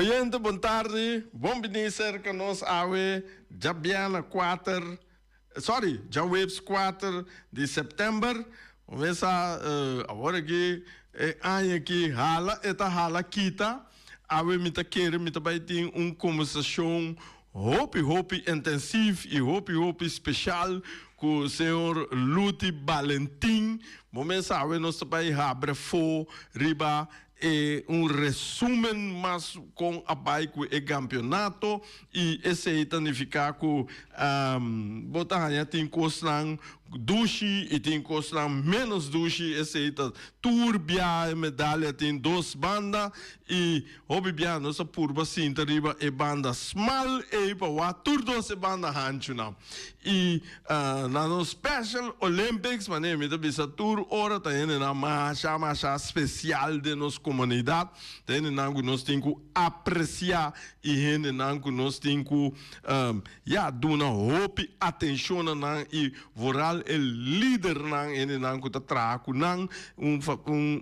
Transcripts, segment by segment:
Oyente bon tardi, bon bini serka nos awe djabièrnè kuater, sorry, djaweps kuater di sèptèmber. Bo mesa awor aki e aña aki hala e ta hala kita. Awe mi ta kere mi ta bai tin un kombersashon hopi hopi intensief i hopi hopi speshal ku señor Luti Balentin. Bo mesa awe nos ta bai habre fo riba e un resumen mas kon a bai ku e kampionato i esei ta nifiká ku bo ta haña tin kosnan dushi i tin kosnan ménos dushi. Esei ta tur bia e medalya tin dos banda i hopi bia nos a purba sinta riba e banda smal ei pa wak tur dos e banda hanchunan. I na nos Special Olympics, manera mi ta bisa tur ora, ta hendenan masha masha spesial den nos komunidat, ta hendenan ku nos tin ku apresiá i hendenan ku nos tin ku ya duna hopi atenshon na nan i vooral e lidernan, hendenan ku ta traha ku nan. Un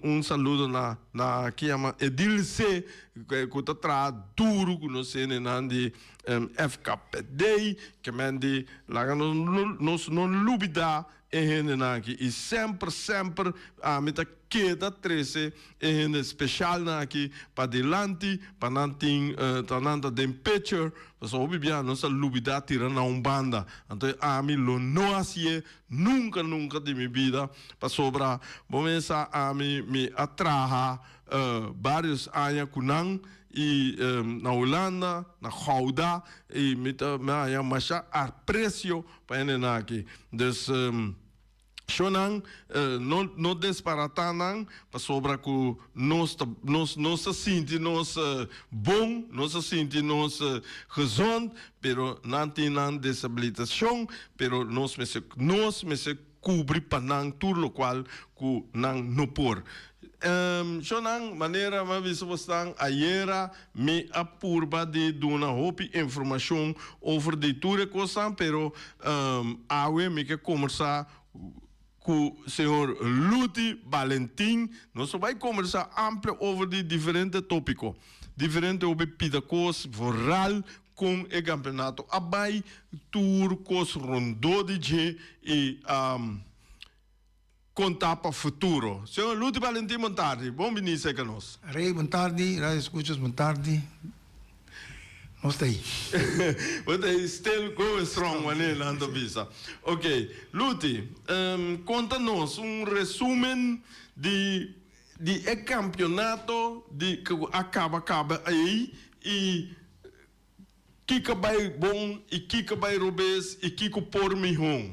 un saludo na na ki yama Edilce ku ta traha duru ku nos hendenan di FKPD, ke men di laga nos nos no lubida e hendenan aki i semper semper ami ta keda trese e hende specialnan aki padilanti pa nan tin ta nan ta den picture pasobra hopi bia nos ta lubida tira na un banda anto ami lo no hacié nunca nunca di mi bida pasobra bo mesa ami mi a traha varios aña cu nan I na Hulanda, na Gouda, i mi ta mi a haña masha aprecio pa hendenan aki. Dus shownan no no desbaratá nan pasobra ku nos ta nos nos ta sinti nos bon, nos ta sinti nos gezond, pero nan tin nan desabilitacion, pero nos mester nos mester kubri pa nan tur lokual ku nan no por. Shownan, manera mi a bisa bosnan ayera, mi a purba di duna hopi informashon over di tur e kosnan, pero awe mi ke kombersá ku señor Luti Balentin. Nos lo bai kombersá amplio over di diferente tópiko, diferente hopi pida kos, vooral Kon e kampeonato a bai, tur kos rondó di dje i konta pa futuro. Señor Luti Valentin bon tardi, bon bini serka nos. Rey bon tardi, radio escuchas bon tardi, nos ta ei. Bo ta ei still going strong wanneer nan ta bisa. Ok, Luti, konta nos un resumen di di e kampionato di ku a kaba kaba ei i kiko a bai bon i kiko a bai robes i kiko por mihó.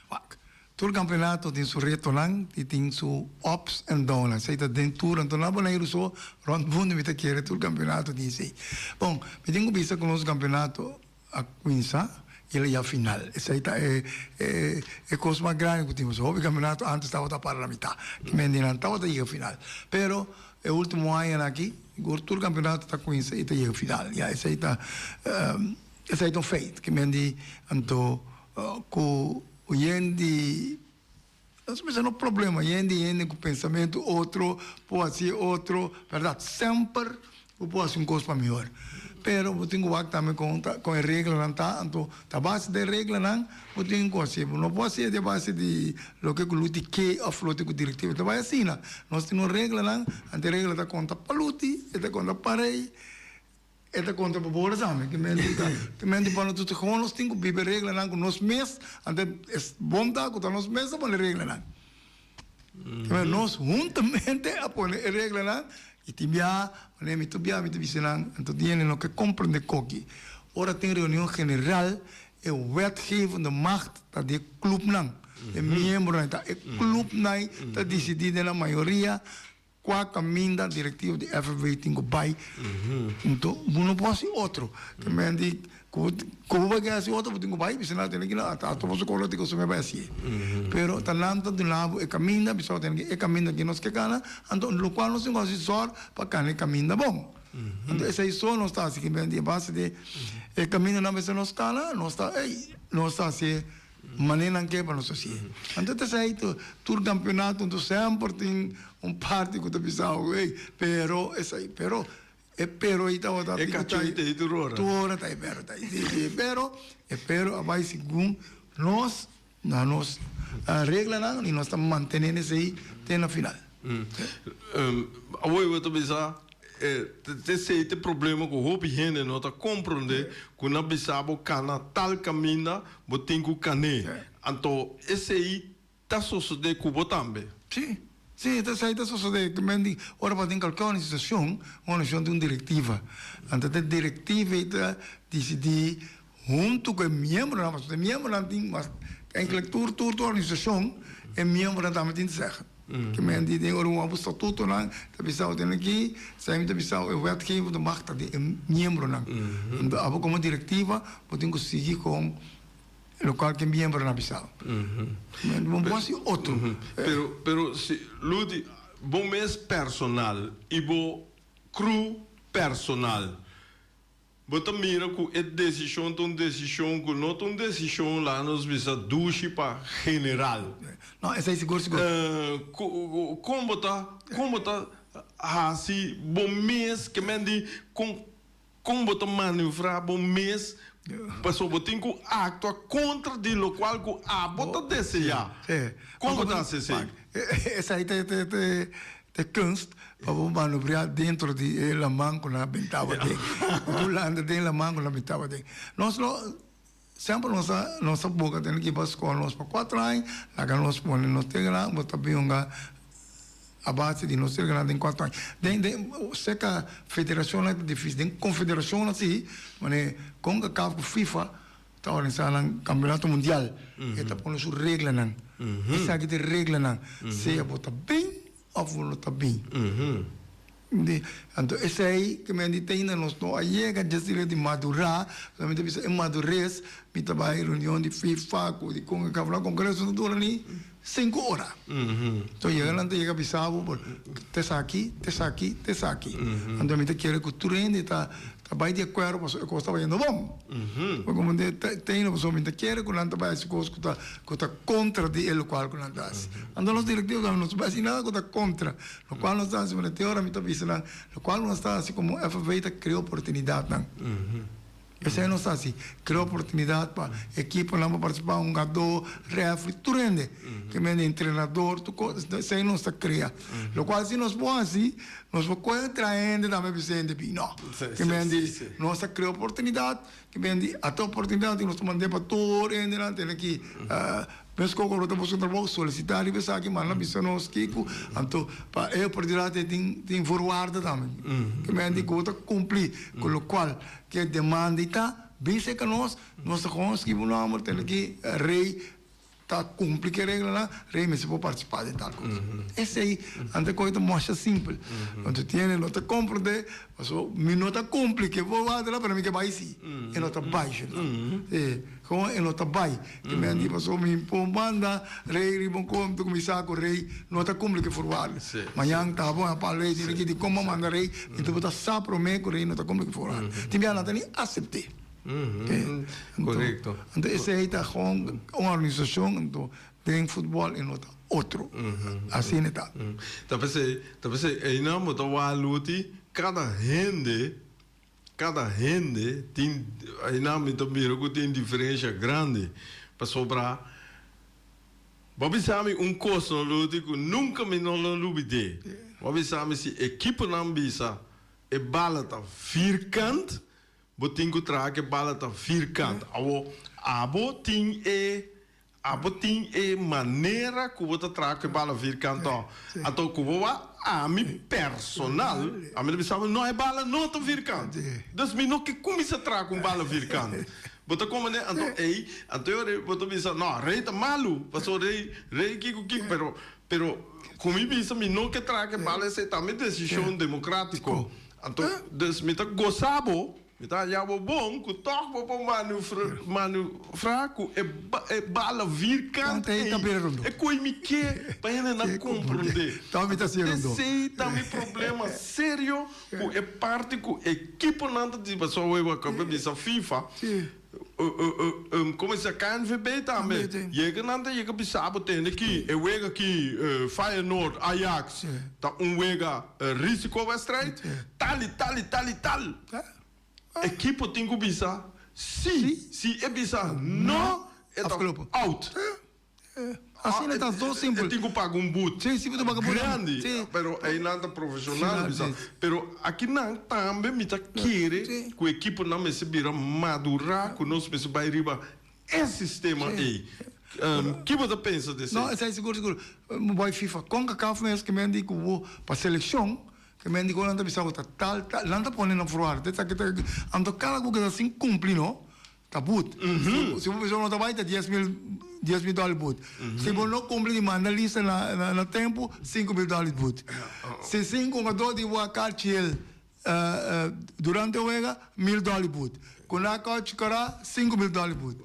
Wak, tur kampionato tin su retonan i tin su ups en downnan. Esei ta den tur, anto na Boneiru so rònt mundu mi ta kere tur kampionato tin esei. Bon, mi tin ku bisa ku nos kampionato a cuminsa y el a yega final. Esey ta e e cos mas grandi cu tin. Pasobra hopi campeonato antes tabata para na mitad. Ki men di nan tabata yega final. Pero e ultimo añanan aki sigur tur campeonato ta cuminsa y ta yega final. Ya esey ta esey ta un feit. Ki men di anto cu yen di nos mester no problema yen di hende cu pensamento otro por haci otro berdad semper bo por haci un cos pa mihor pero bo tin cu wak tambe con ta con e reglanan ta anto ta base den reglanan bo tin cu haci bo no por haci di base di loke cu luti ke of lote cu directiva ta bay asina nos tin un reglanan anto e regla ta conta pa luti e ta conta pa rey. E ta konta pa bo ora tambe. Ki mente ta, ki mente pa nos gewoon nos tin ku biba e reglanan ku nos mes, anto e bon ta ku ta nos mes a pone e reglanan. Kimen nos huntamente a pone e reglanan i tin biaha, manera mi tur biaha mi ta bisa nan, anto tin hende no ke komprende koki. Ora tin reunion general e wetgevende macht ta di e klupnan, e miembronan, ta e klupnan ta disidí den nan mayoria. Kua kaminda direktiva di FNV tin ku bai? Nto bo no por hasi otro. Te men di ku ku bo bai hasi otro bo tin ku bai bisa nan tene kila ata ata boso kolo tin ku sumé bai hasié. Pero ta nan ta duna bo e kaminda bisa bo tene ki e kaminda ki nos ke kana anto lokual nos tin ku hasi sòr pa kana e kaminda bon. Anto esei so nos ta hasi ki men di a base di e kaminda nan mester nos kana nos ta ey nos ta hasié. Manera nan ke pa nos hasié. Anto ta esei tur kampionato anto semper tin un parti ku ta bisa ey pero esei pero. E pero ei tabata E kachó ei ta ei tur ora. Tur ora ta e pero ta ei. Sí, sí, e pero, e pero a bai segun nos, na nos reglanan i nos ta mantené esei te na final. Awor bo ta bisa esei ta e problema ku hopi hende no ta komprondé ku nan bisa bo kana tal kaminda bo tin ku kan'é. Anto esei ta sosodé ku bo tambe. Sí, sí, ta esei ta sosodé. Ku men di ora bo tin kalke organisashon, un organisashon tin un direktiva. Anto e direktiva ei ta disidí huntu ku e miembronan, pasobra e miembronan tin mas, enkele tur tur tur organisashon e miembronan tambe tin di sèggen. Ku men di den ora un wou statutonan ta bisa bo tene aki, esei mi ta bisa bo e wetgevende macht ta di e miembronan. Anto abo komo direktiva bo tin ku sigui kon Locual ke miembro na bisa. Bo por haci otro. Pero, pero si, Ludi, bo mes personal y bo crew personal, bo ta mira cu e decision ta un decision cu no ta un decision, laga nos bisa, dushi pa general. No, esey sigur, sigur. Con bo ta, con bo ta haci bo mes, ke men di, con. Kon bo ta maniobra bo mes pasobra bo tin ku aktua kontra di lokual ku abo ta deseá? Kon bo ta hasi esei? Esei ta e kunst pa bo maniobra dentro di e laman ku nan a benta bo aden. Bo landa den e laman ku nan a benta bo aden. Nos lo semper nos a nos a boka tene ki pa skol nos pa kuater aña laga nos pone nos tegennan bo ta bin hunga A base di nos reglanan den cuatro aña. Den den cerca federacionnan ta dificil. Den confederacionnan si, manera Concacaf cu FIFA ta organisa nan campeonato mundial. E ta pone su reglanan. Esaki ta e reglanan. Sea bo ta bin of bo no ta bin. Anto esey ke men di te ainda nos no a yega dje sila di madura. Mi ta bisa e madurez mi ta bay reunion di FIFA cu di Concacaf. Nan congreso ta dura ni Sinku ora. So yega nan ta yega bisa bo por ta esaki, ta esaki, ta esaki. Anto mi ta kere ku tur hende ta ta bai di akuerdo pasobra e kos ta bayendo bon. Bo komprende? Ta ta pasobra mi ta kere ku nan ta bai hasi kos ku ta ku ta kontra di e lokual ku nan ta hasi. Anto nos direktivo tambe no ta bai hasi nada ku ta kontra lokual nos ta hasi. Pero te ora mi ta bisa nan lokual nos ta hasi komo FFB ta krea oportunidatnan. Esei nos ta hasi, krea oportunidat pa ekiponan pa partisipá, hungadó, rèfri, tur hende. Ke mende entrenador, tur kos, esei nos ta krea. Lokual si nos por hasi, nos por kohe trae hende tambe bisa hende bin. No. Ke mende nos ta krea oportunidat, ke mende ata oportunidat nos ta mand'é pa tur hendenan tene ki Meskos ku ora ta buska un trabou, solisitá riba esaki, manda bisa nos kiko. Anto pa e oportunidat ei tin tin voorwaarden tambe. Ke men di ku bo ta kumpli ku lokual ke demanda ei ta, bin serka nos, nos ta kon skibi un nòmber tene ki rei ta kumpli ku e reglanan, rei mester por partisipá den tal kos. Esei anto e kos ta masha simpel. Anto tiene no ta komprondé pasobra mi no ta kumpli ku e voorwaardennan pero mi ke bai si. E no ta bai shunnan. Kon e no ta bai? Ki men di pasobra mi por manda rei riba un konto ku mi sa ku rei no ta kumpli ku e voorwaarden. Mañan ta bon a pala rei tin aki di kon bo manda rei mi ta bo sa promé ku rei no ta kumpli ku e voorwaarden. Tin bia nan ta ni asept'é. Korekto. Anto esei ta gewoon un organisashon anto den futbòl e no ta otro. Asina e ta. Ta p'esei ta p'esei einan bo ta wak luti kada hende. Kada hende tin, einan mi ta mira ku tin diferensha grandi, pasobra bo a bisa mi un kos no Rudy ku nunka mi no lo lubid'é. Bo a bisa mi si ekiponan bisa e bala ta vierkant, bo tin ku traha ku e bala ta vierkant. Awor abo tin e Abo tin e manera ku bo ta traha ku e bala vierkant ò. Anto ku bo wak ami personal, ami ta bisa bo, no e bala no ta vierkant. Dus mi no ke kuminsá traha ku un bala vierkant. Bo ta komprendé? Anto ei, anto e ora ei bo ta bisa, no, rei ta malu, pasobra rei, rei kiko kiko, pero, pero ku mi bisa mi no ke traha ku e bala esei ta mi desishon demokratiko. Anto, dus mi ta gosa bo. Mi ta haña bo bon ku tòg bo por manufra ku e bala vierkant ei. E koe mi ke pa hendenan komprondé. Esei ta mi problema serio ku e parti ku ekiponan ta di. Pasobra wei bo a kaba bisa FIFA. Como esei KNVB tambe. Yega nan ta yega bisa bo tende ki e wega ki Feyenoord Ajax ta un wega risico wedstrijd tal y tal y tal y tal. Ekipo tin ku bisa si, si e bisa no e ta out. Asina ta so simpel. E tin ku paga un but. Sí, sí, bo ta paga but. Grandi. Sí. Pero einan ta profesional bisa. Pero akinan tambe mi ta kere ku ekiponan mester bira madurá ku nos mester bai riba e sistema ei. Ki bo ta pensa di esei? No, esei sigur sigur. Bo bai FIFA. Concacaf mes ke men di ku bo pa selekshon ke men di ku nan ta bisa bo ta tal tal. Nan ta pone nan voorwaarden. Esaki ta anto kada ku keda sin kumpli no. Ta but. Si bo persona no ta bai ta 10.000 10.000 dòler but. Si bo no kumpli di manda lista na na tempu 5.000 dòler but. Si sin hungadó di bo a karchi el durante e wega mil dòler but. Ku nan a karchi kòrá 5.000 dòler but.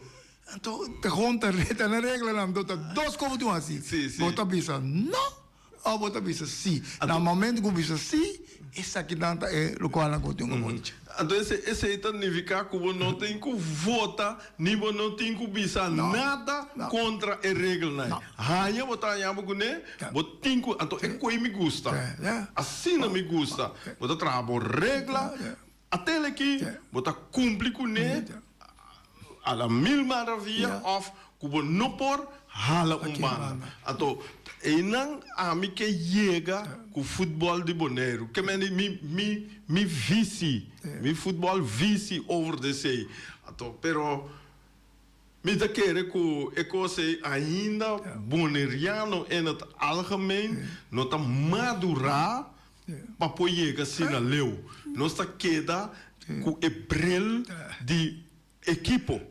Anto ta gewoon ta ta na reglanan anto ta dos kos bo tin hasi. Bo ta bisa no òf bo ta bisa si. Na momento ku bo bisa si esakinan ta e lokualnan ku bo tin ku bocha. Anto esei ta nifiká ku bo no tin ku vota ni bo no tin ku bisa nada kontra e regelnan. Haña bo ta haña bo kuné, bo tin ku, anto e koi mi gusta. Asina mi gusta. Bo ta traha bo regla, atel aki bo ta kumpli kuné a la mil maravia òf ku bo no por hala un banda. Anto einan ami ke yega ku futbòl di Boneiru. Ke mende mi mi mi visi, mi futbòl visi over de esei. Anto pero mi ta kere ku e kos ei ainda boneriano in het algemeen no ta madurá pa por yega asina leu. Nos ta keda ku e bril di ekipo.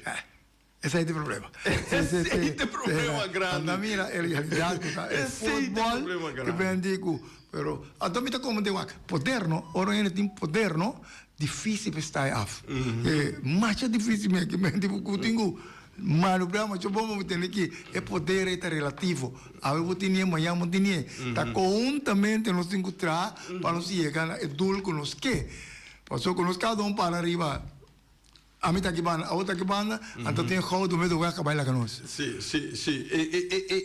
Esei ta e problema. Esei ta e problema grandi. Anda mira e realidad ku ta e futbol ke ben di ku pero anto mi ta komprende wak poder no ora un hende tin poder no dificil pa e sta e af. Masha dificil mi ke men di ku tin ku manubra masha bon pa bo tende ki e poder ei ta relativo awe bo tinié mañan bo tinié ta konhuntamente nos tin ku traha pa nos yega na e doel ku nos ke pasobra ku nos kada un para riba. Ami ta aki banda, abo ta aki banda, anto tin e goudo mes wega bai laga nos. Si, si, si. E, e, e, e,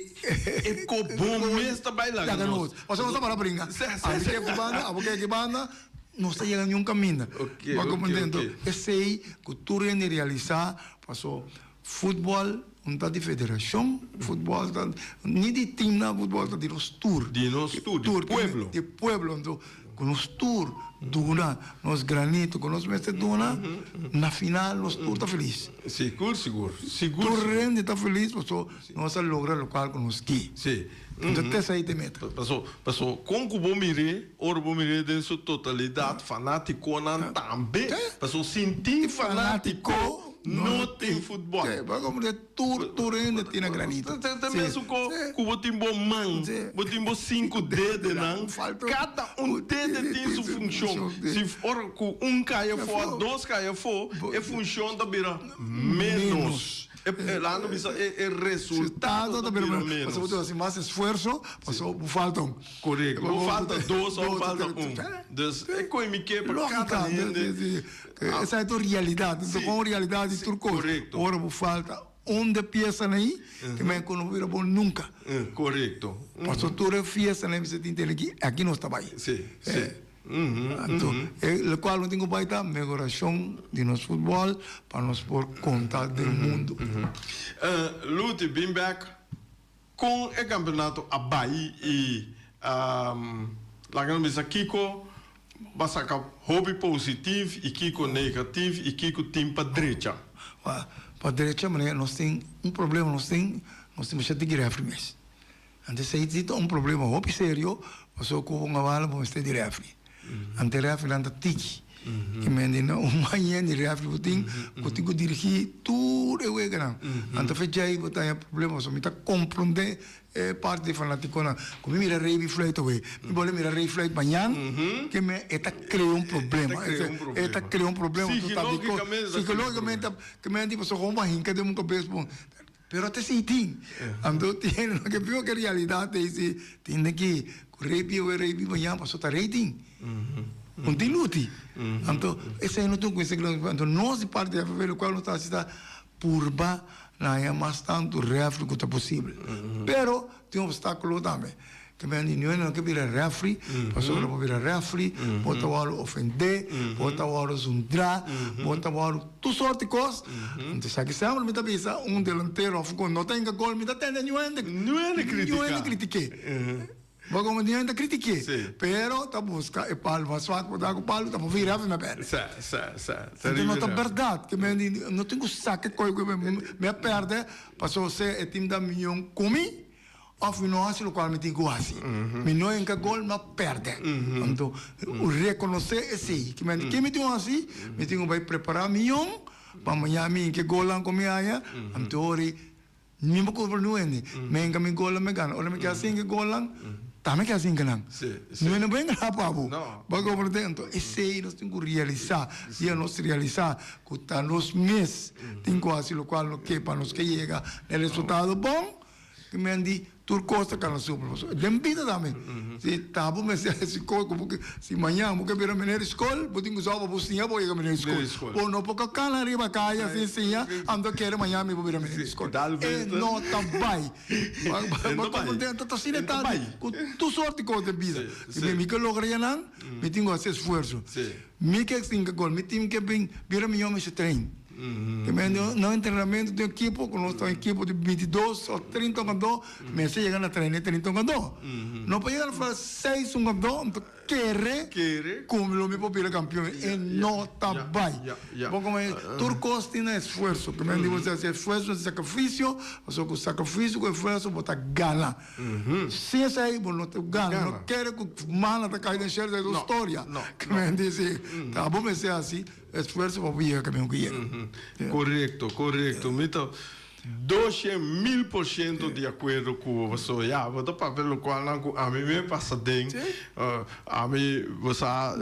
e kobon mes ta bai laga nos. Pasobra nos ta para bringa. Ami ke aki banda, abo ke aki banda, nos ta yega niun kaminda. Oke, Bo a oke, komprende? Anto oke. esei ku tur hende realisá, paso futbòl no ta di federashon, futbòl ta ni di timnan, futbòl ta di nos tur. Di nos tur, di pueblo. Di pueblo. Anto Ku nos tur duna nos granito ku nos mester duna, na final nos tur ta felis. Sigur, sigur, sigur. Tur hende ta felis paso nos a logra lokual ku nos ke. Si. Enton te esei ta e meta. Paso, paso kon ku bo mir'é, ora bo mir'é den su totalidat, fanatikonan tambe. Paso sin tin fanatiko no tin futbòl. Si, bo a komprende Tur tur hende tin a granito. Ta mesun ko ku bo tin bo man, bo tin bo sinku dedenan, kada un dede tin su funshon. Si ora ku un kai afó, dos kai afó, e funshon ta bira ménos. E laat nos bisa e resultado ta bira ménos. Pasobra bo ta hasi mas esfuerso, pasobra bo falta un. Korekto, bo falta dos òf bo falta un. Dus e koe mi ke pa kada hende. Esei ta un realidat, ta kon un realidat di tur kos. Korekto. Ora bo falta un de piesanan ei, ke men ku no bira bon nunka. Korekto. Pasobra tur e fiesanan ei mester tin tene aki, aki nos ta bai. Si, si. Anto, e lokual nos tin ku bai ta mehorashon di nos futbòl pa nos por konta den mundu. Luti, bin bèk Kon e kampeonato a bai i laga nos bisa kiko bo a saka hopi positif i kiko negatif i kiko tin pa drecha? Pa drecha manera nos tin un problema nos tin nos tin masha tiki refri mes. Anto esei si ta un problema hopi serio pasobra ku un abala bo mester di refri. Anto e refrinan ta tiki. I men di no un maña di refri bo tin ku tin ku dirigí tur e weganan. Anto fe djei bo ta haña problema pasobra mi ta komprondé e parti di fanatikonan. Ku mi mira Rei fluit awe, mi bole mira Rei fluit mañan, ke men e ta krea un problema. E ta krea un problema. Sikológikamente ke men di pasobra kon bo a hinka den bo kabes bon. Pero te si tin. Anto tin loke pior ke realidad ei si tin den ki ku rei bieu e rei biba ya paso ta rei tin. Un tin luti. Anto esei no tin un kuinse ku anto nos di parti di FFP lokual nos ta hasi ta. purba na haña mas tantu rèfri ku ta posibel. Pero tin opstákulo tambe. Ke men di niun no ke bira rèfri, pasobra bo bira rèfri bo ta wòrdu ofendé, bo ta wòrdu zundrá, bo ta wòrdu tur sort di kos. Anto esaki semper mi ta bisa un delantero òf ku no ta hinka gol mi ta tende niun hende Niun hende kritik'é. Bo como niun hende ta kritik'é, pero ta buska e palu mas swak, bo ta ku palu ta por vira mi a pèrdè. Anto no ta bèrdat ke men di no tin ku saka e koi ku mi a pèrdè pasobra sea e tim ta mion ku mi. Of mi no hasi lokual mi tin ku hasi. Mi no hinka gol, mi a pèrdè. Anto, rekonosé esei. Ki menti ke mi tin ku hasi? Mi tin ku bai prepará mi yon pa mañana mi hinka e golnan ku mi haña. Anto ora ei mi por kulpa niun hende. Mi hinka mi golnan, mi gana. Ora mi ke hasi hinka e golnan, ta mi ke hasi hinka nan. Niun hende no por hinka nan pa bo. Bo a komprendé? Anto esei nos tin ku realisá. Dia nos realisá ku ta nos mes tin ku hasi lokual no ke pa nos ke yega na e resultado bon. Ki men di tur kos ta kana super pasobra den bida tambe si ta bo mester hasi kos ku bo ke si mañan bo ke bira meneer di skol bo tin ku sa pa bo siña bo yega meneer di skol bo no por ka kana riba kaya sin siña anto kere mañan mi por bira meneer di skol e no ta bai bo komprende anto ta asina ta ku tur sort di kos den bida mi ke logra yanan mi tin ku hasi esfuerso mi ke sinka gol mi tin ke bin bira miyo mester train. Te men no entrenamento di ekipo ku nos ta un ekipo di bintidos o trinta hungadó mester yega na traina e trinta hungadó. No por yega na for seis hungadó anto kere ku lo mi por bira kampion e no ta bai. Bo komo e tur kos tin nan esfuerso. Te men di bo hasi esfuerso hasi sakrifisio pasobra ku sakrifisio ku esfuerso bo ta gana. Sin esei bo no ta gana. No kere ku mana ta kai den shelu esei ta un storia. Te men di si ta bo mester hasi. Esfuerso pa bo yega kaminda ku yega. Korekto, korekto. Mi ta 200.000% di akuerdo ku bo pasobra ya bo ta papia lokualnan ku ami mi a pasa den. Ami bo sa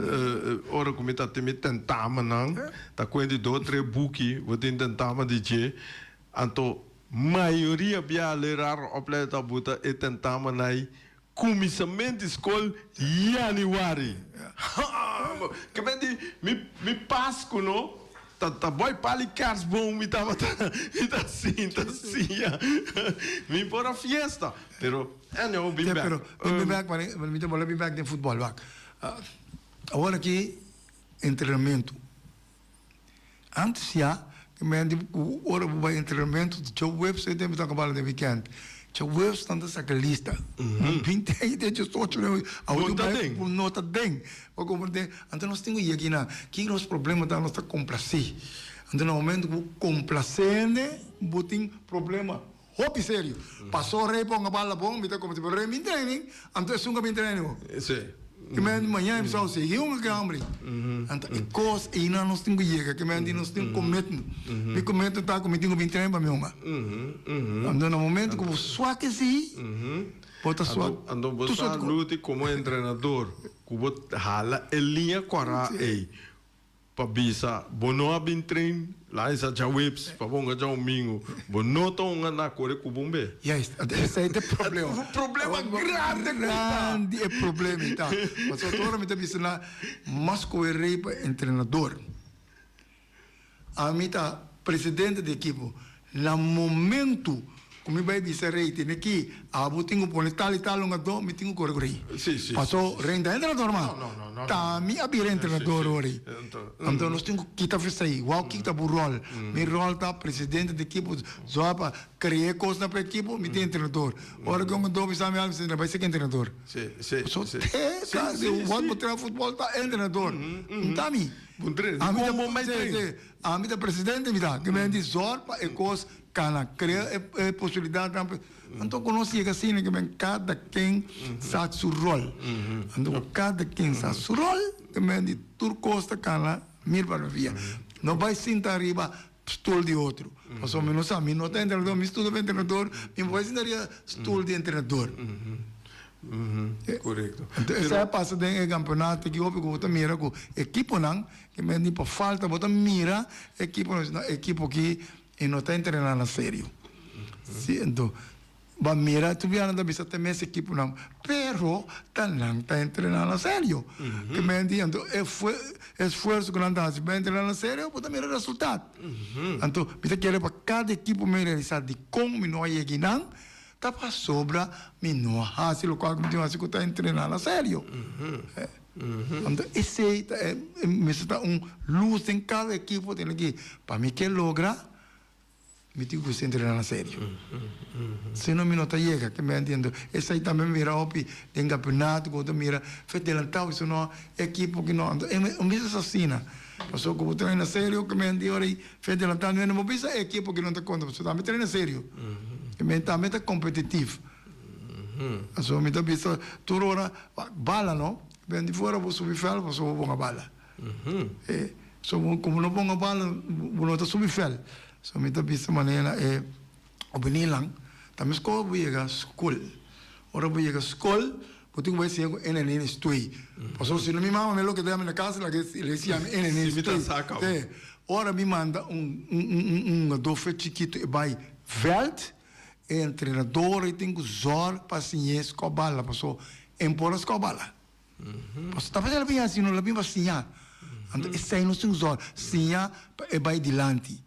ora ku mi ta tin mi tentamennan ta kuenti dos tres buki bo tin tentamen di dje anto mayoria bia leraar opleider ta buta e tentamennan ei Kuminsament di skol yanüari. Ke men di mi mi Pasku no ta ta boy pali kerstboom mi tabata mi ta sinta siña mi por a fiesta pero anyhow bin bek. Pero bin bek mi ta bolbe bin bek den futbol wak awor aki entrenamentu. Antes ya, ke men di ku ora bo bai entrenamentu djaweps e tempu ta kaba den wikènt. Djaweps nan ta saka lista. Bo bin ten te diesocho den Bo ta den. Bo no ta den. Bo komprendé? Anto nos tin ku yega kinan. Ki nos problema ta nos ta komplasé. Anto na momento ku bo komplasé hende bo tin problema hopi serio. Pasó rei ponga bala bon mi ta komprendé pero rei bin training anto esun ka bin training bo. Sí. Ke men di mañana mi sa sigui un ke hombre. Anto e kos einan nos tin ku yega ke men di nos tin commitment. Mi commitment ta ku mi tin ku bin train pa mi hunga. Anto na momento ku bo swak esei bo ta swak. Anto bo sa Luti komo entrenador ku bo hala e liña kòrá ei Pa bisa bo no a bin train la esa djaweps pa bo hunga djadomingo bo no ta hunga na kore ku bon be. Juist, esei ta e problema. Un problema grandi ku ta. Grandi e problema ei ta. Pasobra tur ora mi ta bisa nan mas ku e rei pa entrenador. Ami ta presidente di ekipo. Na momento ku mi bai bisa rei tene ki abo tin ku pone tal i tal hungadó mi tin ku kore ku rei. Paso rei no ta entrenador mas. Ta mi a bira entrenador ora ei. Anto nos tin ku kita f'esei. Wou kiko ta bo ròl? Mi ròl ta presidente di ekipo zòrg pa krea kosnan pa ekipo mi ta entrenador. Ora ku e hungadó bisa mi algu mi bai seki entrenador. Paso te wòt bo traha futbòl ta entrenador. No ta mi. Ami ta presidente mi ta. Ke men di zòrg pa e kos kana krea e posibilidatnan pa anto ku nos yega asina ke men kada ken sa su ròl. Anto ku kada ken sa su ròl ke men di tur kos ta kana mil maravia. No bai sinta riba stul di otro pasobra mi no sa mi no ta entrenador mi studia pa entrenador mi no bai sinta riba stul di entrenador. Korekto. Anto esei a pasa den e kampeonato aki hopi ku bo ta mira ku ekiponan ke men di pa falta bo ta mira ekiponan si no ekipo aki e no ta entrená na serio. Si anto. Bo a mira tur biaha nan ta bisa ta mes ekiponan, pero ta nan ta entrená na serio. Ke men di anto e esfuerso ku nan ta hasi pa entrená na serio bo ta mira resultat. Anto mi ta kere pa kada ekipo mi realisá dikon mi no a yega einan ta pasobra mi no a hasi lokual ku mi tin hasi ku ta entrená na serio. Anto esei ta e mester ta un lus den kada ekipo tene ki pa mi ke logra. Mi tin ku entrená na serio. Si no mi no ta yega, ke mi a entiendo. Esei tambe mi mira hopi den kampeonato ku bo ta mira fe delantao esei no ekipo ku no. Anto e un bisa asina. Pasobra ku bo traina serio ke mi a ora ei fe delantao no bo bisa e ekipo ku no ta konta pasobra tambe traina serio. Ke mi tambe ta kompetitif. Pasobra mi ta bisa tur ora bala no, ben di fuera bo subi vèlt pasobra bo ponga bala. So bo como no ponga bala bo no ta subi vel. So mi ta bisa manera e opininan ta mesco bo yega school. Ora bo yega school bo tin cu bay siña cu ene nene stui. Pasobra si no mi mama mi lo keda mi na casa laga e siña mi ene nene stui. Te ora mi manda un un un hungador fe chikito e bay veld e entrenador e tin cu zorg pa siñe sco bala pasobra e por a sco bala. Pasobra ta pasá el a bin hasi, no el a bin pa siña. Anto esei nos tin ku zòrg, siña pa e bai dilanti.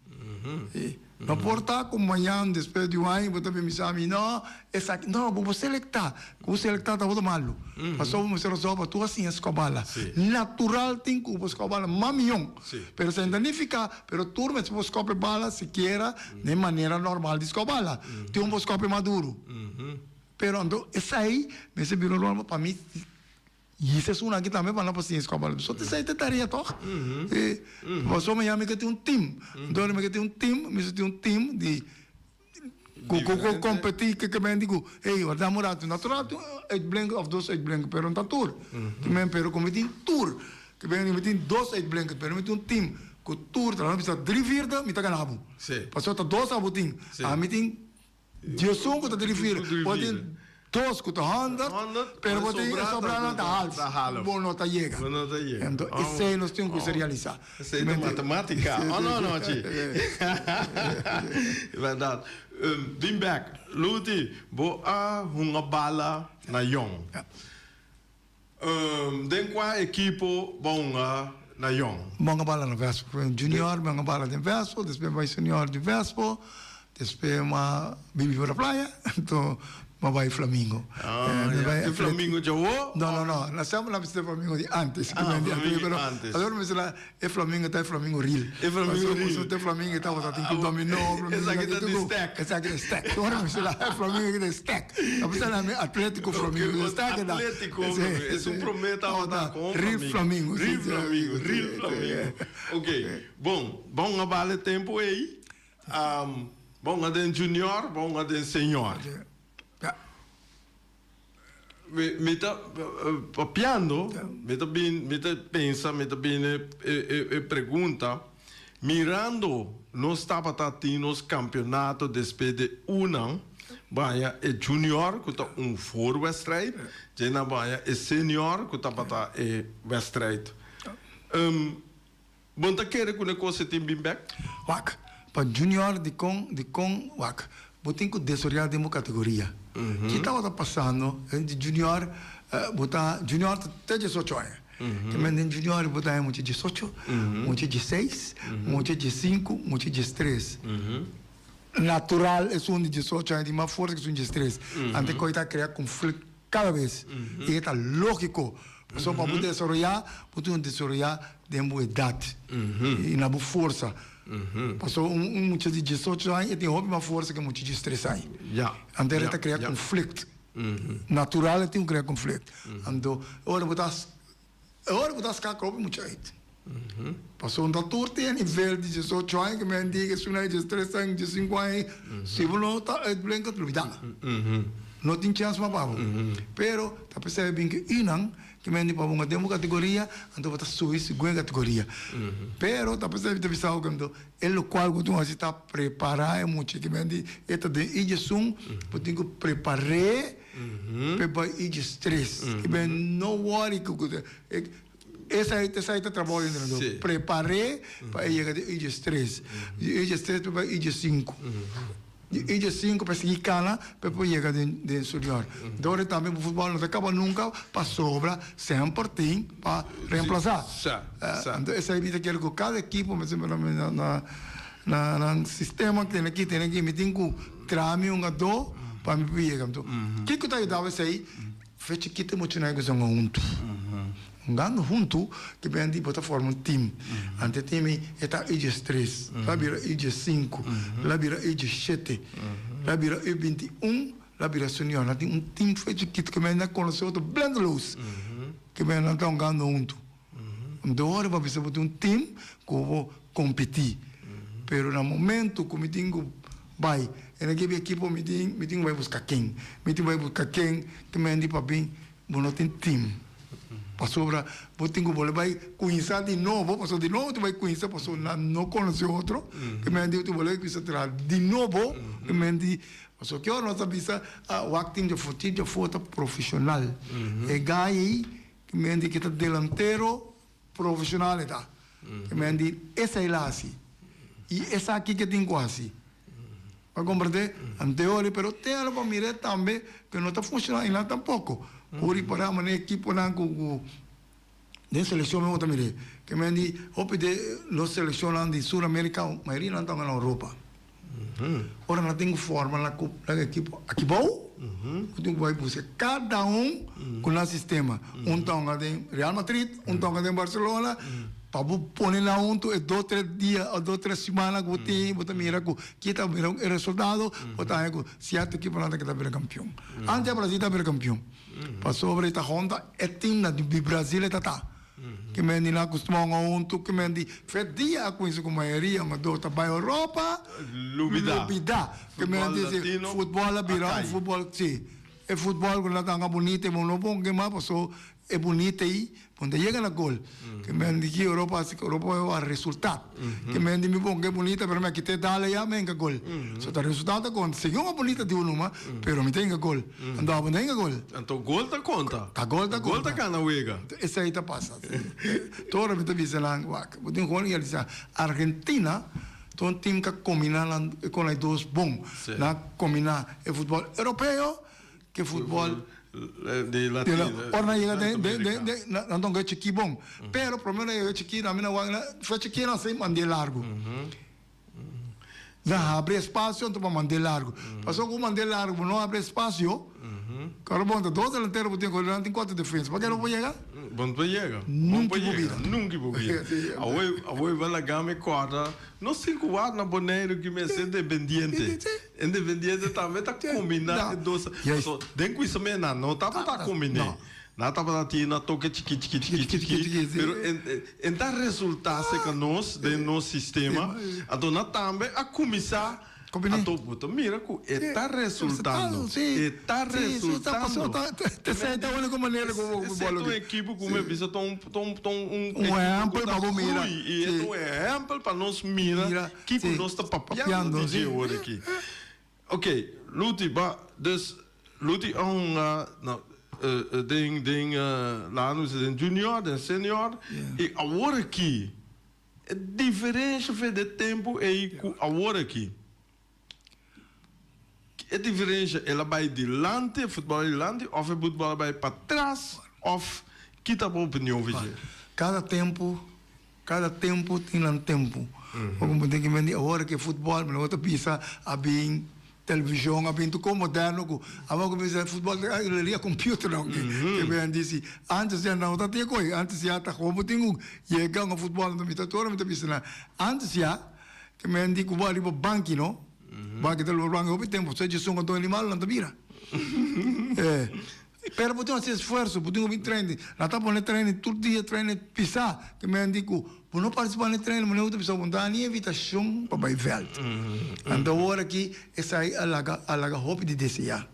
No por ta ku mañan despues di un aña bo ta bin bisa mi, no, esaki, no, bo por selektá. Ku bo selektá tabata malu. Pasobra bo mester a zòrg pa tur a siña skobala. Natural tin ku bo skobala mas mion. Pero esei no ta nifiká, pero tur mester por skope bala sikiera na e manera normal di skobala. Tin un por skope mas duru. Pero anto esai mester bira un norma pa mi yis esun aki tambe pa nan por siña escola bala. So esai ta tarea toch? Si. Pasobra mi ke tin un team. Anto ora mi ke tin un team, mi mester tin un team di ku ku ku competi ke ke men di ku hey wak dame un rato. Natural tin un uitblinker of dos uitblinker pero no ta tur. Pero ku mi tin tur ke men mi tin dos uitblinker pero mi tin un team ku tur ta bisa drie vierde mi ta gana bo. Pasobra ta dos abo tin. Ami tin Diesun ku ta dri fir, bo tin dos ku ta honderd, pero bo tin e sobranan ta half. Bo no ta yega. Anto esei nos tin ku realisá. Esei ta matematika. Oh no no chi. Bèrdat. Bin bèk. Luti, bo a hunga bala na yòn. Den kua ekipo bo a hunga na yòn? Bo a hunga bala na Vespo. Junior mi a hunga bala den Vespo, despues mi bai senior di Vespo, despues mi a bin biba na playa, anto mi a bai Flamingo. Ah, ya. E Flamingo djawo? No, no, no. Na semper nan bisa e Flamingo di antes. Ah, Flamingo di antes. Awor mi bisa e Flamingo ta e Flamingo real. E Flamingo real. Pasobra e Flamingo tabata tin ku dominó, Flamingo. Esaki ta di stack. Esaki ta stack. Ora mi bisa e Flamingo aki ta stack. Ta bisa na mi Atletico Flamingo. Stack e ta. Atletico Flamingo. Esun prome tabata kon Real Flamingo. Real Flamingo. Real Flamingo. Ok. Bon, bon a bal e tempu ei. Bon a den junior, bon a den senior. Mi mi ta papiando, mi ta bin, mi ta pensa, mi ta bini e e e pregunta, mirando nos tabata tin nos campeonato despues de unan, baña e junior cu ta un voorwedstrijd, djena baña e senior cu tabata e wedstrijd. Bo ta kere ku ne kos e tin bin bek? Wak, pa junior dikon dikon wak bo tin ku desoreá den bo kategoria. Ki tabata pasando den di junior bo ta junior ta te diesocho aña. Te men den junior bo ta haña mucha diesocho, mucha dieseis, mucha diesinku, mucha diestres. Natural esun di diesocho aña tin mas forsa ku esun di diestres. Ante koe ta krea konflikto kada bes. I e ta lógiko. Pasobra pa bo desaroyá, bo tin ku desaroyá den bo edat i na bo forsa. Pasobra un mucha di diesocho aña e tin hopi mas forsa ku e mucha di diestres aña. Anto e ta krea konflikto. Natural e tin ku krea konflikto. Anto ora bo ta ora bo ta skaka hopi mucha uit. Pasobra no ta tur tin e nivel di diesocho aña ku men di esun aña diestres aña, diesinku aña. Si bo no ta uitblinken, lubidá. No tin chèns mas pa bo. Pero ta p'esei a bin ku inan ku men di pa bo den bo kategoria, anto bo ta subi segun e kategoria. Pero ta p'esei mi ta bisa bo ku anto e lokual ku bo tin ku hasi ta prepará e mucha ku men di e ta den i djesun, bo tin ku prepar'é pa e bai i djestres. Ku men no wòri ku Esei esei ta trabou di entrenador. Prepar'é pa e yega di i djestres. Di i djestres pa bai i djesinku. Di U diescinco pa sigui cana pa e por yega den den junior. Dor tambe bo futbol no ta caba nunca pasobra semper tin pa reemplaza. Anto esey mi ta kere cu cada ekipo mester na na na nan sistema tene aki tene aki mi tin cu traha mi hungador pa mi por yega. Anto kico ta yudabo esey? Fe chikito muchanan ku zonga huntu. Hungando huntu ke ben di bo ta forma un team. Anto e team ei e ta u diestres, la bira u diesinku, la bira u diesshete, la bira u bintiun, la bira senior. Nan tin un team fe chikito ke men nan konosé otro blendeloos ke men nan ta hungando huntu. Anto ora bo a bisa bo tin un team ku bo kompetí. Pero na momento ku mi tin ku bai e na gibi ekipo mi tin mi tin ku bai buska ken, mi tin ku bai buska ken ku mi hende pa bin, bo no tin team. Pasobra bo tin ku bolbe bai kuminsá di nobo, pasobra di nobo bo tin bai kuminsá pasobra nan no konosé otro, ku mi hende bo tin bolbe kuminsá traha di nobo, ku mi hende pasobra ki ora nos ta bisa wak team djafó, team djafó ta profeshonal. E gai ei Ki men di ki ta delantero profesional e ta. Ki men di esei la hasi. I esaki ke tin ku hasi. Bo a komprende? Anteori, pero te ora bo mira tambe ku no ta funciona einan tampoko. Ku ripara manera ekiponan ku ku den selekshon mi bo ta mira. Ki men di hopi de nos selekshonnan di Sur Amerika mayoria nan ta na Europa. Ora nan tin ku forma nan ku nan ekipo aki bou, ku tin ku bai buska kada un ku nan sistema. Un ta hunga den Real Madrid, un ta hunga den Barcelona, pa bo pone nan huntu e dos tres dia o dos tres simana ku bo tin, bo ta mira ku ki ta bira e resultado, bo ta haña ku sierto ekiponan ta keda bira kampion. Antes Brasil ta bira kampion, pasobra e ta hunta e timnan di Brasil e ta ta. Ke men di nan kustumá un huntu, ke men di fe dia a kuminsá ku mayoria hungadó ta bai Europa, Lubidá. lubidá. Ke men di si futbòl a bira un futbòl, si, e futbòl ku nan ta hanga bunita e bo no por kema paso e bunita ei bo no ta yega na gol. Ke men di ki Europa hasi Europa bai wak resultat. Ke men di mi bon ke bunita pero mi a kita e dal aya mi a hinka gol. So ta resultat ta konta. Segun a bunita di un numa pero mi ta hinka gol. Anto abo no ta hinka gol. Anto gol ta konta. Ta gol ta konta. Gol ta gana wega. Esei ta pasa. Tur ora mi ta bisa nan, wak, bo tin hopi realisa. Argentina ta un team ka combina nan con e dos bon. Nan a combina e futbol europeo ke futbol di Latino. Ora nan yega den den den den nan ta hunga chiki bon. Pero prome nan yega chiki nan mi nan wak nan fue chiki nan sin mand'e largo. Nan habri espacio anto pa mand'é largo. Pasobra ku mand'é largo bo no habri espacio, kòrda bon ta dos delantero bo tin kòrda nan tin kuater defensa. P'ake no por yega? Bo no por yega. Nunki bo bira. Nunki bo bira. Awor awor bo laga mi kòrda nos tin ku wak na Boneiru ki mester independiente. Independiente tambe ta kombiná e dos. Pasobra den kuinsamentu nan no tabata kombiné. Nan tabata tin na toke chiki chiki chiki chiki pero en ta resulta cerca nos den nos sistema anto nan tambe a cuminsa anto bo ta mira cu e ta resultando e ta resultando Esey ta un ekipo cu mi a bisa ta un ta un ta un Un ehempel pa bo mira y e ta un ehempel pa nos mira kico nos ta papiando di dje ora aki. Ok, Luti, ba, dus Luti a hunga na den den laat nos bisa den junior, den senior, i awor aki e diferensha fe de tempu ei ku awor aki, e diferensha el a bai dilanti, e futbol a dilanti òf e futbol a bai patras òf ki ta bo opinion Vijay? Kada tempu Kada tempu tin nan tempu. Bo como tin ki mendi awor ki futbol mi no ta bisa a bin television a bin tur cos moderno cu awor cu bisa futbol ta ria computer nan ki mendi si antes ya no ta tin coy antes ya ta como bo tin cu yega un futbol mi ta tur ora mi ta bisa nan antes ya ki mendi cu bo ariba banki no banki ta logra banki hopi tempo so dje sunga doni malo nan ta bira. Pero bo tin hasi esfuerso, bo tin ku bin training. Nan ta pone training tur dia, training pisá. Te men di ku bo no partisipá na e training, bo no ta bisa bo no ta ni invitashon pa bai vèlt. Anto awor aki esei a laga a laga hopi di deseá.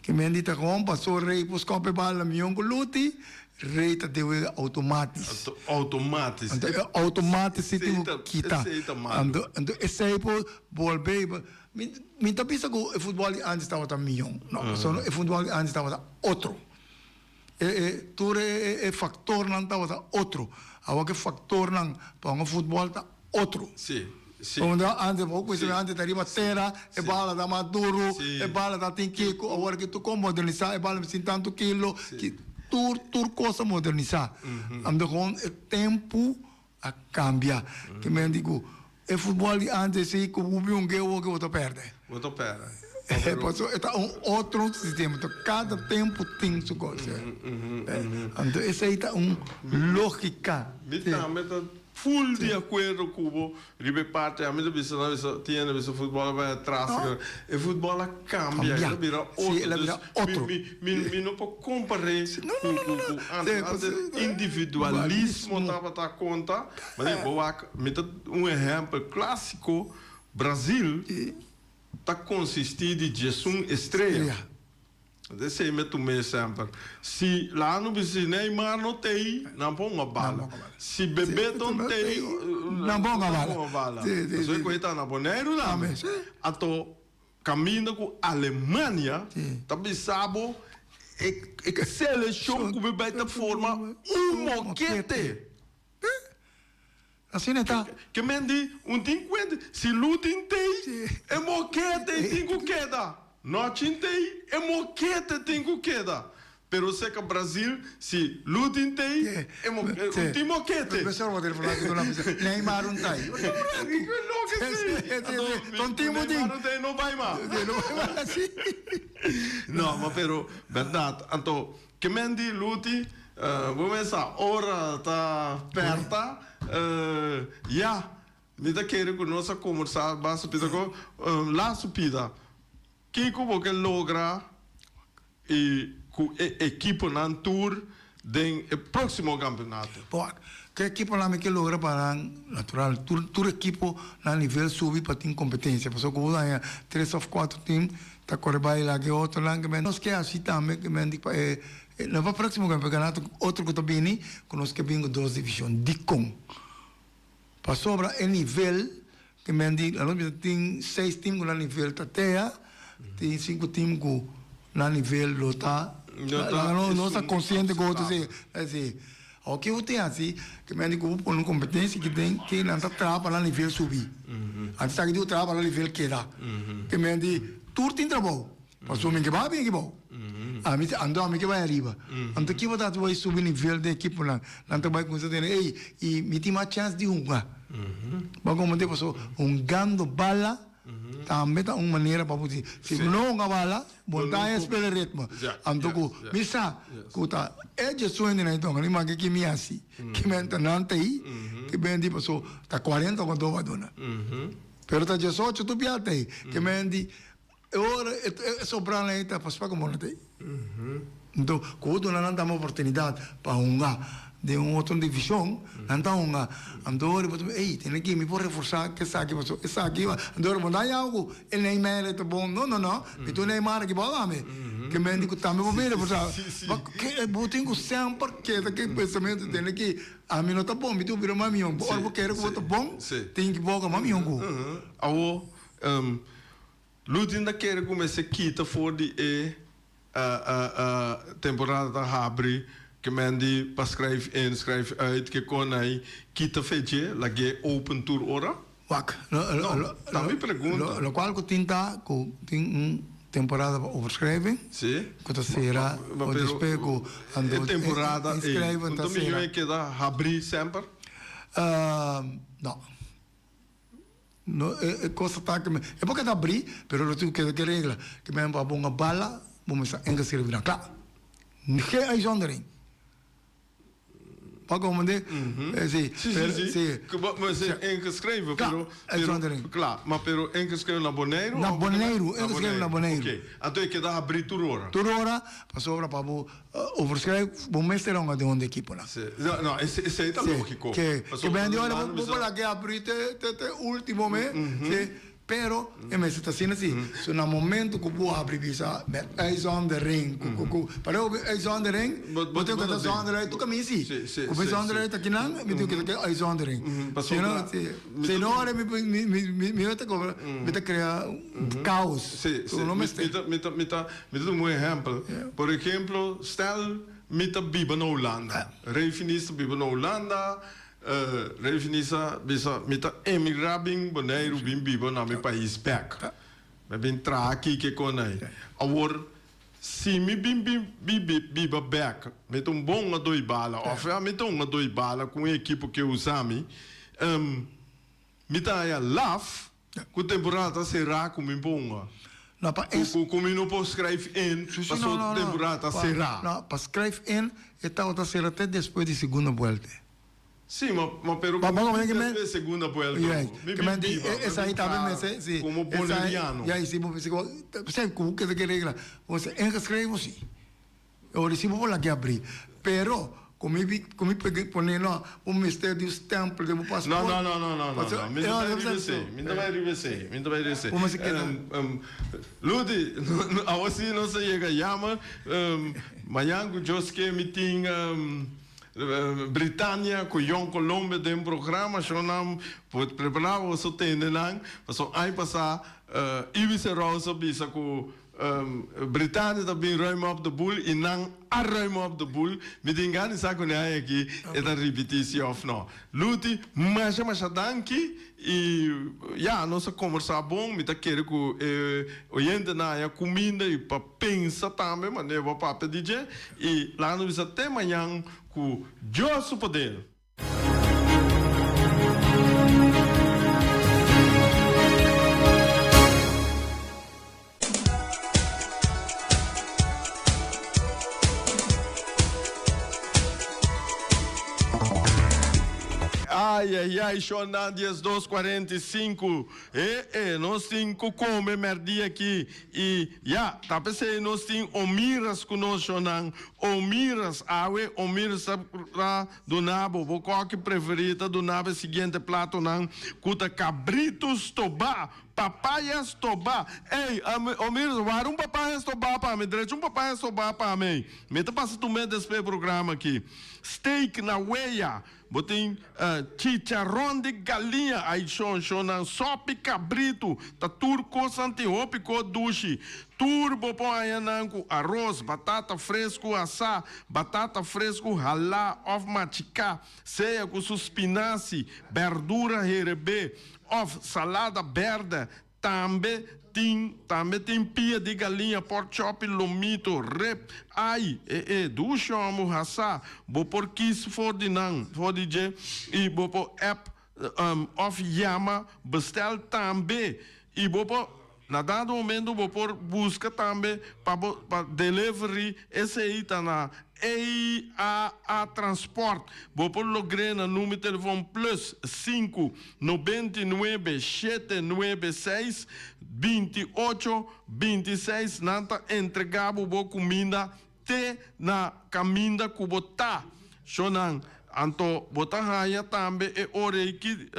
Ke men di ta kon pasó Rey por skòp e bal na mion ku Luti, Rey ta den wega outomátis. Outomátis. Anto e outomátis si tin ku kita. Anto anto esei por bolbe. Mi mi ta bisa ku e futbòl di antes tabata mihó. No, pasobra e futbòl di antes tabata otro. E e tur e e faktornan tabata otro. Awor ku e faktornan pa hunga futbòl ta otro. Sí. Unda antes bo cuminsa antes ta riba tera e bala ta mas duro e bala ta tin kiko awor aki tur con modernisa e bala sin tanto kilo tur tur cos a modernisa anto gewoon e tempo a cambia ke men di cu e futbol di antes si cu bo bin un geo awor bo ta perde. Bo ta perde. Pasobra e ta un otro sistema enton cada tempo tin su cos anto esey ta un logica. Mi tambe ta Full di akuerdo ku bo riba e parti ami ta bisa nan bisa tin hende bisa futbol a bai atras e futbol a kambia el a bira otro dus mi mi no por kompar'é ku ku antes antes individualismo tabata konta manera bo wak mi ta un ehèmpel klasiko Brazil ta konsistí di diesun estrea. Esei me tum'é semper. Si Lano bisa si Neymar no t'ei, nan por hunga bala. Si Bebeto no t'ei, nan por hunga bala. Pasobra e kohe ta na Boneiru tambe. Anto kaminda ku Alemania ta bisa bo e seleshon ku mi bai ta forma un mokete. Asina e ta. Ke men di, un tin kuenta, si Lutin tei, e mokete tin ku keda. Nochin tei, e mokete tin ku keda. Pero seka Brazil, si Lutin tei, e un tin mokete. Profesor bo telefona aki duna bisa, Neymar un tai. No ke si. Ton tin bo tin. Neymar un tai no bai mas. No bai mas, si. No, ma pero berdad. Anto, Ke men di Luti, bo mesa ora ta perta, ya, mi ta kere ku nos a kombersá basta pida ku lastu pida. Kiko bo ke logra i ku e ekiponan tur den e próksimo kampeonato? Bo, ke ekiponan mi ke logra pa nan, natural, tur tur ekipo na nivel subi pa tin kompetensia, pasobra ku bo haña tres òf kuater tim Ta kore bai laga e otronan ke men nos ke hasi tambe ke men di pa e no pa proximo campeonato otro ku ta bini ku nos ke bin ku dos division dikon pasobra e nivel ke men di nos bisa tin seis team ku nan nivel ta tea tin sinku team ku nan nivel lo ta nos ta konsiente ku otro si si awor ke bo tin hasi ke men di ku bo pone un kompetensia ki den ke nan ta traha pa nan nivel subi antes aki di bo traha pa nan nivel keda ke men di tur tin trabou pasobra mi ke bai bin aki bou ami ta anto ami ke bai ariba anto ki bo ta hasi bo subi nivel den ekiponan nan ta bai kuminsa tene ey i mi tin mas chèns di hunga bo a komprende pasobra hungando bala. Tambe ta un manera pa bo di, si bo no hunga bala, bo no ta haña spela ritmo. Anto ku mi sa ku ta e djesun hendenan ei tonga, mi manke ki mi hasi, ki men ta nan ta ei, ki men di paso ta kuarenta ku a duna. Pero ta diesocho tur bia ta ei, ki men di e ora e sobranan ei ta paspa ku bo no ta ei. Anto ku bo duna nan tambe oportunidat pa hunga den un otro divishon, nan ta hunga. Anto ora bo ta bisa, ey, tene aki mi por reforsá ku esaki pasobra esaki. Anto ora bo no ta haña algu ku e Neymar ei ta bon. No, no, no, mi tur Neymar aki bo ami. Ke men di ku tambe bo bin reforsá. Ma ke bo tin ku semper keda ku e pensamentu tene aki ami no ta bon, mi tin ku bira mas mihó. Ora bo kere ku bo ta bon, tin ki boka mas mihó ku. Awor, Lutin ta kere ku mester kita for di e temporada ta habri ke men di pa skrijf in, skrijf uit ke kon ai kita feche lag'é open tur ora? Wak, No, ta mi pregunta. Lokual ku tin ta ku tin un temporada pa overschrijving ku ta sera o despues ku E temporada ei, un ta mihó e keda habri semper? No. No, e cosa ta que me, e por keda abrí, pero lo tin keda ke regla, ke men pa bo un bala, bo mester ingeschreven dan kla. Geen uitzondering. Pa komende? Si, si, si. Si. Mester ingeschreven, pero, uitzondering. Kla, ma pero ingeschreven na Boneiru? Na Boneiru, ingeschreven na Boneiru. Oké, anto e keda abrí tur ora? Tur ora, pasobra pa bo Overschrijf bo mester a hunga den un ekiponan. Sí. No, no, esei ta lógiko. Ke, ke ben di ora bo por laga e abrí te, te, te último me, sí. Pero e mester ta asina sí. So na momento ku bo abri bisa met uitzondering, ku, ku, ku, pareu bo uitzondering, bo tin ku ta uitzondering tur kaminda sí. Ku bo uitzondering ta kinan, mi tin ku ta uitzondering. Pasobra Si no ora mi, mi, mi, mi ta kobra, mi ta krea kaos. Sí, sí. No mester. Mi ta, mi ta, mi ta duna un ehèmpel. Por ehemplo, stel mi ta biba na Hulanda. Rey Finis ta biba na Hulanda. Rey Finisa bisa mi ta emigrá bin Boneiru bin biba na mi pais bèk. Mi bin traha aki ke kon ei. Awor si mi bin biba bèk mi ta un bon adoi bala òf ya mi ta un adoi bala ku un ekipo ke usa mi, mi ta haña laf Ku temporada ta será ku mi ponga? No, pa es. Ku mi no por skrijf in paso temporada ta será. No, pa skrijf in e tabata será te despues di segunda buelta. Sí, ma ma pero ku mi bin despues di segunda buelta. Mi bin biba, mi bin traha komo boneriano. Ya, si bo si ku keda ke regla, bo sa ingeschreven si. Ora si bo por laga abri. Pero ku mi bi ku mi pege pone no bo mester di un stempel den bo paspoort. No no no no no no mi ta bai riba esei mi ta bai riba esei mi ta bai riba esei. Bo mester keda. Ludy awo si nos a yega yama mañan ku Dios ke mi tin Britania ku Jong Colombia den programa shownan por prepara boso tende nan pasobra aña pasa Ibis Rouse a bisa ku Britania ta bin ruim op de boel y nan a ruim op de boel. Mi tin gana di sa cu ne'ay aki e ta ripiti si of no. Luti, masha masha danki y ya nos a combersa bon. Mi ta kere cu e oyentenan haya cuminda y pa pensa tambe manera bo a papia di dje. Y laga nos bisa te mañan cu Dios su poder. Ay ay ay shonnan 12 45 e e nos tin ku kome mèrdia aki i ya ta p'esei nos tin Omiras ku nos shonnan Omiras awe Omiras ta ta duna bo bo kòki preferí ta duna bo e siguiente platonan ku ta kabritu stobá Papaya stobá. Ey, ami, Omiris, wara un papaya stobá pa mi. Drecha un papaya stobá pa mi. Mi ta pasa tumé despues e programa aki. Steak na weya. Bo tin chicharron di galiña. Ay, shon, shonnan, sopi kabritu. Ta tur kosnan tin hopi kos dushi. Tur bo por haña nan ku aros, batata fresku asá, batata fresku halá òf machiká, sea ku su spinasi, bèrdura herebé. Of salada berde tambe tin tambe tin pia di galiña pork chopi lomito rib ai e e dushi homu hasa bo por kis for di nan for di dje y bo por app of yama bestel tambe y bo por na dado momento bo por buska tambe pa bo pa delivery esey ta na EAA Transport. Bo por logr'é na number telefon plus sinku 99 796 28 26. Nan ta entregá bo bo kuminda te na kaminda ku bo ta. Shownan, anto bo ta haña tambe e ora ei ki.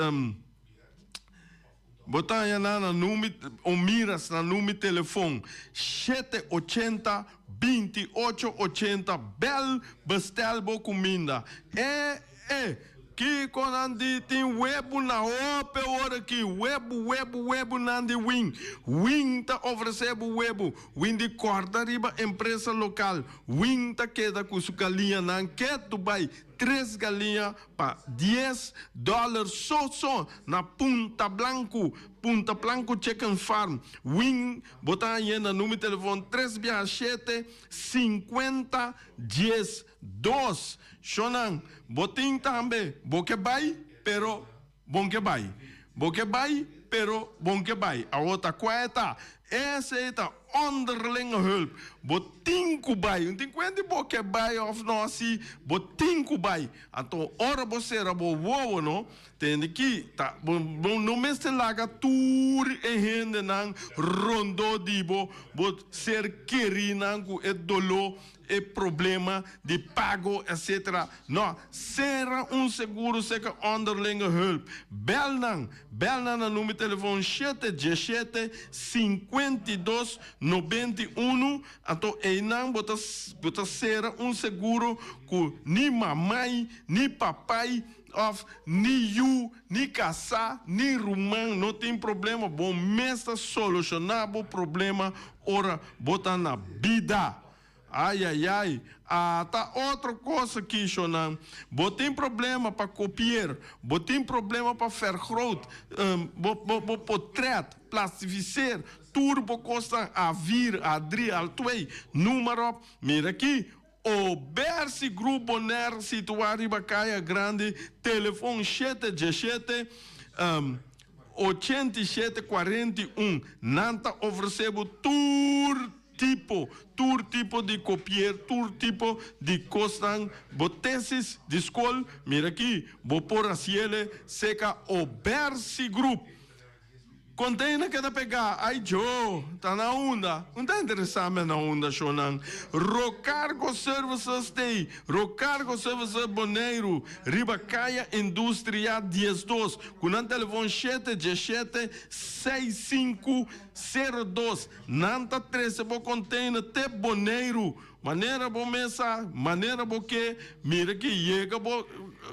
Bo ta haña nan na numi o miras na numi telefon shete ochenta binti ocho ochenta bel bestel bo kuminda e e kiko nan di tin webu na hopi awor aki webu webu webu nan di win win ta ofrese bo webu win di kòrda riba empresa lokal win ta keda ku su galiñanan ketu bai tres galiña Pa dies dollar so so na Punta Blanco, Punta Blanco Chicken Farm, Wing, bo ta hañ'é na number telefon tres biaha shete, sinkuenta, dies, dos. Shonnan, bo tin tambe, bo ke bai, pero bon ke bai. Bo ke bai, pero bon ke bai. Awor ta kua e ta? Esei ta onderlinge hulp. Bo tin ku bai. Un tin kuenta di bo ke bai òf no, si bo tin ku bai. Anto ora bo sera bo wowo no, tende ki ta bo no mester laga tur e hendenan rondó di bo, bo ser kerinan ku e doló e problema di pago etc. No, sera un seguro serka onderlinge hulp. Bel nan, bel nan na number telefon shete diesshete, 52, 91, anto einan bo ta bo ta sera un seguro ku ni mamai, ni papai of ni yu, ni kasá, ni ruman no tin problema. Bo mes ta solushoná bo problema ora bo ta na bida. Ai ai ai, ata otro kos aki shonnan. Bo tin problema pa kopier, bo tin problema pa vergroot, bo bo bo potret, plastifiseer, tur bo kosnan A4, A3, A2, noem maar op. Mira aki, Obersi Group Bonaire situá riba Kaya Grandi, telefon shete diesshete, 87 41. Nan ta ofresé bo tur tipo, tur tipo di kopier, tur tipo di kosnan, bo tesis di skol, mira aki, bo por hasiele seka Obersi Group. Container keda pegá, ai djo, ta na unda? Un ta interesá me na unda shownan. Rocargo Services t'ei, Rocargo Services Boneiru, riba Kaya Industria 12, ku nan telefon shete diesshete, seis sinku, sero dos. Nan ta trese bo container te Boneiru. Manera bo mes sa, manera bo ke, mira ki yega bo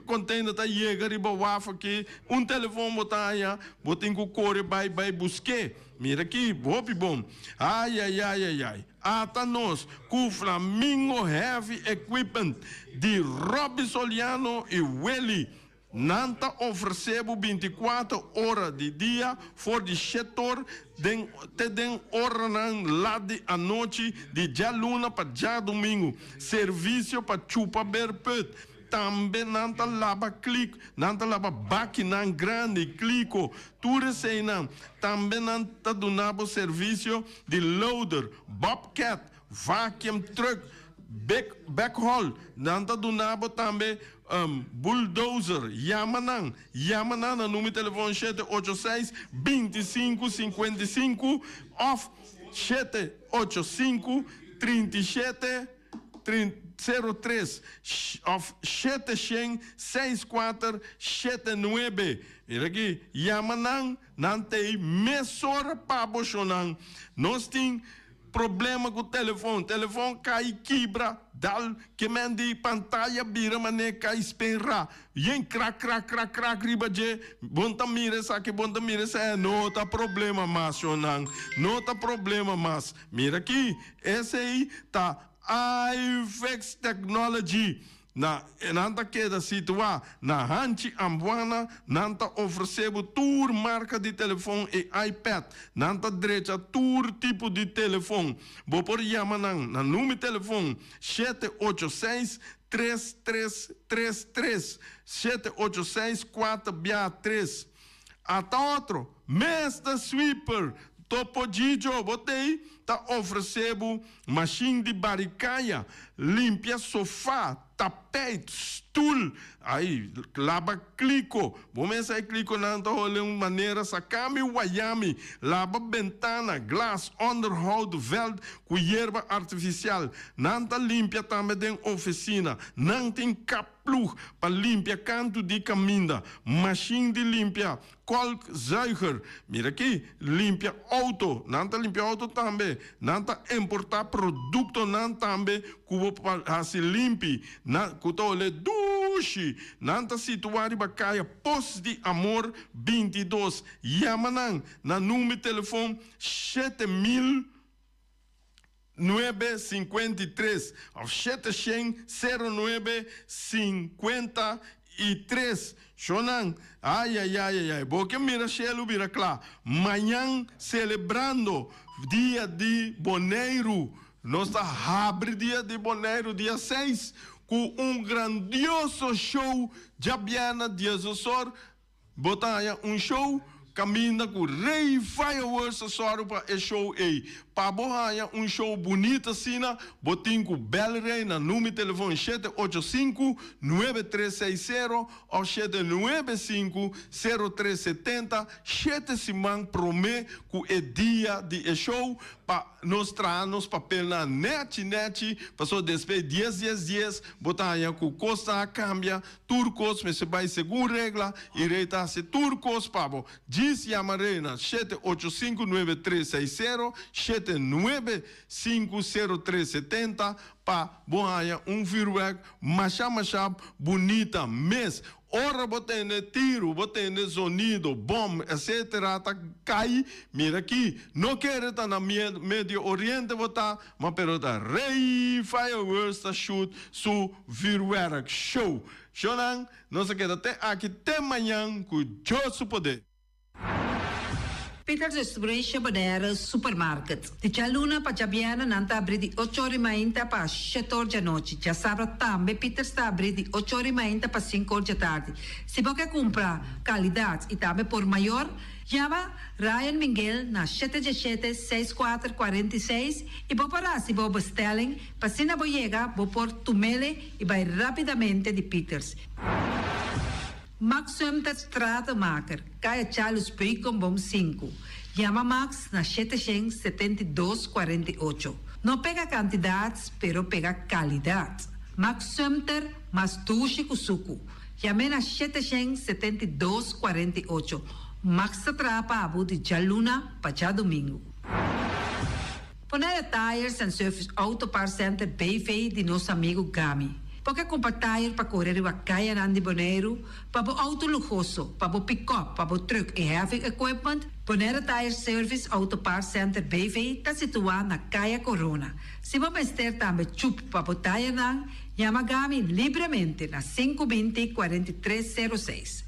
container ta yega riba waf aki, un telefon bo ta haña, bo tin ku kore bai bai busk'é. Mira ki hopi bon. Ayayayayay. Ata nos ku Flamingo Heavy Equipment di Robby Soliano i Willy. Nan ta ofresé bo bintikuater ora di dia for di shetor den te den oranan lat di anochi di djaluna pa djadumingu. Servisio pa chupa berput. Tambe nan ta laba klik, nan ta laba bakinan grandi, kliko, tur eseinan. Tambe nan ta duna bo servisio di loader, bobcat, vacuum truck, big backhaul. Nan ta duna bo tambe Bulldozer, yama nan, yama nan na numero telefon 786 25 55 of 785 37 03 of 700 64 79. Mira aki, yama nan, nan t'ei mesora pa bo shownan. Nos tin Problema ku telefon, telefon kai kibra, dal ke men di pantaya bira mane kai spenra, yen krak krak krak krak riba dje, bon ta mira esaki bon ta mira esei, no ta problema mas shonnan, no ta problema mas, mira aki esei ta iFix Technology. Na e nan ta keda situá na Hanchi Ambuana. Nan ta ofresé bo tur marka di telefon i iPad. Nan ta drecha tur tipo di telefon. Bo por yama nan na number telefon 786 3333, 786 kuater bia tres. Ata otro, Mester Sweeper, Topo Gigio, bo t'ei ta ofresé bo Mashin di bari kaya, limpia sofá, tapijt, stul, ai, laba kliko. Bo mester e klikonan ta hole un manera sakami wayami, laba bentana, glas, onderhoud veld ku yerba artifisial. Nan ta limpia tambe den ofisina. Nan tin kapploeg pa limpia kantu di kaminda, mashin di limpia Kolkzuiger, mira aki, limpia auto, nan ta limpia auto tambe, nan ta importa productonan tambe cu bo pa haci limpi, nan cu ta ole dushi, nan ta situa riba caya Pos di Amor 22, yama nan na number telefon 7000. Nuebe 53 of shete shen sero nuebe 53 Shonan, ayayayayay, bo ke mira shelu bira kla. Mañan selebrando dia di Boneiru, nos ta habri dia di Boneiru dia seis ku un grandioso show djabièrnè diesosor. Bo ta haña un show kaminda ku Rey Fireworks ta sòru pa e show ei. Pa bo haña un show bunita asina, bo tin ku bèl Rey na number telefon 785 9360 òf 795 0370 shete siman promé ku e dia di e show pa nos traha nos papelnan nèchi nèchi, pasobra despues dies dies dies bo ta haña ku kosnan a kambia. Tur kos mester bai segun regla i rei ta hasi tur kos pa bo. Djis yama rei na 7859360, 7950370 pa bo haña un vuurwerk masha masha bunita mes. Ora bo tende tiru, bo tende zonido, bom, etc. Ta kai, mira aki, no kere ta na Medio Oriente bo ta, ma pero ta Rey Fireworks ta shoot su vuurwerk show. Shownan, nos a keda te aki te mañan ku Dios su poder. Peters Distribution Bonaire Supermarket. Di djaluna pa djabièrnè nan ta abrí di ocho or i mainta pa shete or djanochi. Djasabra tambe Peters ta abrí di ocho or i mainta pa sinku or djatardi. Si bo ke kumpra kalidat i tambe por mayor, yama Ryan Minguel na shete djeshete, seis kuater, 46 i bo por hasi bo bestelling pa asina bo yega bo por tumele i bai rápidamente di Peters. Max Sumter Stratenmaker, Kaya Charles Beukenboom sinku. Yama Max na 772 48. No pega kantidat, pero pega kalidat. Max Sumter, mas dushi ku suku. Yam'é na 772 48. Max ta traha pa bo di djaluna pa djadumingu. Bonaire Tires and Service Auto Parts Center BV di nos amigu Gami. Bo ke kumpra tire pa kore riba kayanan di Boneiru, pa bo outo luhoso, pa bo pikòp, pa bo trùk i heavy equipment? Bonaire Tire Service Auto Parts Center BV ta situá na Kaya Korona. Si bo mester tambe chup pa bo tirenan, yama Gami libremente na 520 43 06.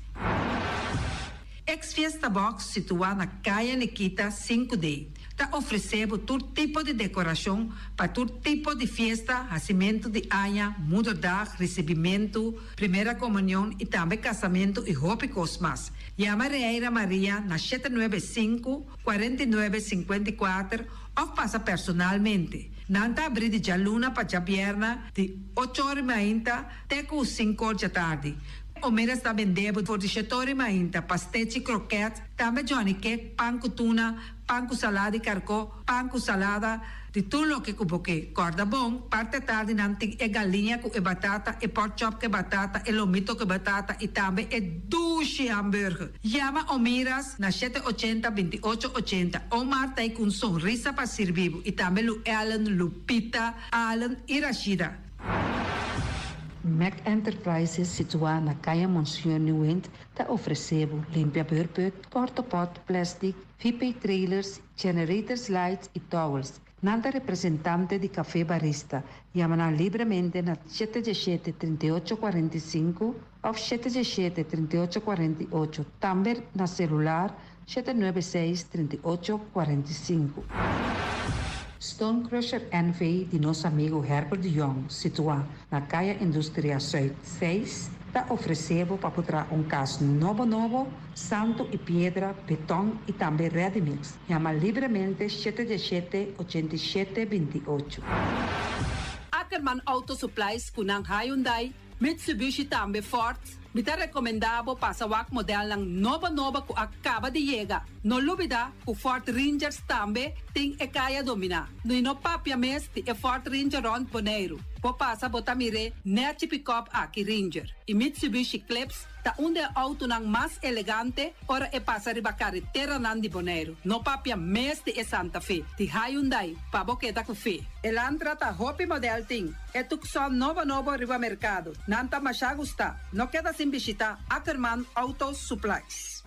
Ex Fiesta Box situá na Kaya Nikita 5D. Ta ofresé bo tur tipo di dekorashon pa tur tipo di fiesta, hasimentu di aña, moederdag, risibimentu, primera komunion i tambe kasamentu i hopi kos mas. Yama Reira Maria na 795, 49, 54 òf pasa personalmente. Nan ta abrí di djaluna pa djabièrna di ocho or i mainta te ku sinku or djatardi. Omeras ta bendé bo for di shete or i mainta, pastechi, krokèt, tambe johnny cake, pan ku tuna, Pan ku salada di karkó, pan ku salada, di tur loke ku bo ke. Kòrda bon, parti atardi nan tin e galiña ku e batata, e pork chop ku e batata, e lomito ku e batata i tambe e dushi hamburger. Yama Omiras na shete ochenta, 28 ochenta. Omar ta ei ku un sonrisa pa sirbi bo i tambe Lu Ellen, Lupita, Allen i Rashida. Mac Enterprises situá na Kaya Monseñor Nieuwind ta ofresé bo limpia beurput, porta pot, plastic, VP Trailers, Generators Lights y Towels. Nan ta representante di Café Barista. Yama nan libremente na 717 38 45 of 717 38 48. Tambe na celular 796 38 45. Stone Crusher NV di nos amigo Herbert de Jong, situá na Kaya Industria Zuid 6, ta ofresé bo pa por traha un kas nobo nobo, santu i piedra, beton i tambe ready mix. Yama libremente 717 87 28. Ackerman Auto Supplies ku nan Hyundai, Mitsubishi tambe Ford. Mi ta rekomendá bo pasa wak modelnan nobo nobo ku a kaba di yega. No lubidá ku Ford Rangers tambe tin e kaya dominá. I no papia mes di e Ford Ranger rònt Boneiru. Bo pasa bo ta mir'é nèchi pikòp aki Ranger. I Mitsubishi Eclipse ta un di e outonan mas elegante ora e pasa riba kareteranan di Boneiru. No papia mes di e Santa Fe, di Hyundai, pa bo keda ku fe. Elantra ta hopi modèl tin. E Tucson nobo nobo riba merkado. Nan ta masha gustá. No keda sin bishitá Ackerman Auto Supplies.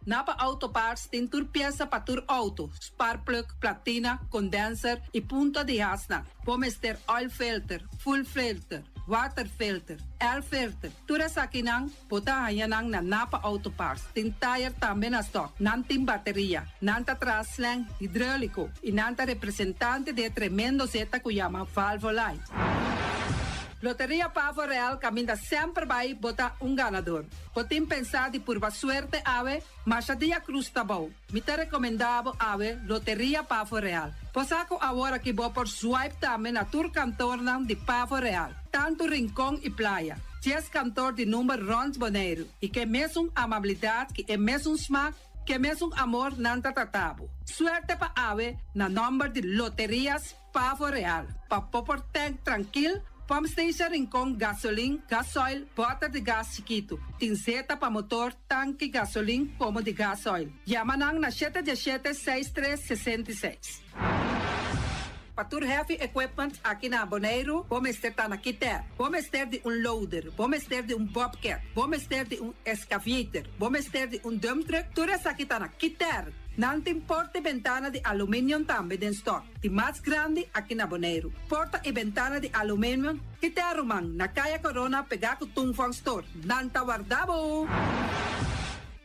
Napa Auto Parts tin tur piesa pa tur outo, sparkplug, platina, condenser i punta di hasnan. Bo mester oil filter, fuel filter, water filter, air filter. Tur esakinan bo ta haña nan na Napa Auto Parts. Tin tire tambe na stock. Nan tin bateria. Nan ta traha slang hidráulico i nan ta representante di e tremendo zeta ku yama Valvoline. Loteria Pavo Real kaminda semper bai bo ta un ganador. Bo tin pensá di purba suerte awe? Masha dia Cruz ta bou. Mi ta rekomendá bo awe Loteria Pavo Real. Bo sa ku awor aki bo por swipe tambe na tur kantornan di Pavo Real, tantu Rincon i Playa. Dies kantor di number rònt Boneiru i ke mesun amabilidat ki e mesun smak, ke mesun amor nan ta trata bo. Suerte pa awe na nòmber di Loterias Pavo Real, pa bo por tank trankil, pump station Rincon, gasolin, gasoil, bòter di gas chikitu. Tin zeta pa motor, tanki gasolin komo di gasoil. Yama nan na 717 63 66. Pa tur heavy equipment aki na Boneiru, bo mester ta na Kiter. Bo mester di un loader, bo mester di un bobcat, bo mester di un excavator, bo mester di un dump truck, tur esaki ta na Kiter. Nan tin porta i bentana di aluminium tambe den stock, di mas grandi aki na Boneiru. Porta i bentana di aluminium, Kiter ruman, na Kaya Corona pegá ku Tung Fong Store. Nan ta warda bo!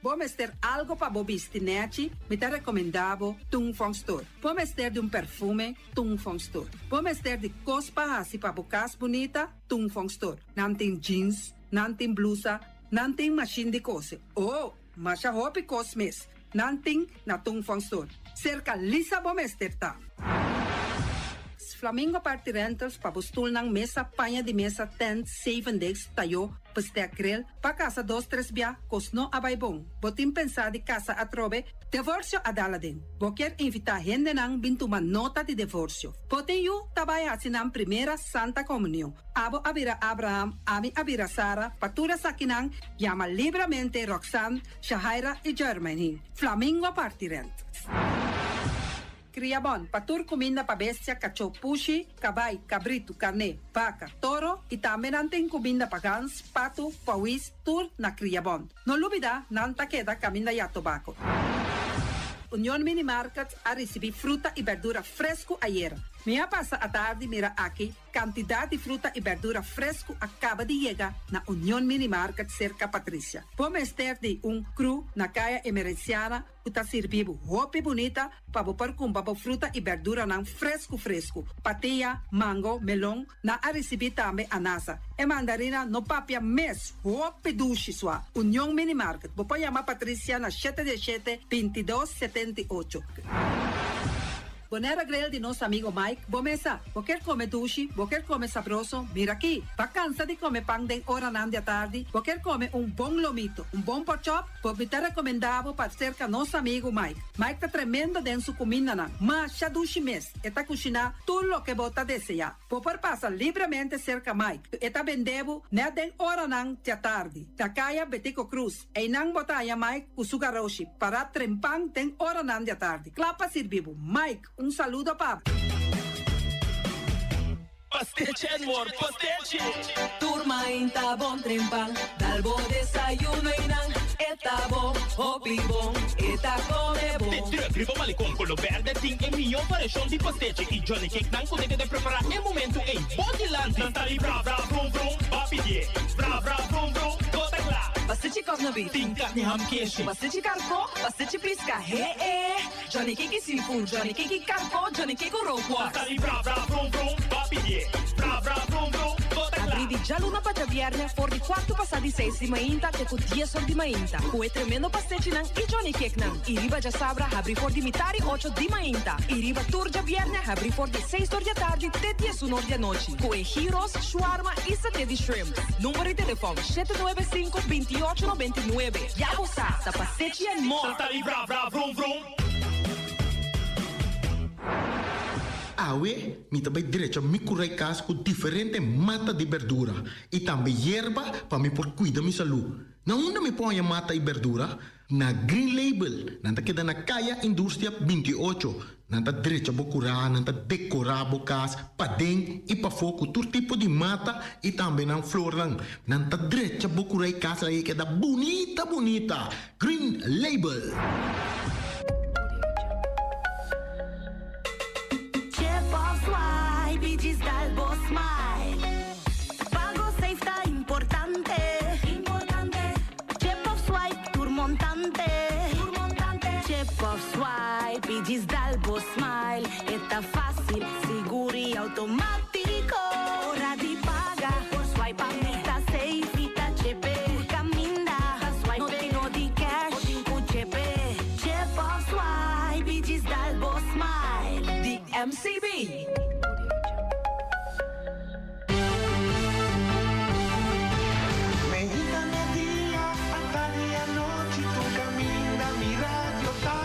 Bo mester algo pa bo bisti nechi? Mi ta recomenda bo Tung Fong Store. Bo mester di un perfume? Tung Fong Store. Bo mester di cos pa haci pa bo cas bunita? Tung Fong Store. Nan tin jeans, nan tin blusa, nan tin machine di cose. Oh, masha hopi cos mes nan tin na Tung Fong Store. Cerca Lisa bo mester ta. Flamingo Party Rentals pa bo stulnan, mesa, paña di mesa, tent, zeven desk, tayo, bestek grill, pa casa dos tres bia, cos no a bay bon. Bo tin pensa di casa atrobe? Divorcio a dal aden. Bo kier invita hendenan bin tuma nota di divorcio. Bo tin yu ta bay haci nan primera Santa Comunion. Abo a bira Abraham, ami a bira Sara, pa tur esakinan yama libramente Roxanne, Shahaira y Jermaine. Flamingo Party Rent. Kria bon pa tur kuminda pa bestia, kachó, pushi, kabai, kabritu, karné, baka, toro i tambe nan tin kuminda pa gans, patu, pawis, tur na Kria Bon. No lubida nan ta keda kaminda ya tobako. Union Mini Market a risibí fruta i berdura fresku ayera. Mi a pasa atardi mira aki Kantidat di fruta i bèrdura fresku a kaba di yega na Union Mini Market serka Patricia. Bo mester di un kru na Kaya Emerenciana ku ta sirbi bo hopi bunita pa bo por kumpra bo fruta i bèrduranan fresku fresku. Patia, mango, melon, nan a risibí tambe anasa. E mandarina no papia mes, hopi dushi sua. Union Mini Market, bo por yama Patricia na shete diesshete, bintidos, setenti'ocho. Bonera Grill di nos amigo Mike, bo mesa. Bo kier come dushi, bo kier come sabroso, mira aki. Ba cansa di come pan den oranan di atardi, bo kier come un bon lomito, un bon porkchop, bo mi ta recomenda bo pa cerca nos amigo Mike. Mike ta tremendo den su cumindanan, masha dushi mes, e ta cushina tur loke bo ta desea. Bo por pasa libremente cerca Mike, e ta bende bo net den oranan di atardi, na caya Betico Cruz. Einan bo ta haña Mike ku su garoshi pará trempan den oranan di atardi, kla pa sirbi bo. Mike, un saludo pa bo. Pastechi and more pastechi! Tur mainta bon trempan, dal bo desayuno einan e ta bon, hopi bon, e ta come bon. De truck riba Malecon Colo Berde tin e mihó variashon di pastechi y Johnny Cake nan ku ta keda prepará e momento ei bo dilanti. Nan ta di bra bra vrum vrum, ba pidié. Bra bra vrum vrum, bo ta kla. Pastechi kòf na beef. Tin karni ham keshi. Pastechi karkó, pastechi piska, he e. Johnny Cake i seafood, Johnny Cake i karkó, Johnny Cake ku rookworst. Nan ta di bra bra vrum vrum, ba pidié. Bra bra vrum vrum, bo ta kla. Abrí di djaluna pa djabièrnè for di kuartu pasá di seis di mainta te ku dies or di mainta ku e tremendo pastechinan i Johnny Cakenan. I riba djasabra habrí for di mitar i ocho di mainta i riba tur djabièrnè habrí for di seis or di atardi te diesun or di anochi ku e gyros, shawarma i saté di shrimp. Number di telefòn, shete nuebe sinku, bintiocho nobentinuebe. Ya bo sa, ta Pastechi and More! Nan ta di bra bra vrum vrum. Awe mi ta bai drecha mi kurai kas ku diferente mata di berdura i tambe yerba pa mi por kuida mi salú. Na unda mi por haña mata i berdura? Na Green Label. Nan ta keda na Kaya Industria 28. Nan ta drecha bo kurá, nan ta dekorá bo kas paden i pafó ku tur tipo di mata i tambe nan flornan. Nan ta drecha bo kurá i kas ei keda bunita bunita. Green Label. Chip of swipe i djis dal bo smile. Pago safe ta importante. Chip of swipe tur montante. Chip of swipe i djis dal bo smile. E ta fásil, sigur i outomátiko. Ora di paga, por swipe mi ta safe, mi ta chepe. Tur kaminda, no tin no di cash, bo tin ku chepe. Chip of swipe i djis dal bo smile. Di MCB. Meinta media, atardi anochi tur caminda mi radio ta.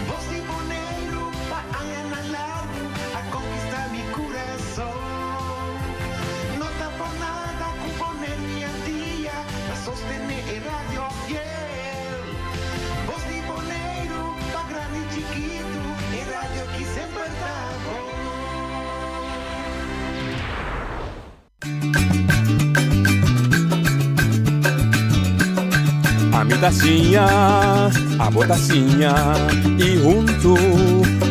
Voz di Boneiru pa añanan largu a conquista mi curason. No ta por nada cu Boneiru y Antia ta sostene e radio fiel. Voz di Boneiru pa grandi y chikitu, e radio ki semper. ta siña, abo ta siña y hunto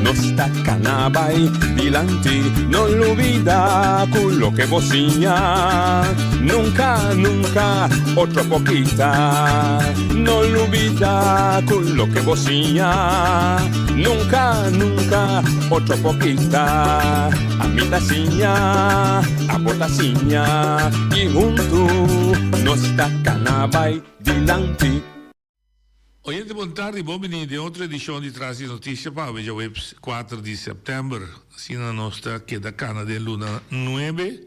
nos ta cana bay dilanti. No lubida cu loke bo siña nunca, nunca otro por kita. No lubida cu loke bo siña nunca, nunca otro por kita. Ami ta siña, abo ta siña y hunto nos ta cana bay dilanti. Oyente bon tardi, bon bini den otro edicion di Tras di Noticia pa awe djaweps kuater di september. Asina nos ta keda cana den luna nuebe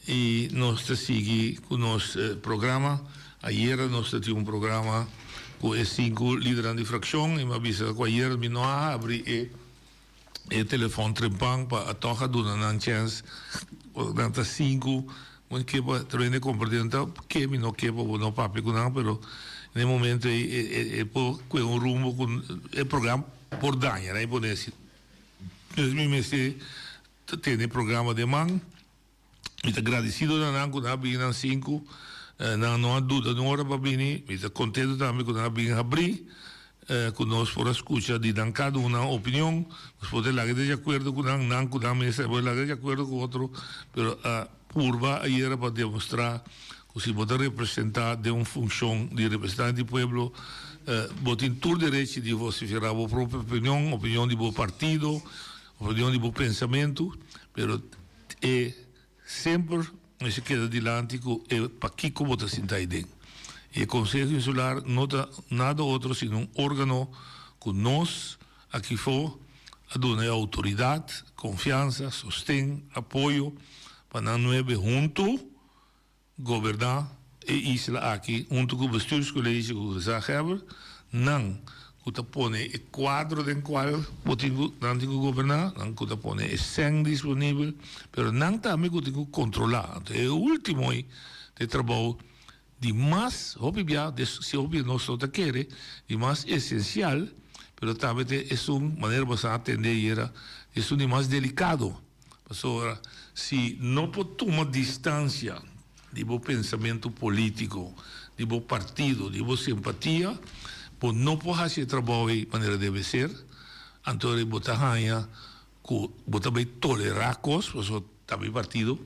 y nos ta sigui cu nos programa. Ayera nos ta tin un programa cu e sinku lidernan di fraccion y mi a bisa cu ayera mi no a habri e E telefòn trempan pa a tòg a duna nan chèns nan ta sinku bo ke pa trende kompartí nan ta ke mi no ke pa bo no papia ku nan pero na e momento ei e e por kue un rumbo ku e programa por daña nan e pone asi dus mi mester ta tene e programa den man. Mi ta gradisido na nan ku nan a bini nan sinku. Nan no a duda niun ora pa bini. Mi ta kontento tambe ku nan a bin habrí ku nos por a skucha di nan kada un nan opinion. Nos por ta laga di akuerdo ku nan, nan ku nan mes por laga di akuerdo ku otro, pero a purba ayera pa demostrá ku si bo ta representá den un funshon di representante di pueblo, bo tin tur derechi di vosiferá bo propio opinion, opinion di bo partido, opinion di bo pensamentu, pero E semper mester keda dilanti ku e pakiko bo ta sinta aiden. I e Konseho Insular no ta nada otro sino un órgano ku nos akifó a duna e outoridat, konfiansa, sosten, apoyo pa nan nuebe huntu Goberná e isla aki huntu ku Bestuurscollege ku Gezaghebber, nan ku ta pone e kuadro den kual bo tin ku nan tin ku goberná, nan ku ta pone e sèn disponibel, pero nan tambe ku tin ku kontrolá. Anto e último ei ta e trabou di mas hopi bia, si hopi nos no ta kere, di mas esensial, pero tambe ta esun, manera bo sa atendé ayera, esun di mas delikado. Pasobra si no por tuma distancia di bo pensamento politico, di bo partido, di bo simpatia, bo no por haci e trabou ei manera debe ser, anto ora bo ta haña cu bo ta bay tolera cos, pasobra ta mi partido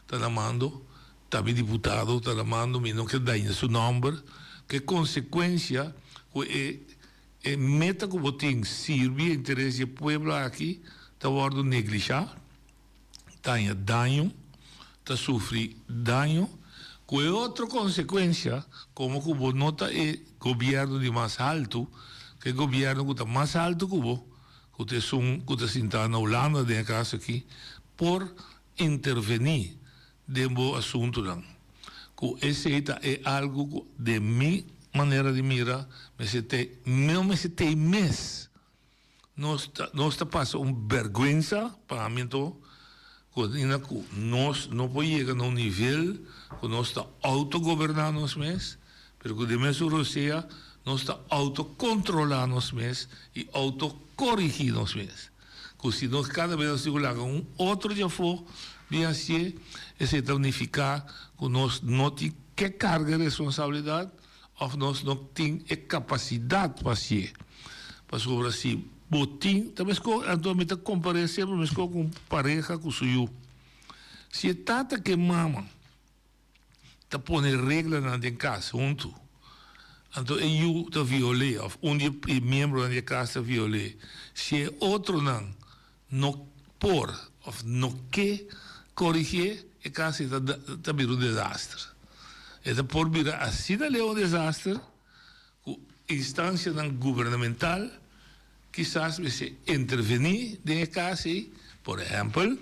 ta na mando, ta mi diputado ta na mando, mi no kier daña su nomber, ke consecuencia cu e E meta ku bo tin, sirbi e interes di e pueblo aki, ta wòrdu neglishá, ta haña daño, ta sufri daño, ku e otro konsekuensia, komo ku bo no ta e gobièrnu di mas haltu, ku e gobièrnu ku ta mas haltu ku bo, ku ta esun ku ta sintá na Hulanda den e kaso aki, por intervení den bo asuntunan. Ku esei ta e algu ku den mi manera di mira mester te no mester tei mes. Nos ta nos ta pasa un bèrgwensa pa mi anto ku asina ku nos no por yega na un nivel ku nos ta outogoberná nos mes, pero ku den mesun rosea nos ta outokontrolá nos mes i outokorigí nos mes. Ku si nos kada bes nos tin ku laga un otro djafó bin hasié, esei ta nifiká ku nos no tin ke karga e responsabilidat òf nos no tin e kapasidat pa hasié. Pasobra si bo tin, ta meskos, anto mi ta kompar'é semper meskos ku un pareha ku su yu. Si e tata ku e mama ta pone reglanan den kas huntu, anto e yu ta viol'é òf un di e miembronan di e kas ta viol'é. Si e otronan no por òf no ke korigié, e kas ei ta ta bira un desaster. E ta por bira asina leu un desaster ku instansianan gubernamental Kisas mester intervení den e kas ei, por ehèmpel,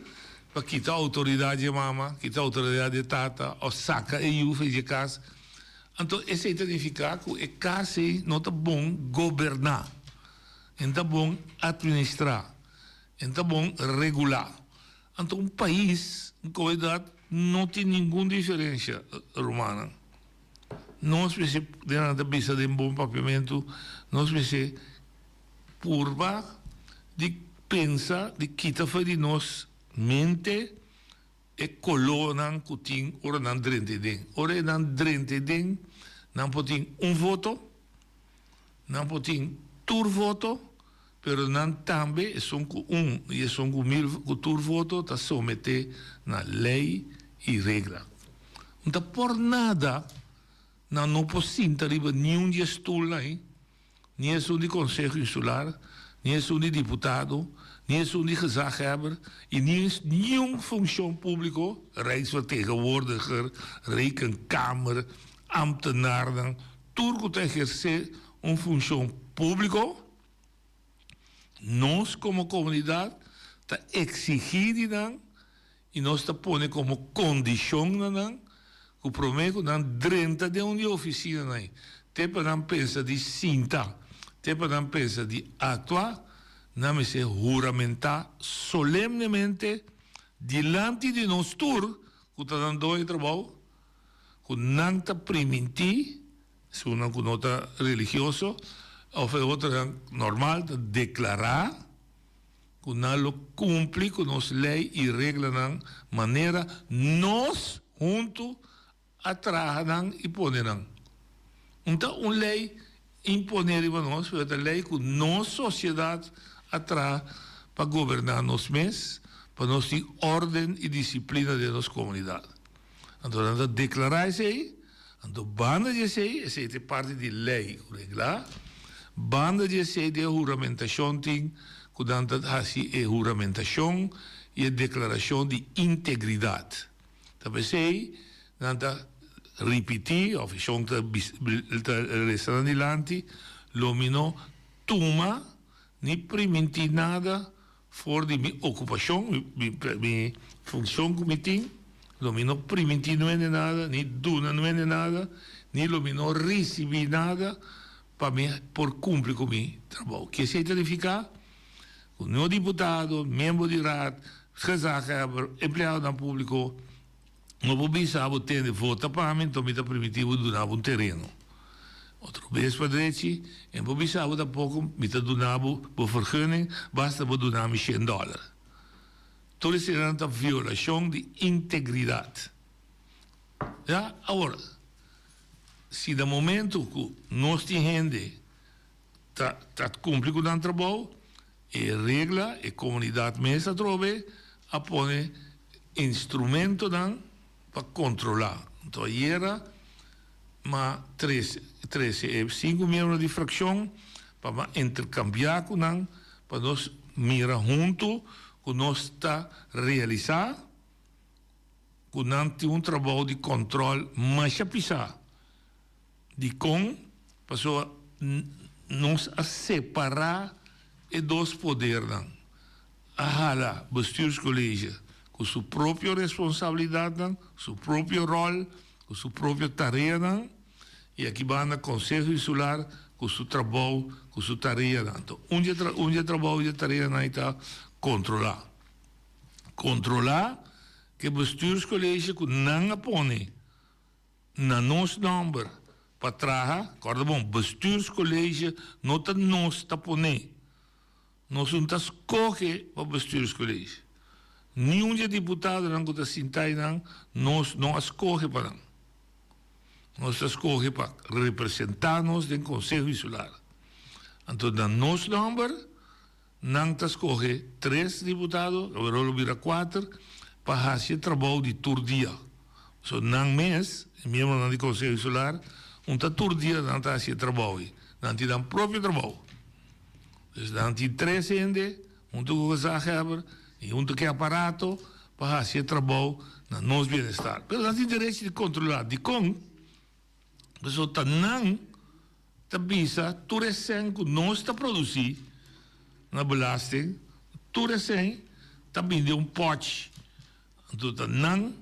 pa kita outoridat dje mama, kita outoridat dje tata òf saka e yu for dje kas. Anto esei ta nifiká ku e kas ei no ta bon goberná, e no ta bon atministrá, e no ta bon regulá. Anto un pais, un komunidat no tin ningun diferensha, rumannan. Nos mester, den nan ta bisa den bon papiamentu, nos mester purba di pensa di kita for di nos mente e kolónan ku tin ora nan drenta den. Ora e nan drenta den, Nan por tin un voto, nan por tin tur voto, pero nan tambe esun ku un i esun ku mil ku tur voto ta someté na lei i regla. No ta por nada nan no por sinta riba niun di e stulnan ei. Ni esun di Konseho Insular, ni esun di diputado, ni esun di gezaghebber i ni niun funshon públiko, Rijksvertegenwoordiger, Rekenkamer, ambtenarnan, tur ku ta ehersé un funshon públiko, nos komo komunidat ta eksigí di nan i nos ta pone komo kondishon na nan ku promé ku nan drenta den un di e ofisinanan ei, te pa nan pensa di sinta, te pa nan pensa di aktua, nan mester huramentá solemnemente dilanti di nos tur ku ta nan doño di trabou, ku nan ta primintí, esunnan ku no ta religioso òf e otronan normal ta deklará. Ku nan lo kumpli ku nos lei i reglanan manera nos huntu a traha nan i pone nan. Un ta un lei imponé riba nos, pero ta lei ku nos sosiedat a traha pa goberná nos mes, pa nos tin órden i disiplina den nos komunidat. Anto nan ta deklará esei, anto banda di esei, esei ta e parti di lei ku reglá, banda di esei den e huramentashon tin ku nan ta hasi e huramentashon i e deklarashon di integridat. Ta p'esei nan ta ripití òf e shon ta ta resa nan dilanti, Lo mi no tuma ni primintí nada For di mi okupashon, mi funshon ku mi tin, lo mi no primintí nuende nada, ni duna nuende nada, ni lo mi no risibí nada pa mi por kumpli ku mi trabou. Ke esei ta nifiká? Ku no diputado, miembro di raad, gezaghebber, empleadonan públiko, No por bisa bo tende vota pa mi, enton mi ta primiti bo duna bo un tereno. Otro bes pa drechi, e por bisa bo tampoco mi ta duna bo bo vergunning, basta bo duna mi shen dollar. Tur eseinan ta violacion di integridad. Ya, awor, si na momento cu nos tin hende ta ta cumpli cu nan trabou, E regla e comunidad mes atrobe a pone instrumentonan pa controla. Anto ayera m'a trece trece e cinco miembro di fraccion pa m'a intercambia cu nan pa nos mira hunto cu nos ta realisa cu nan tin un trabou di control masha pisa. Dikon? Pasobra nos a separá e dos podernan. A hala Bestuurscollege ku su propio responsabilidatnan, su propio ròl, ku su propio tareanan, i aki banda Konseho Insular ku su trabou, ku su tareanan. Anto un di e un di e trabou di e tareanan ei ta kontrolá. Kontrolá ku e Bestuurscollege ku nan a pone. Na nos nòmber pa traha, kòrda bon, Bestuurscollege no ta nos ta poné. Nos un ta skohe pa Bestuurscollege. Niun di e diputadonan ku ta sinta einan nos no a skohe pa nan. Nos ta skohe pa representá nos den Konseho Insular. Anto na nos nòmber Nan ta scoge tres diputado, awor lo bira cuater, pa haci e trabou di tur dia. So nan mes, e miembronan di Conseho Insular, un ta tur dia nan ta haci e trabou ei. Nan tin nan propio trabou. Dus nan tin tres hende, hunto cu gezaghebber y hunto cu e aparato, pa haci e trabou na nos bienestar. Pero nan tin derecho di controla. Dicon? Pasobra ta nan ta bisa tur e sèn ku nos ta produsí na belasting, tur e sèn ta bini den un pòchi. Anto ta nan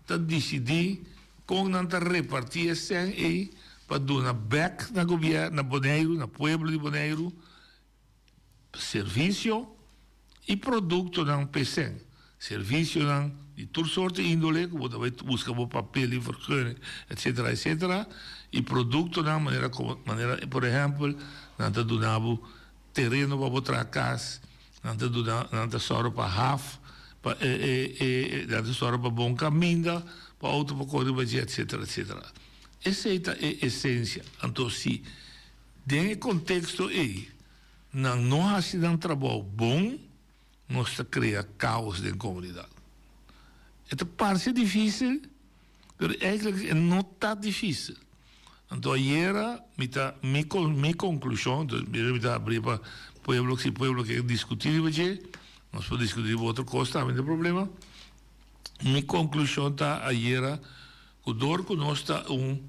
ta disidí kon nan ta repartí e sèn ei pa duna bèk na gobièrnu, na Boneiru, na pueblo di Boneiru. Servisio i produktonan p'esen. Servisionan di tur sorte índole ku bo ta bai buska bo papel di vergunning etsetera etsetera i produktonan manera komo manera por ehèmpel nan ta duna bo tereno pa bo traha kas, nan ta duna nan ta sòru pa haf pa e e e nan ta sòru pa bon kaminda pa outo por kore riba dje etsetera etsetera. Esei ta e esensia. Anto si den e konteksto ei nan no hasi nan trabou bon, nos ta krea kaos den komunidat. E ta parse difísil, pero eigentlik e no ta difísil. Anto ayera mi ta mi mi konklushon, mi ta abri pa pueblo, si pueblo ke diskutí riba dje, nos por diskutí riba otro kos tambe, no tin problema. Mi konklushon ta ayera ku dor ku nos ta un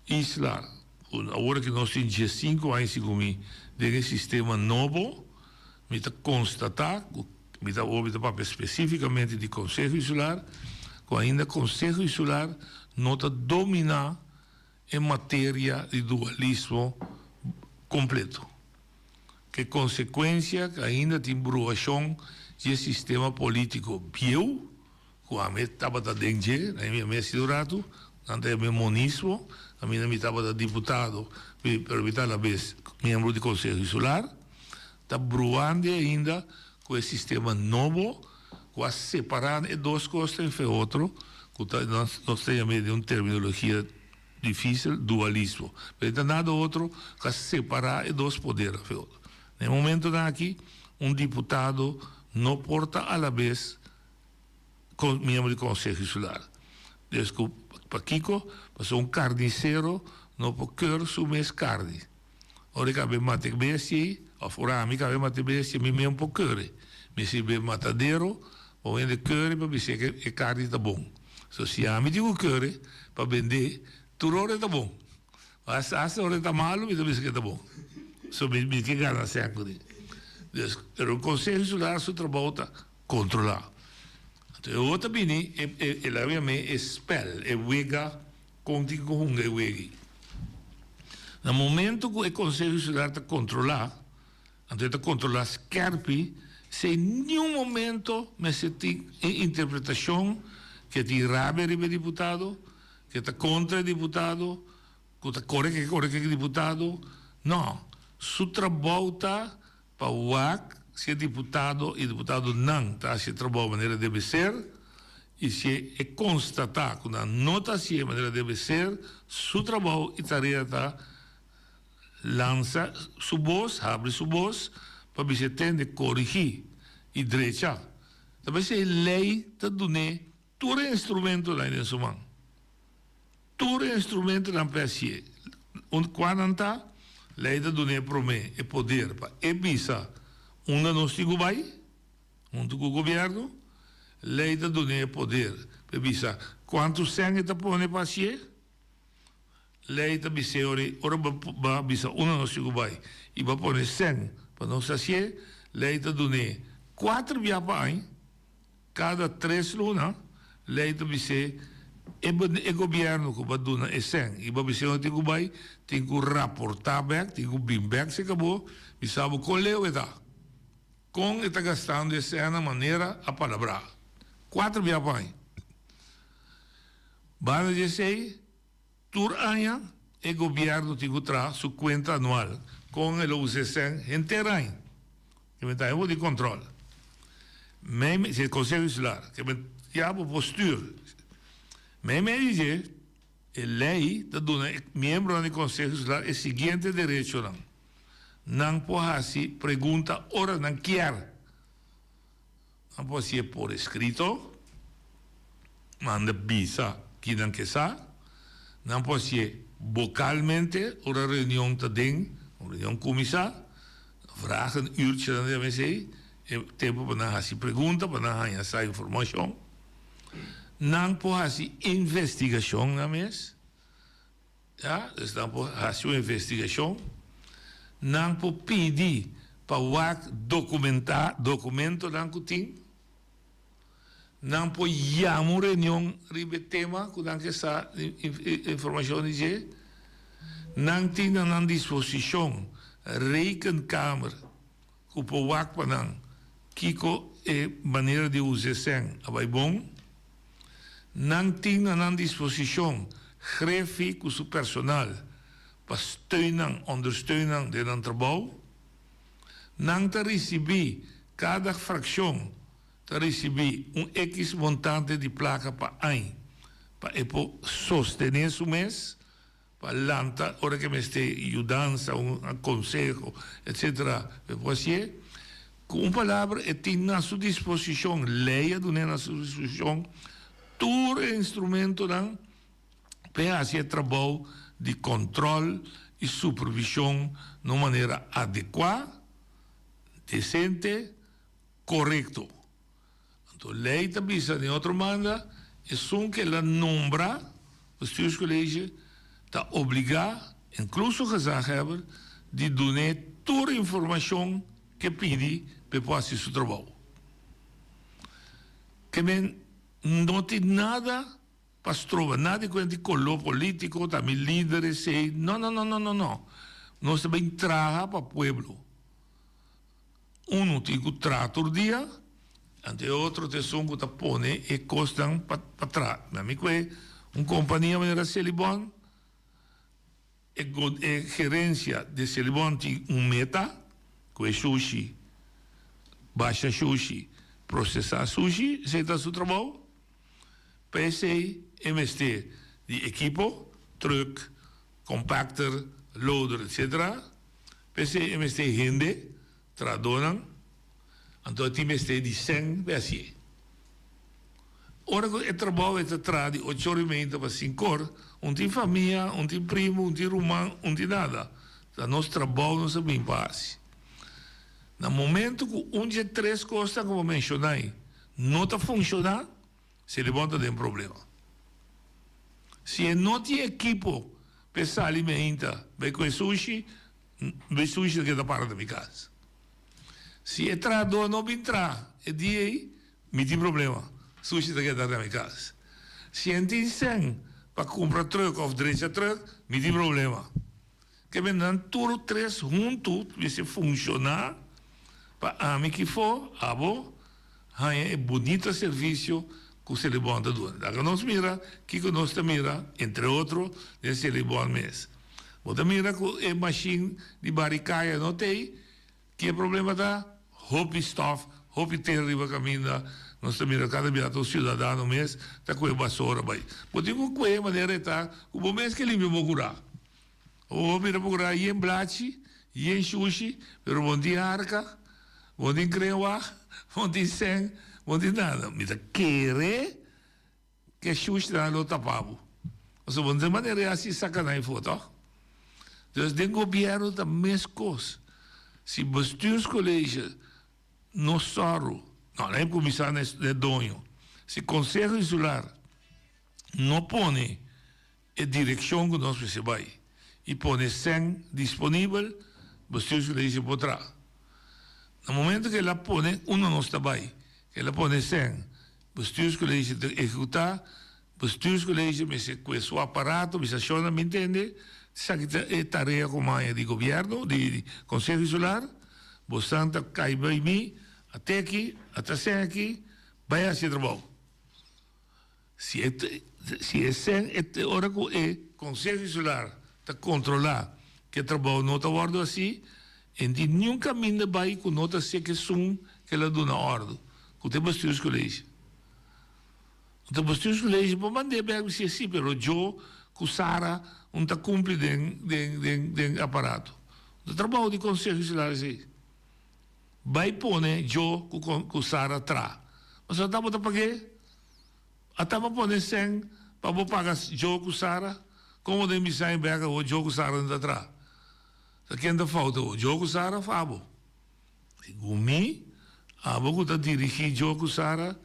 isla ku awor aki nos tin diesinku aña segun mi den e sistema nobo, mi ta konstatá ku mi ta awor mi ta papia spesífikamente di Konseho Insular, ku ainda Konseho Insular no ta dominá e materia di dualismo kompleto. Ke konsekuensia ku ainda tin bruashon dje sistema polítiko bieu ku ami tabata den dje, na mi mes un ratu, nan ta yam'é monismo, kaminda mi tabata diputado, pero mi ta alabes miembro di Konseho Insular, ta bruande ainda ku e sistema nobo ku a separá e dos kosnan fe otro, ku ta nos ta yam'é den un terminologia Difícil, dualismo. Pero e ta nada otro ka separá e dos podernan fe otro. Na e momentonan aki, un diputado no por ta alabes miembro di Konseho Insular. Dus ku pakiko? Pasobra un karnisero no por keur su mes karni. Ora e kabe mata e bestia ei, òf ora ami kabe mata e bestia, mi mes por keur e. Mi sirbi e matadero pa un hende keur e pa bis'é ke e karni ta bon. So si ami tin ku keur e pa bend'é, tur ora e ta bon. Hasta hasta ora e ta malu mi ta bisa ke ta bon. So mi mi ke gana sèn kuné. Dus, pero Konseho Insular su trabou ta kontrolá. Anto e ora ta bini e e e laga mi yam'é e spèl, e wega. Kon tin ku hunga e wega ei? Na momento ku e Konseho Insular ta kontrolá, anto e ta kontrolá skèrpi, si en niun momento mester tin e interpretashon ku e tin rabia riba e diputado, ku e ta kontra e diputado, ku ta kore ke kore ke diputado. No, su trabou ta pa wak si e diputado y diputadonan ta haci e trabou manera debe ser y si e constata cu nan no ta hacié manera debe ser, su trabou y tarea ta lansa su bos, habri su bos pa bisa e tende corigi y drecha. Ta p'esey ley ta dun'é tur e instrumentonan den su man. Tur e instrumentonan pa e hacié. Un cua nan ta? Ley ta dun'é promé e poder pa e bisa unda nos tin cu bay, hunto cu gobierno. Ley ta dun'é e poder pa e bisa cuanto cen e ta pone pa hacié. Ley ta bis'é ora ora bo ba bisa unda nos tin cu bay y bo a pone cen pa nos hacié, ley ta dun'é cuater bia pa aña. Kada tres luna, lei ta bis'é e e gobièrnu ku ba duna e sèn i ba bis'é unda tin ku bai, tin ku raportá bèk, tin ku bin bèk serka bo, bisa bo kon leu e ta, kon e ta gastando e sèn na manera a palabrá. Kuater bia pa aña. Banda di esei. Tur aña e gobièrnu tin ku traha su kuenta anual kon el a usa e sèn henter aña. Ke men ta hebo di kòntròl. Mei mei, si e Konseho Insular, ke men ya bo por stür. Mei mei di dje, e lei ta duna e miembronan di Konseho Insular e siguiente derechonan, Nan por hasi pregunta ora nan kier. Nan por hasié por eskrito, manda bisa ki nan ke sa. Nan por hasié bokalmente ora reunion ta den, un reunion kuminsá, vragenuurtje nan ta yama esei, e tempu pa nan hasi pregunta, pa nan haña sa informashon. Nan por hasi investigashon nan mes. Ya, dus nan por hasi un investigashon, nan por pidi pa wak dokumentá dokumentonan ku tin, nan por yama un reunion riba e tema ku nan ke sa informashon di dje, nan tin na nan disposishon rekenkamer ku por wak pa nan kiko e manera di usa e sèn a bai bon. Nan tin na nan disposishon Grefi ku su personal pa steun nan, ondersteun nan den nan trabou. Nan ta risibí, kada frakshon ta risibí un ekis montante di plaka pa añ pa e por sostené su mes. pa lanta ora ku e mester yudansa, un konseho, etsetera, e por hasié. Ku un palabra e tin na su disposishon, lei a dun'é na su disposishon tur e instrumentonan pa e hasi e trabou di kòntròl i supervishon na un manera adekuá, desente, korekto. Anto lei ta bisa den otro banda, esun ku el a nombra bestuurscollege ta obligá, inkluso gezaghebber, di dun'é tur informashon ku e pidi pa e por hasi su trabou. Ke men no tin nada pa stroba, nada di kuenta di koló polítiko, ta mi lider esei, no no no no no no. Nos ta bin traha pa pueblo. Unu tin ku traha tur dia, anto e otro ta esun ku ta pone e kosnan pa pa traha. Na mi kue un kompania manera Selibon, e e gerensia di Selibon tin un meta ku e shushi, basha shushi, prosesá sushi, esei ta su trabou. Pa esei e mester di ekipo, trùk, compactor, loader, etc. P'esei e mester hende, trahadónan, anto e tin mester di sèn pa e hasié. Ora ku e trabou e ta traha di ocho or i meinta pa sinku or, un tin famia, un tin primu, un tin ruman, un tin nada. Ta nos trabou nos a bin pa hasi. Na momento ku un dje tres kosnan ku bo menshoná ei no ta funshoná, Selibon ta den problema. Si e no tin ekipo p'e sali meinta bai ku e sushi, bai sushi ta keda para na mi kas. Si e trahadó no bin traha e dia ei, mi tin problema, sushi ta keda na mi kas. Si e no tin sèn pa kumpra trùk òf drecha trùk, mi tin problema. Ke men nan tur tres huntu mester funshoná pa ami kifó abo haña e bunita servisio ku Selibon ta duna. Laga nos mira kiko nos ta mira, entre otro, den Selibon mes. Bo ta mira ku e mashin di bari kaya no t'ei, ki e problema ta? Hopi stòf, hopi tera riba kaminda, nos ta mira kada bia ta un siudadano mes ta kohe basora bai. Bo tin ku kohe manera e ta ku bo mes ke limpia bo kurá. Bo mira bo kura yen blachi, yen shushi, pero bo no tin arka, bo no tin krenwag, bo no tin sèn, bo no tin nada. Mi ta kere ku e shushinan lo tapa bo. Pasobra bo no tin manera di hasi saka nan afó, tòg? Dus den gobièrnu ta meskos. Si bestuurscollege no sòru, no, nan e kuminsá na e doño. Si konseho insular no pone E direkshon ku nos mester bai i pone sèn disponibel, Bestuurscollege por traha. Na momento ku el a pone unda nos ta bai, ku el a pone sèn, Bestuurscollege ta ehekutá, Bestuurscollege mester kue su aparato, bisa shon mi ntende, esaki ta e tarea ku maña di gobièrnu, di Konseho Insular, bosan ta kai bai mi, a teki, a ta sèn aki, bai hasi e trabou. Si e si e sèn e ora ku e Konseho Insular ta kontrolá ku e trabou no ta wòrdu hasí, e no tin niun kaminda bai ku no ta seka esun ku el a duna òrdu, ku ta e Bestuurscollege. Anto Bestuurscollege por mand'é bèk bis'é sí, pero Joe ku Sara un ta kumpli den den den den aparato. Ta trabou di Konseho Insular esei. Bai pone Joe ku ku Sara traha. Pasobra tabata pag'é. Ata bo pone sèn pa bo paga Joe ku Sara? Kon bo den bisa en bek awor Joe ku Sara no ta traha? Ta ken ta fouta awor, Joe ku Sara of abo? Segun mi, abo ku ta dirigí Joe ku Sara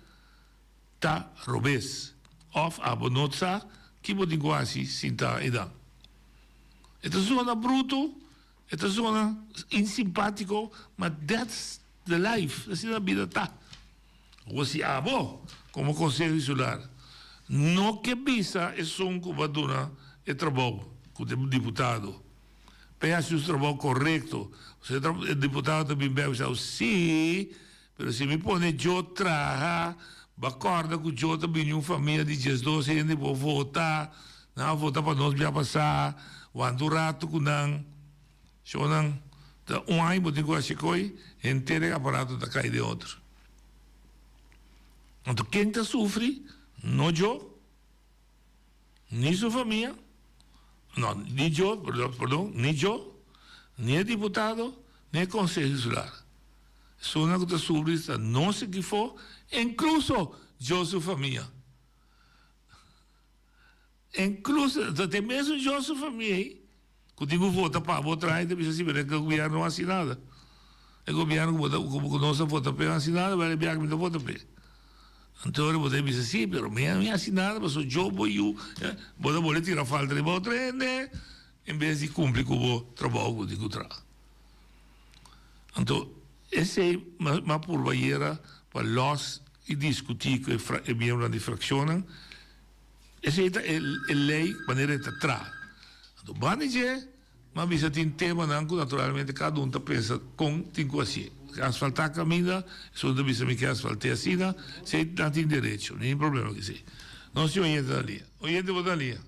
ta robes. Of abo no sa ki bo tin ku hasi sinta eidan. E ta zona brutu, e ta zona insimpátiko, ma that's the life, asina bida ta. Awor si abo, komo Konseho Insular, no ke bisa esun ku bo a duna e trabou, ku ta e diputado, pa e hasi su trabou korekto, pasobra e diputado ta bin bèk bisa bo, sí, pero si mi pone Joe traha, bo a kòrda ku Joe ta bini un famia di diesdos hende, bo vota, nan a vota pa nos bia pasá, wanta un ratu ku nan. Shownan ta un aña bo tin ku hasi koi, henter e aparato ta kai den otro. Anto ken ta sufri? No Joe, ni su famia. No, ni Joe, perdon, perdon, ni Joe, ni e diputado, ni e Konseho Insular. Esunnan ku ta sufri ta nos ekifo, inkluso Joe su famia. Inkluso, ta te mesun Joe su famia ei, ku tin ku vota pa bo traha i ta bisa si pero e gobièrnu no hasi nada. E gobièrnu ku bo ta, ku nos a vota p'e no hasi nada, wèl e biaha mi ta vota p'e. Anto ora bo ta bisa si, pero mi a hasi nada pasobra yo bo yu, bo ta bole tira falta riba otro hende en bes di cumpli cu bo trabou cu tin cu traha. Anto esey m'a purba ayera pa los y discuti cu e miembronan di fraccionnan, esey ta e ley manera e ta traha. Anto banda di dje. M'a bisa tin temanan ku naturalmente kada un ta pensa kon tin ku hasié. Asfaltá kaminda, esun ta bisa mi ke asfalt'é asina, esei nan tin derecho, ni tin problema ku esei. Nos tin oyente na liña. Oyente bo ta na liña.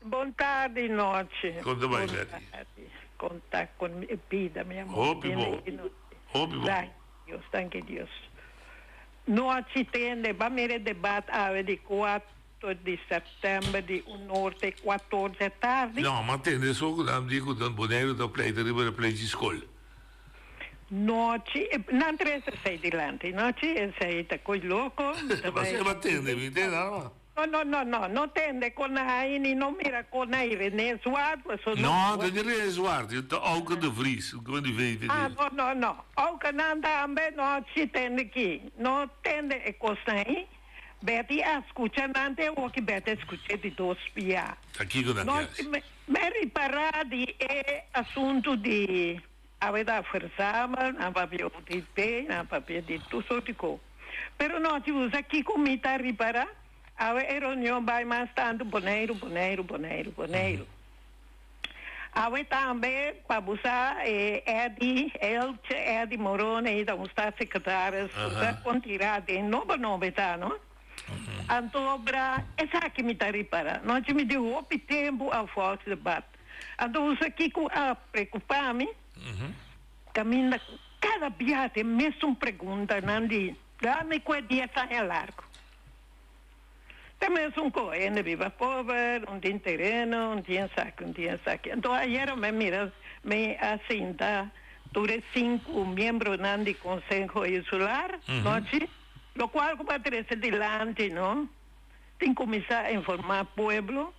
Bon tardi nochi. Kon ta bai Betty? Kon ta kon e bida mi amor. Hopi bon. Hopi bon. Danki Dios, danki Dios. Nochi tende, ba mira e debat awe di kuat. To di sèptèmber di un or te kuator dje tardi. No, m'a tende so ku nan di ku Boneiru ta pleita riba e plenchi skol. Nochi, nan tres esei dilanti. Nochi, esei ta ko'i loko. Mas e m'a tende, mi tende nada mas. No, no, no, no, no tende kon ai ni no mira kon ai René Zwart, paso no. No, ta di René Zwart, ta Auke de Vries, un di VVD. Ah, no, no, no. Auke nan tambe, nochi tende ki. No tende e kosnan ei. Betty a skucha nan te awor ki Betty a skuch'é di dos bia. Ta kiko nan No ke hasi? me ripará di e asuntu di awe ta verzamel, nan papia OTP, nan papia di tur sort di ko. Pero no si usa kiko mi ta ripará, awe e reunion bai mas tantu Boneiru, Boneiru, Boneiru, Boneiru. Awe tambe pa bo sa e Eddy, Eltje Eddy Morone ei ta un staatssecretaris ku ta kon tira den nobo nobo e ta no. Anto bra esaki mi ta ripara nochi mi di hopi tempu a volksdebat. Anto bo sa kiko a preocupa mi? Caminda ku kada bia den mesun preguntanan di dame ku e dies aña largo. Ta mesun ko, hende biba pober, un tin tereno, un tin esaki, un tin esaki. Anto ayera mi a mira, mi a sinta tur e sinku miembronan di Konseho Insular nochi, lokual ku bo a trese dilanti, no? Tin kuminsá informá pueblo,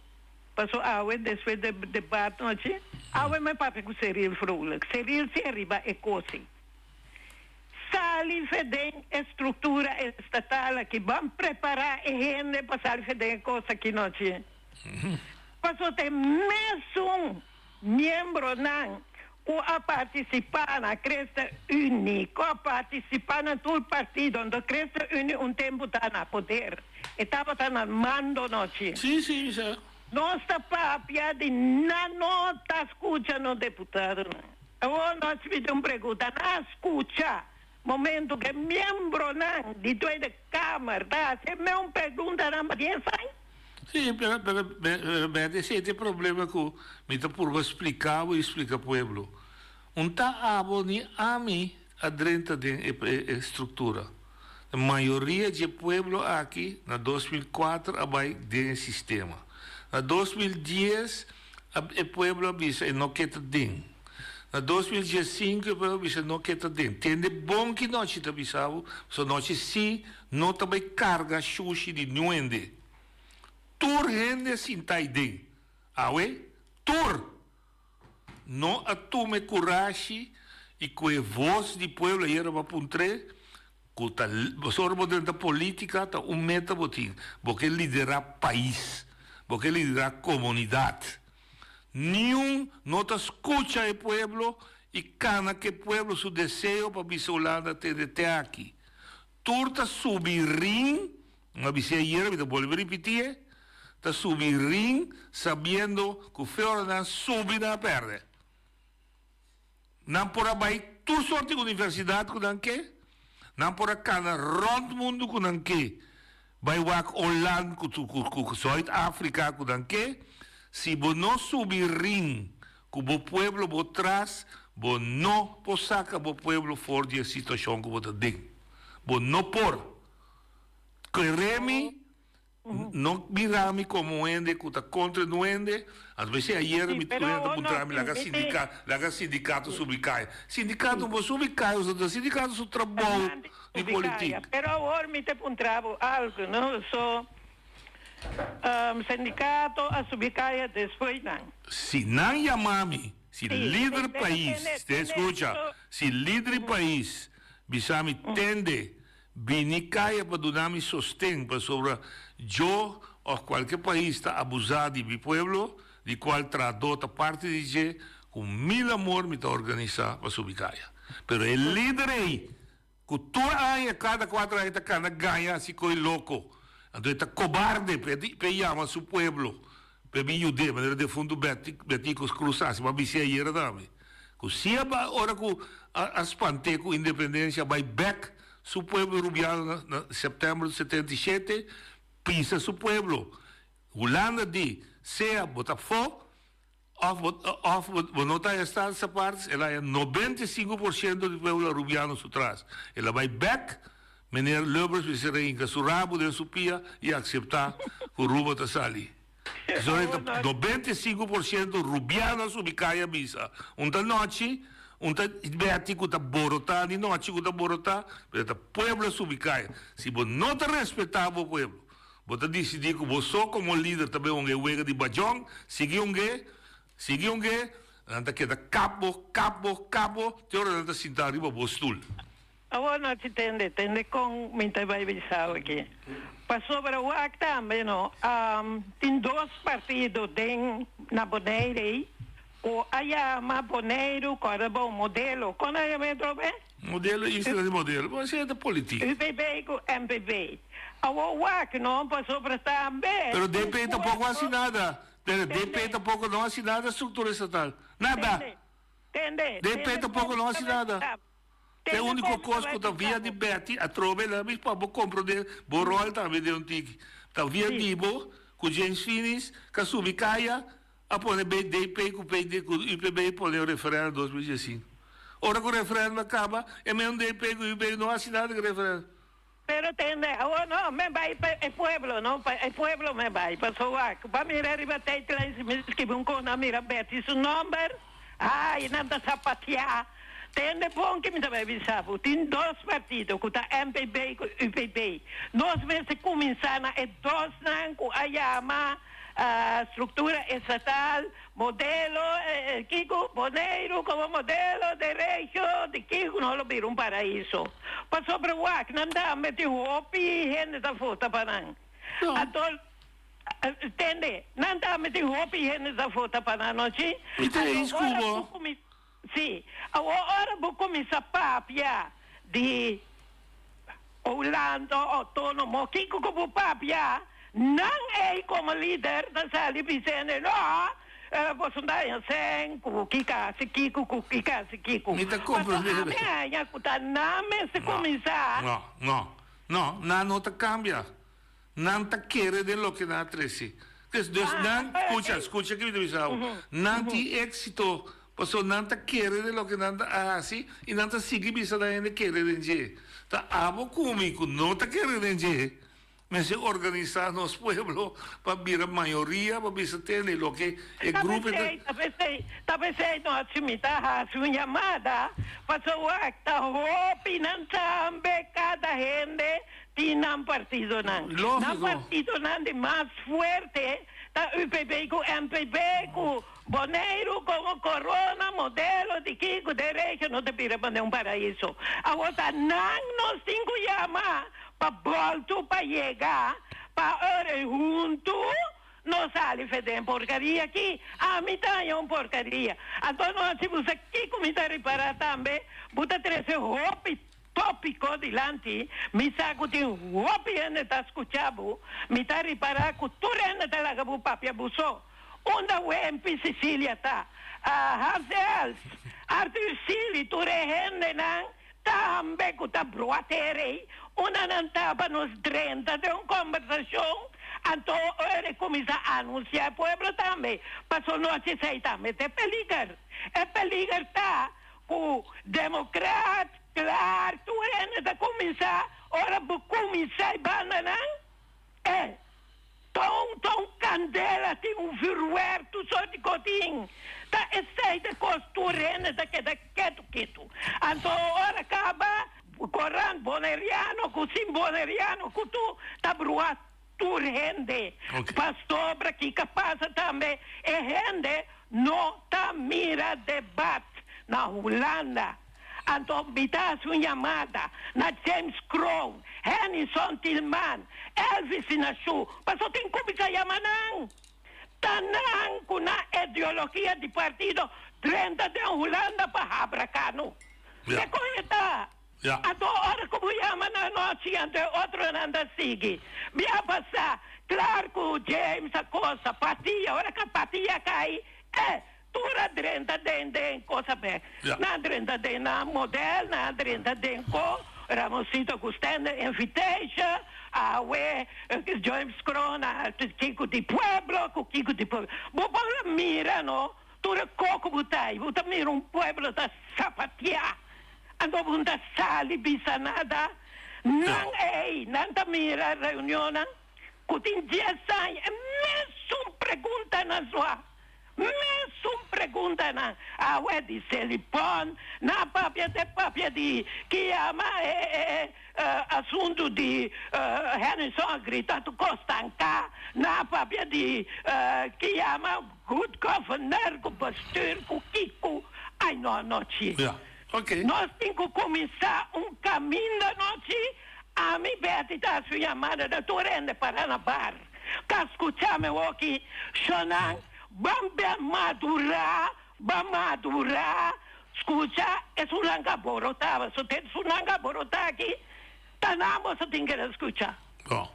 paso awe despues di debat nochi, awe mi a papia ku Cyril Vrolijk. Cyril si ariba e kosi. Sali fe den e structura estatal aki. Ban prepara e hende pa sali fe den e cos aki nochi. Paso ta e mesun miembronan cu a participa na Christen Unie, cu a participa na tur partido. Anto Christen Unie un tempo ta na poder. E tabata na mando nochi. Sí, sí, mi sa. Nos ta papia di nan no ta scucha nos deputadonan. Awor nos pidi un pregunta, nan a scucha momento cu e miembronan di Tweede Kamer ta haci e meun preguntanan pa dies aña? Sí, pero, pero, pero Bertie, esey ta e problema cu mi ta purba splica bo y splica pueblo. Un ta abo ni ami a drenta den e, e structura. Mayoria dje pueblo aki na 2004 a bai den e sistema. Na 2010 e pueblo a bisa e no ke ta den. Na 2015 e pueblo a bisa e no ke ta den. Tende bon ki nochi ta bisa bo, pasobra nochi si no ta bai karga shushi di niun hende. Tur hende sinta ei den. Awe, tur! No a tuma e kurashi i ku e vos di pueblo ayera bo a puntr'é ku ta pasobra bo drenta politika ta un meta bo tin, bo ke liderá pais, bo ke liderá komunidat. Niun no ta skucha e pueblo i kana ku e pueblo su deseo pa bisa Hulanda tende te aki. Tur ta subi ring, mi a bis'é ayera, mi ta bolbe ripiti'é, ta subi ring sabiendo ku fe ora nan subi nan a pèrdè. Nan por a bai tur sorti universidat ku nan ke, nan por a kana rònt mundu ku nan ke, bai wak Holand ku ku Zuid Afrika ku nan ke, si bo no subi ring ku bo pueblo bo tras, bo no por saka bo pueblo for di e situashon ku bo ta den. Bo no por. Kere mi. No mira mi como un hende cu ta contra un hende. Anto p'esei ayer Sí, mi pero un hende ta awor puntra no, mi, laga mi sindica, laga sindicato subi caya. Sindicato bo subi caya, o ta sindicato su trabou Fernando di subi caya. politic. Pero awor mi ta puntra bo algo, no? So, sindicato a subi caya despues nan. Si nan yama mi, si Sí, lider pero pais, tene, te tene, escucha, so, si lider pais bisa mi tende, Bini kaya pa duna mi sosten pasobra yo of kualke pais ta abusá di mi pueblo, di kual trahadó ta parti di dje, ku mil amor mi ta organisá pa subi kaya. Pero e lider ei, ku tur aña, kada kuater aña ta kana gaña hasi koi loko, anto e ta kobarde p'e yama su pueblo p'e bin yud'é, manera defuntu Betico Cruz hasi, m'a bis'é ayera tambe. Ku si a bai ora ku a spant'é ku independensia a bai bèk su pueblo rubiano na na sèptèmber di 77, pisa su pueblo. Hulanda di, sea bo ta afó òf bo òf bo no ta haña status apart, el a haña 95% di pueblo arubiano su tras. El a bai bèk, meneer Lubbers mester a hinka su rabu den su pia i akseptá ku Ruba ta sali. Pasobra ta 95% rubiano a subi kaya bisa. Un ta nochi, un ta Betty ku ta borotá, di nochi ku ta borotá, pero ta pueblo a subi kaya. Si bo no ta respetá bo pueblo, bo ta disidí ku bo so komo lider ta bai hunga e wega di bajòn, sigui hung'é, sigui hung'é, nan ta keda kap bo, kap bo, kap bo, te ora nan ta sintá riba bo stul. Awor no ci tende, tende con mi ta bay bisa aki. Pasobra wak tambe no, tin dos partido den na Bonaire ey cu a yama Boneiru corda bon modelo. Con a yama e otro be? Modelo, isla di modelo. Bo esey ta politica. UPB cu MPB. Awor wak no, pasobra tambe Pero un DP tampoco haci pueblo. nada. Pero DP Tende. tampoco no haci nada structura estatal. Nada. Tende. Tende. DP Tende tampoco con no mi haci ta bay nada. bisa. E úniko kos ku ta via di Betty atrobe la mi pa bo komprondé bo ròl tambe den un tiki. Ta via di bo ku James Finies ka subi kaya a pone BDP ku PD ku UPB pone un referèndum 2015. Ora ku referèndum a kaba e mesun DP ku UPB no hasi nada ku referèndum. Pero tende, awor no, me bai pa e pueblo, no, pa e pueblo me bai, pasobra wak, bo mira riba tijdlijn si mi skibi un kos nan mira Betty su nomber, ay, nan ta sapatia. Tende bon ki mi ta bai bisa bo, tin dos partido ku ta MPB ku UPB. Nos mester kuminsá na e dosnan ku a yama struktura estatal, Modelo, kiko? Boneiru komo modelo de regio di kiko no lo bira un paraiso. Pasobra wak nan tambe tin hopi hende ta vota pa nan. Anto, tende, nan tambe tin hopi hende ta vota pa nan, no chi? Mi ta Anto eens ku ora bo. bo kuminsá, si, awor ora bo kuminsá papia di Hulanda outónomo, kiko ku bo papia? Nan ei komo lider ta sali bisende, No, boso ta haña sèn ku kika hasi kiko, ku kika hasi kiko. Mi ta Pasobra komprendé. ami haña ku ta nan mester No, kuminsá. no, no, no, nan no ta kambia. Nan ta kere den loke nan a trese. Dus, dus Ah, nan, eh, skucha, eh. skucha ke mi ta bisa bo. Nan tin éksito pasobra nan ta kere den loke nan ta a hasi i nan ta sigui bisa nan hende kere den dje. Ta abo ku mi ku no ta kere den dje mester organisá nos pueblo pa bira mayoria pa bisa tende loke e Ta grupo ta. p'esei, ta p'esei, ta p'esei nochi mi ta hasi un yamada pasobra wak ta hopi nan tambe kada hende Tin nan partidonan. Nan Lógico. partidonan di mas fuerte ta UPB ku MPB ku Boneiru komo korona modelo di kiko den regio no ta bira manera un paraiso. Awor ta nan nos tin ku yama pa boltu pa yega pa ora huntu nos sali fe den porkaria aki. Ami ta haña un porkaria. Anto no hasi bo sa kiko mi ta ripara tambe bo ta trese hopi Tópiko dilanti, Mi sa ku tin hopi hende ta skucha bo. Mi ta ripará ku tur hende ta laga bo papia bo so. Unda Wempi Cecilia ta? Hans Els, Arthur Sealy, tur e hendenan tambe ku ta broater ei, unda nan ta pa nos drenta den un kombersashon? Anto ora e kuminsá anunsiá e pueblo tambe, pasobra nochi esei tambe ta e peliger. E peliger ta Ku demokrat klar tur hende ta kuminsá ora bo kuminsá e bandanan e. Ta un ta un kandela tin un vuurwerk tur sort di kos tin. Ta esei ta kos tur hende ta keda ketu ketu. Anto ora kaba korant boneriano ku sin boneriano ku tur ta brua tur hende. Pasobra kiko pasa tambe e hende no ta mira debat na Hulanda. Anto mi ta hasi un yamada na James Kroon, Hennyson Tilman, Elvis Sinashu, paso tin kuminsá yama nan. Ta nan ku nan ideologia di partido drenta den Hulanda pa habra kano. Ke kon e ta? Anto ora ku bo yama nan nochi anto e otronan ta sigui. Mi a pasa klar ku James a kosa patia, ora ku patia kai, eh! Tur a drenta den den cosa bek. Nan a drenta den nan model, nan a drenta den ko Ramosito ku stand the invitation, awe James Kroon a kiko di pueblo ku kiko di pueblo. Bo por a mira no tur e ko ku bo ta ei, bo ta mira un pueblo ta sapatia, anto bo no ta sali bisa nada. Nan ei, nan ta mira reunionnan ku tin dies aña e mesun preguntanan sua. Mesun preguntanan awe di Selipon, nan papia te papia di ki yama e e asuntu di Hennyson a grita tu kos stanka, nan papia di ki yama good governor ku bestuur ku kiko, ay no anochi. Nos tin ku kuminsá un kaminda anochi, ami Betty ta hasi un yamada na tur hende para na bar. Ka skucha mi hoki, Shonan, ban ben madurá, ban madurá. Skucha, esunnan ka borotá, pasobra te esunnan ka borotá aki, ta nan boso tin kere skucha. Bon,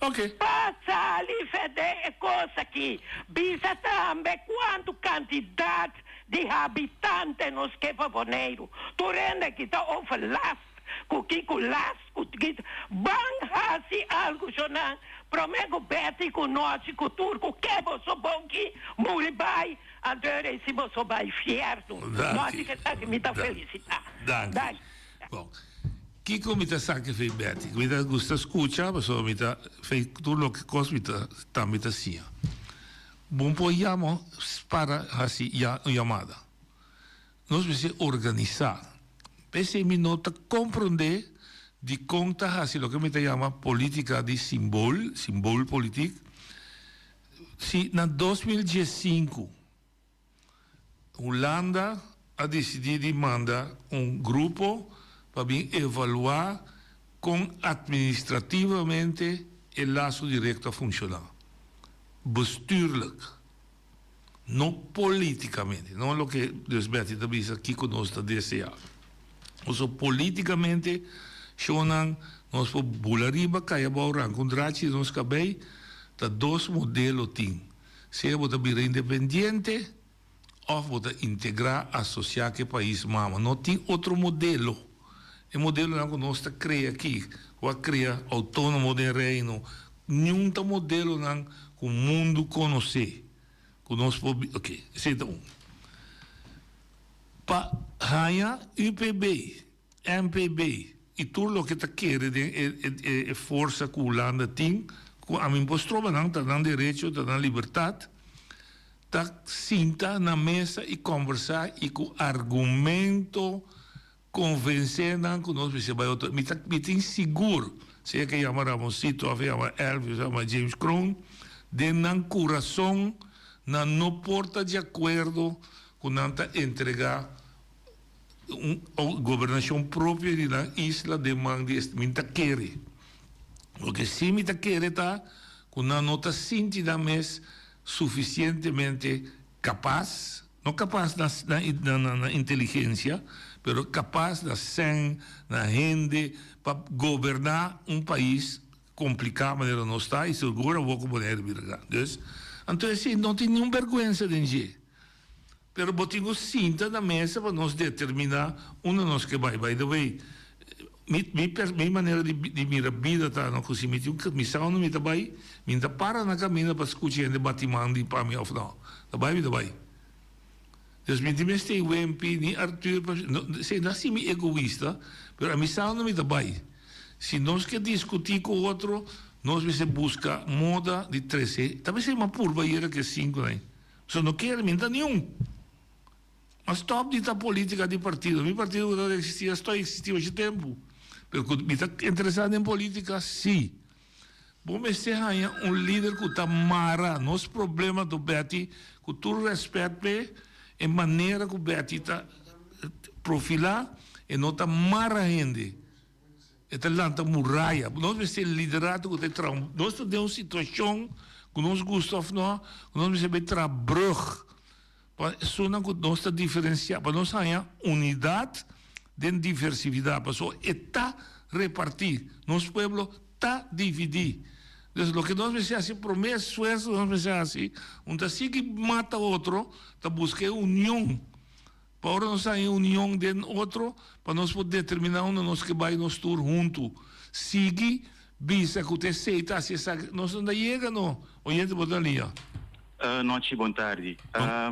ok. Pa sali fede e kos aki, bisa tambe kuantu kantidat di habitante nos ke pa Boneiru. Tur hende aki ta overlast. Ku kiko las ku kit ban hasi algu shonan prome ku Betty ku Nochi ku tur ku ke boso bon ki muri bai anto e resi boso bai fiernu Nochi ke esaki mi ta felisita Danki. Bon kiko mi ta saki fei Betty mi ta gusta skucha pasobra mi ta fei tur loke kos mi ta tambe ta siña bon por yama para hasi un yamada. Nos mester organisá. P'esei mi no ta komprondé dikon ta hasi loke mi ta yama polítika di simbol, symboolpolitiek. Si na 2015 Hulanda a disidí di manda un grupo pa bin evaluá kon atministrativamente e laso direkto a funshoná, bestuurlijk. No políticamente, no loke dus Betty ta bisa kiko nos ta desea. Paso políticamente shownan nos por bula riba kai abou ranka un drachi di nos kabei, ta dos modelo tin. Sea bo ta bira independiente of bo ta integra, asocia ku e pais mama. No tin otro modelo. E modelonan ku nos ta krea aki, ku a krea outónomo den Reino, Niun ta modelonan ku mundu konosé, ku nos por bi, oke, esei ta un. Pa haña UPB, MPB i tur loke ta kere den e e e forsa ku Hulanda tin, ku ami no por stroba nan, ta nan derecho, ta nan libertat, ta sinta na mesa i kòmbersá i ku argumento Convence nan cu nos mester bay otro. Mi ta mi tin sigur, sea ke yama Ramonsito of yama Elvis of yama James Kroon, den nan curason nan no por ta di acuerdo cu nan ta entrega un gobernacion propio di nan isla den man di mi ta kere. Loke si mi ta kere ta cu nan no ta sinti nan mes suficientemente Kapas, no kapas na na na inteligensia, pero kapas na sèn, na hende pa goberná un pais kompliká manera nos ta i sigur awor ku Boneiru bira grandi. Dus, anto esei no tin niun bèrgwensa den dje. Pero bo tin ku sinta na mesa pa nos determiná unda nos ke bai. By the way, mi mi mi manera di di mira bida ta no ku si mi tin un mi sa unda mi ta bai, mi no ta para na kaminda pa skucha hende bati man di pa mi òf no. Ta bai mi ta bai. Dus mi tin mester Wempi ni Arthur pa no esei no hasi mi egoista, pero ami sa unda mi ta bai. Si nos ke diskutí ku otro. Nos mester buska moda di trese, ta mester ma purba yera ke sinkunan. So no kere, mi no ta niun. Ma stop di ta politica di partido. Mi partido cu ta existi a stop existi ochi tempo. Pero cu mi ta interesa den politica, si. Bo mester haya un lider cu ta mara nos problema do Betty, cu tur respet p'e, e manera cu Betty ta profila, e no ta mara hende. E ta lanta muraya. Nos mester liderato cu ta traha un. Nos ta den un situacion cu nos gusta of no, cu nos mester bay traha brug. Pa esunnan ku nos ta diferensiá, pa nos haña unidat den diversividat, pasobra e ta repartí, nos pueblo ta dividí. Dus loke nos mester hasi, promé esfuerso ku nos mester hasi, un ta sigui mata otro, ta buska e union, pa ora nos haña e union den otro, pa nos por determiná unda nos ke bai nos tur huntu. Sigui Bisa cu ta esey ta haci esaki nos no ta yega no. Oyente bo ta lia. Nochi bon tardi.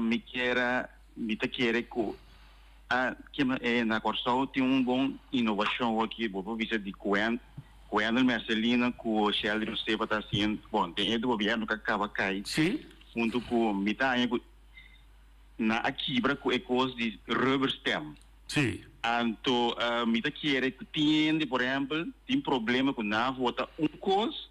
Mi kier a mi ta kere ku a e na Kòrsou tin un bon inovashon hoki bo por bisa di Gwen Gwendel Mercelina ku Sheldry Josefa ta hasiendo bon den e gobièrnu ku a kaba kai huntu ku mi ta haña ku nan a kibra ku e kos di rubberstem. Sí. Anto mi ta kere ku tin hende, por ehèmpel, tin problema ku nan a vota un kos,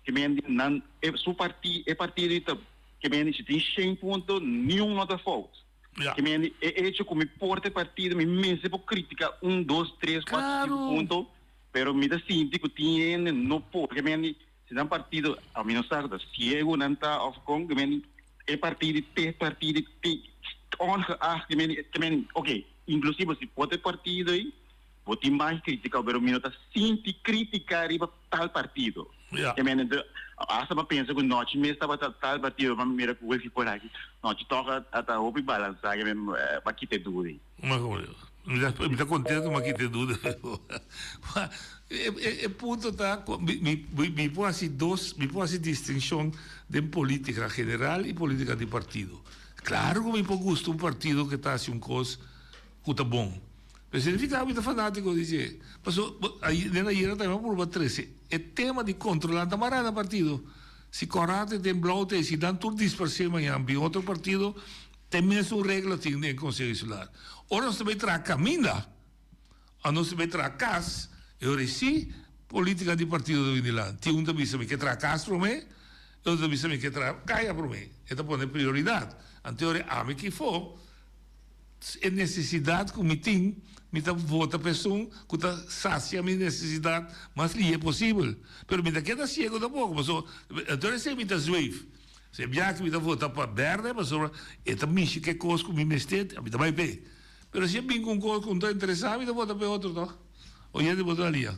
ke men di nan e su parti e partido i ta ke men di si tin shen punto niun no ta fout. Ja. Ke men di e echo ku mi porta e partido mi mester por kritika un, dos, tres, kuater, sinku punto, pero mi ta sinti ku tin hende no por. Ke men di si nan partido a mi no sa ku ta siegu nan ta òf kon, ke men di e partido i te partido i te ongeacht ke men di ke men di oke inklusivo si por ta e partido ei bo tin mas kritika pero mi no ta sinti kritika riba tal partido ke men di asta bo a pensa ku nochi mes tabata tal partido pa mi mira ku Wilkie por aki nochi tòg a ta hopi balansa ke men pa kita e duda ei. Mi ta contento ma kita e duda. E punto ta cu mi por haci dos, mi por haci distincion den politica general y politica di partido. Claro cu mi por gusta un partido cu ta haci un cos cu ta bon, pero significa cu mi ta fanatico di dje. Pasobra den ayera tambe a purba trece e tema di controla ta mara na partido. Si Conrad den blauw ta esi nan tur disparce mañan bin otro partido. Te mesun regla tin den Conseho Insular. Ora nos ta bay traha caminda of nos ta bay traha cas, e ora si politica di partido ta bini lan. Tin un ta bisa mi ke traha cas prome, e otro ta bisa mi ke traha caya prome. E ta pone prioridad. Anto e ora ami kifo e necesidad cu mi tin, mi ta vota pa esun cu ta sacia mi necesidad mas lihe posibel. Pero mi ta keda ciego tampoco, pasobra anto e ora si mi ta zweef. Si e biaha ki mi ta vota pa berde pasobra e ta mishi ke kos ku mi mester, mi ta bai p'e. Pero si e bin ku un kos ku no ta interesá mi ta vota p'e otro tòg. Oyente bo ta lia.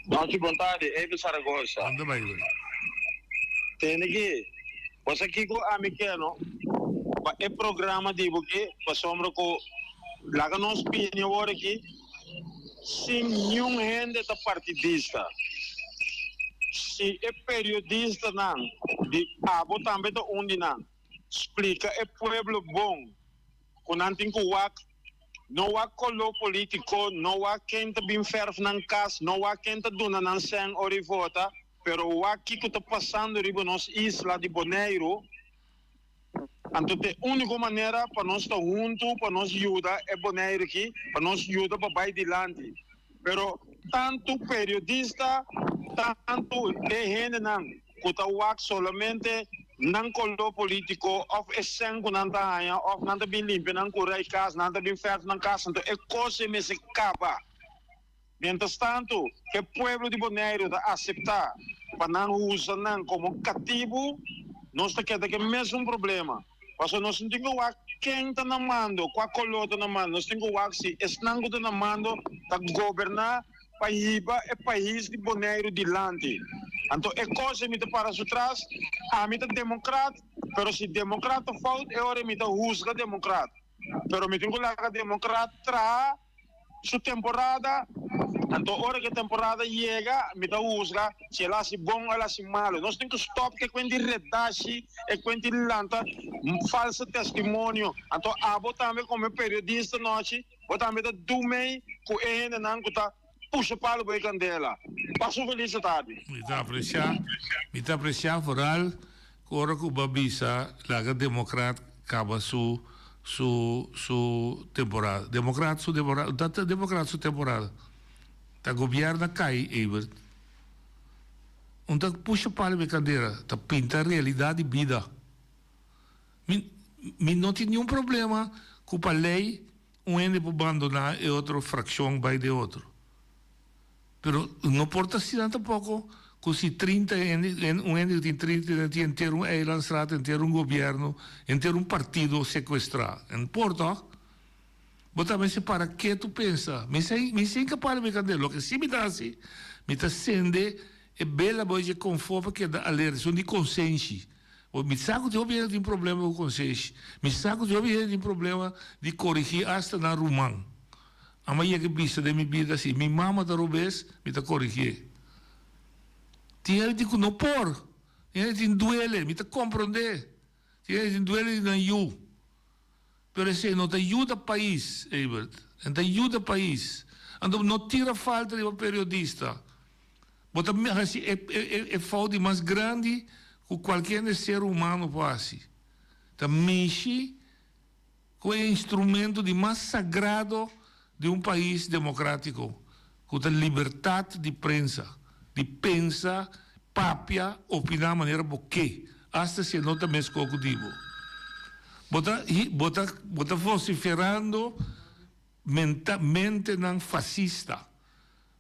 Nochi bon tardi, Abel Zaragoza. Anda bai Abel. Tende ki, bo sa kiko ami ke no? Pa e programa di bo ki, pasobra ku laga nos bini awor aki. Sin niun hende ta partidista. Si e periodistanan di abo tambe ta un di nan, splika e pueblo bon ku nan tin ku wak, no wak koló politiko, no wak ken ta bin fèrf nan kas, no wak ken ta duna nan sèn ora i vota, pero wak kiko ta pasando riba nos isla di Boneiru. Anto ta e úniko manera pa nos ta huntu, pa nos yuda e Boneiru aki, pa nos yuda pa bai dilanti. Pero tantu periodista, tantu e hendenan ku ta wak solamente nan koló polítiko òf e sèn ku nan ta haña òf nan ta bin limpia nan kura i kas, nan ta bin fèrf nan kas, anto e kos ei mester kaba. Mientras tantu, e pueblo di Boneiru ta aseptá pa nan usa nan komo katibu, nos ta keda ku e mesun problema. Pasobra nos no tin ku wak ken ta na mando, kua koló ta na mando, nos tin ku wak si esnan ku ta na mando ta goberná pa hiba e pais di Boneiru dilanti. Anto e kos ei mi ta para su tras, ami ta demokrat, pero si demokrat ta fout e ora ei mi ta husga demokrat. Pero mi tin ku laga demokrat traha. Su temporada, anto ora ku e temporada yega mi ta husga si el hasi bon o el hasi malu. Nos tin ku stòp ku e kuent di redashi, e kuent di lanta falso testimonio. Anto abo tambe komo periodista nochi bo tambe ta dumei ku e hendenan ku ta. Pusha palu bo e kandela. Pasa un felis tardi. Mi ta aprecia, mi ta aprecia vooral cu ora cu bo a bisa laga Democrat caba su su su temporada. Democrat su temporada, ta ta Democrat su temporada. Ta gobierno a cay Evert. Un ta pusha palu bo e candela, ta pinta realidad di bida. Mi mi no tin niun problema cu pa ley Un hende por bandoná e otro frakshon bai den otro. Pero no por ta asina tampoco ku si trinta hende, un hende ku tin trinta hende tin henter un eilandstraat, henter un gobièrnu, henter un partido sekuestrá. No por tòg? Bo ta mester para ketu pensa. Mi sa mi sa inkapá di mi kandela. Loke si mi ta hasi, mi ta sende e bela bo dje konfò pa keda alerta, esun di konsenshi. Mi sa ku tin hopi hende tin problema ku konsenshi. Mi sa ku tin hopi hende tin problema di korigí asta nan ruman. Ama yega bisa den mi bida si mi mama ta robes, mi ta korigié. Tin hende ku no por. Tin hende tin duele, mi ta komprondé. Tin hende tin duele di nan yu. Pero esei no ta yuda pais, Ebert. E no ta yuda pais. Anto no tira falta riba periodista. Bo ta hasi e e e fout di mas grandi ku kualke hende ser humano por hasi. Ta mishi ku e instrumento di mas sagrado di un pais demokratiko, ku ta libertat di prensa, di pensa, papia, opiná manera bo ke, asta si e no ta meskó ku di bo. Bo ta bo ta bo ta vosiferando menta mentenan fasista,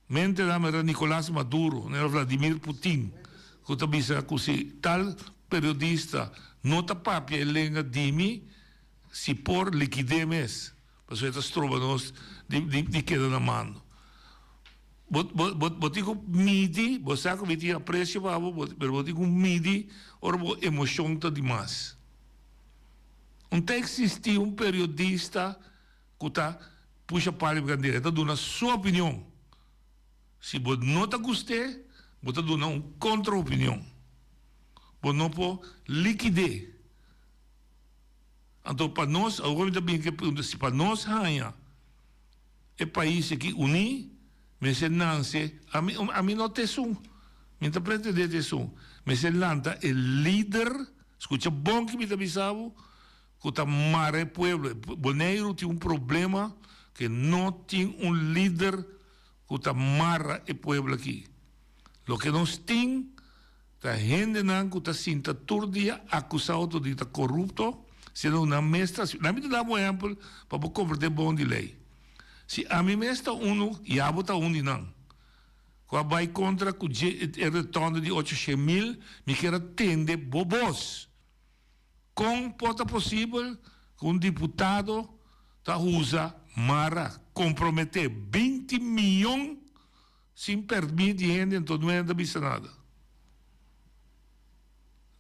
mentenan manera Nicolás Maduro, manera Vladimir Putin, ku ta bisa ku si tal periodista no ta papia e lenga di mi, si por likid'é mes. Pasobra e ta stroba nos di keda na mando. Bo, bo, bo, bo tin ku midi, bo sa ku mi tin apresio pa bo, pero bo tin ku midi ora bo emocion ta di mas. Un ta existi un periodista ku ta pusha palo di kandela, e ta duna su opinion. Si bo no ta gust'é, bo ta duna un kontra opinion. Bo no por likid'é. Anto pa nos, awor mi ta bin ku e pregunta, si pa nos haña e pais aki uní, mester nanse, ami ami no ta esun, mi ta pretendé ta esun, mester lanta e lider, skucha bon ki mi ta bisa bo, ku ta mara e pueblo. Boneiru tin un problema ke no tin un lider ku ta mara e pueblo aki. Loke nos tin. Ta hendenan ku ta sinta tur dia akusá otro di ta korupto, siendo ku nan mes ta hasi. Nan mi ta dabo un ehèmpel pa bo komprendé bon di lei. Si ami mes ta unu i abo ta un di nan ku a bai kontra ku dje e retònde di ocho shen mil, mi kier a tende bo bos. Kon por ta posibel ku un diputado ta usa mara komprometé binti miyon Sin permit di hende enton no hende ta bisa nada.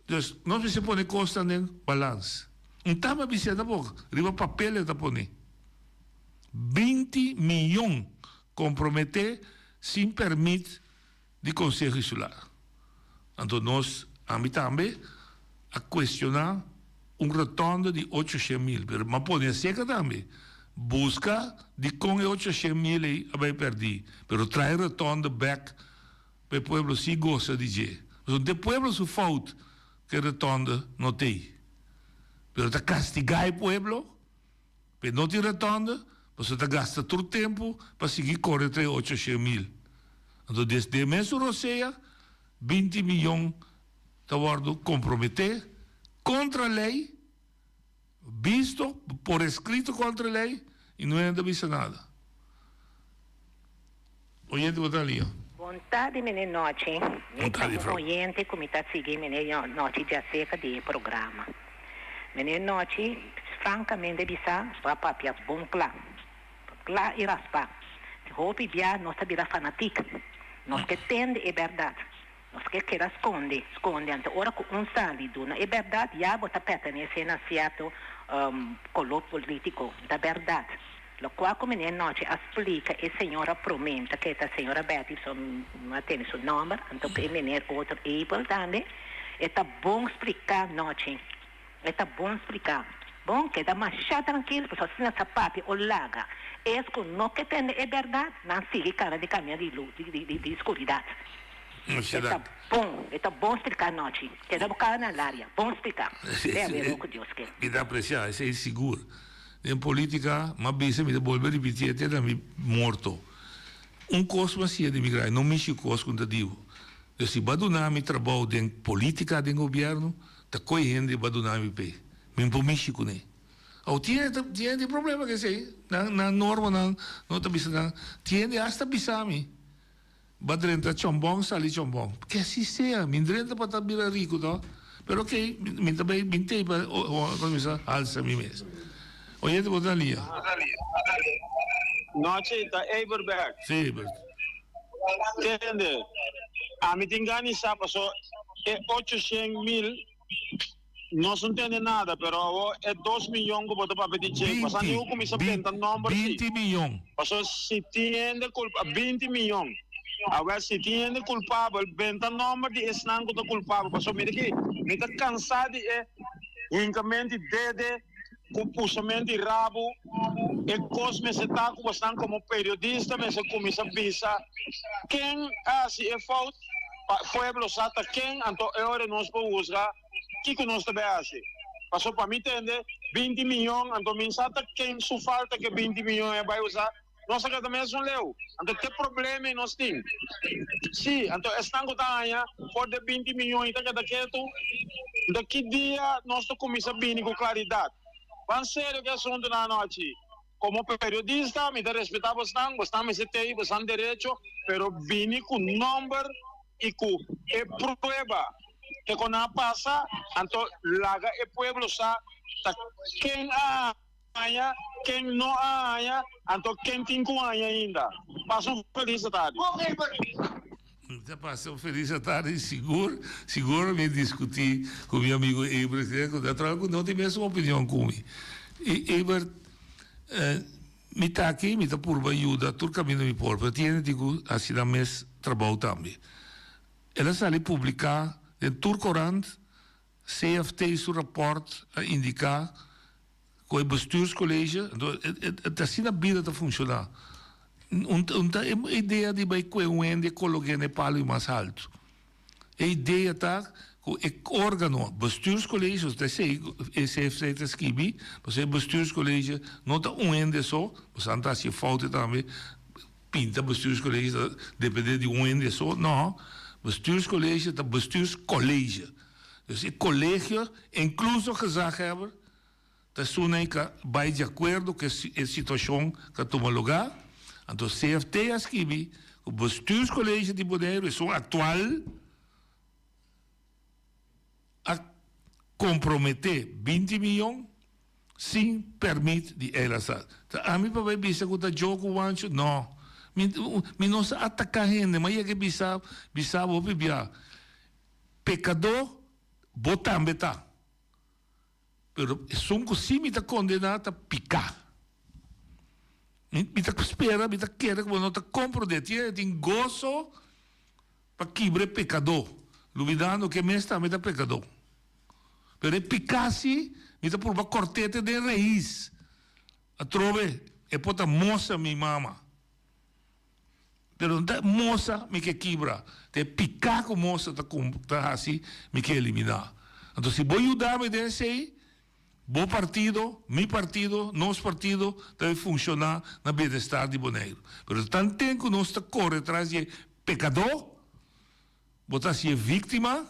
Dus nos mester pone cosnan den balans. Un taba bisa tampoco, riba papel e ta pone. Binti miyon compromete sin permit di Conseho Insular. Anto nos, ami tambe, a cuestiona un rotonde di ocho shen mil, pero m'a pone acerca tambe, busca dicon e ocho shen mil ey a bay perdi, pero trae rotonde bek pa e pueblo si goza di dje. Pasobra no ta e pueblo su fout cu e rotonde no t'ey, pero ta castiga e pueblo pa e no tin rotonde, pasobra ta gasta tur tempo pa sigui core trae ocho shen mil. Anto desde e mesun rosea binti miyon ta wòrdu komprometé kontra lei, bisto por eskrito kontra lei i no hende ta bisa nada. Oyente bo ta lia. Bon tardi meneer Nochi, mi ta un oyente ku mi ta sigui meneer Nochi djaserka di e programa. Meneer Nochi, frankamente bisa bo a papia bon kla, kla i raspá. Hopi bia nos ta bira fanatik, nos ke tende e bèrdat. Nos ke keda skonde, skonde, anto ora ku un sali duna e bèrdat ya bo ta pertenesé na sierto koló polítiko. Ta bèrdat. Lokual ku meneer Nochi a splika e señora promé, ta ke ta señora Betty, so mi a tende su nòmber, anto ku e meneer otro Abel tambe, e ta bon spliká Nochi, e ta bon spliká. Bon, keda masha trankil, pasobra si nan sa papia o laga es ku no ke tende e bèrdat, nan sigui kana di kamia di lu, di, di, di skuridat. E ta bon, e ta bon spliká nochi. Keda bo kara na laria, bon spliká. Te haber lo ku Dios ke. Mi ta apresiá esei sigur. Den polítika, m'a bisa, mi ta bolbe ripitié te na mi morto. Un kos m'a siña di mi grai, no mishi kos ku N ta dibo. Pero si bo a duna mi trabou den polítika, den gobièrnu, ta koe hende bo a duna mi p'e. Mi no por mishi kuné. Awo tin hende ta tin hende tin problema ku esei. Nan nan normanan no ta bisa nan. Tin hende asta bisa mi, Bo a drenta chòmbòn, sali chòmbòn. Ke asi sea, mi drenta pa ta bira riku to. Pero okey, mi ta bai bin tei pa kuminsá halsa mi mes. Oyente bo ta lia. Nochi, ta Eber bek. Sí, Eber. Tende, ami tin gana di sa paso e 800.000 nos no tende nada, pero awo e dos miyon ku bo ta papia di dje, paso 20, aniu kuminsa benta nomber si. 20 miyon. Paso si tin hende kulpa, 20 miyon. Awel si tin hende kulpabel, benta nomber di esnan ku ta kulpabel, paso mira aki, mi ta kansa di e hinkamenti dede. Ku pushamento di rabu e kos mester ta ku bosnan komo periodista mester kuminsá bisa ken a hasi e fout pa pueblo sa ta ken anto e ora nos por husga kiko nos ta bai hasi. Pasobra pa mi tende 20 miyon anto mi sa ta ken su falta ke 20 miyon e bai usa. Nos a keda mesun leu. Anto ke problema nos tin? Sí, anto esnan ku ta haña for de 20 miyon i ta keda ketu. Anto ki dia nos ta kuminsá bini ku klaridat? Ban serio ku e asuntunan anochi. Komo periodista mi ta respetá bosnan, bosnan mester tei bosnan derecho, pero bini ku nòmber i ku e prueba ke kon a pasa, anto laga e pueblo sa ta ken a haña, ken no a haña, anto ken tin ku haña ainda. Pasa un felis atardi. Ta pasa un felis atardi sigur, sigur mi diskutí ku mi amigu Ebert, ku natural ku no tin mesun opinion ku mi. Ebert, mi ta aki, mi ta purba yuda tur kaminda mi por, pero tin hende tin ku hasi nan mes trabou tambe. El a sali publiká den tur korant CFT su raport a indica cu e bestuurscollege, anto e ta asina bida ta funciona, un ta e idea di bay cue un hende coloke na e palo mas halto. E idea ta cu e organo bestuurscollege, ta esey e CFT ta skibi, pasobra e bestuurscollege no ta un hende so, pasobra nan ta haci e fout tambe, Pinta bestuurscollege ta depende di un hende so? No, bestuurscollege ta bestuurscollege. Dus e colegio, incluso gezaghebber, ta esun ei ka bai di acuerdo ku e situacion ka tuma lugar. Anto CFT a skibi ku bestuurscollege di Boneiru, esun actual, a komprometé 20 miyon sin permit di Eilandstaat. Ta ami pa bai bisa ku ta Joe ku Wancho? No. Mi, mi no sa ataká hende, ma yega bisa, bisa bo hopi bia, pekadó bo tambe ta. Pero esun ku si mi ta kondená ta piká. Mi, mi ta spera, mi ta kere ku bo no ta komprondé. Tin hende tin goso pa kibra e pekadó, lubidando ku e mes tambe ta pekadó. Pero e piká si, mi ta purba kòrt'é te den reis. Atrobe e por ta mosa mi mama. Pero no ta mosa mi ke kibra, ta e piká ku mosa ta ta hasi mi ke eliminá. Anto si bo yuda mi den esei, bo partido, mi partido, nos partido ta bai funshoná na bienestar di Boneiru. Pero tanten ku nos ta kore tras di e pekadó, Bo ta hasié víktima,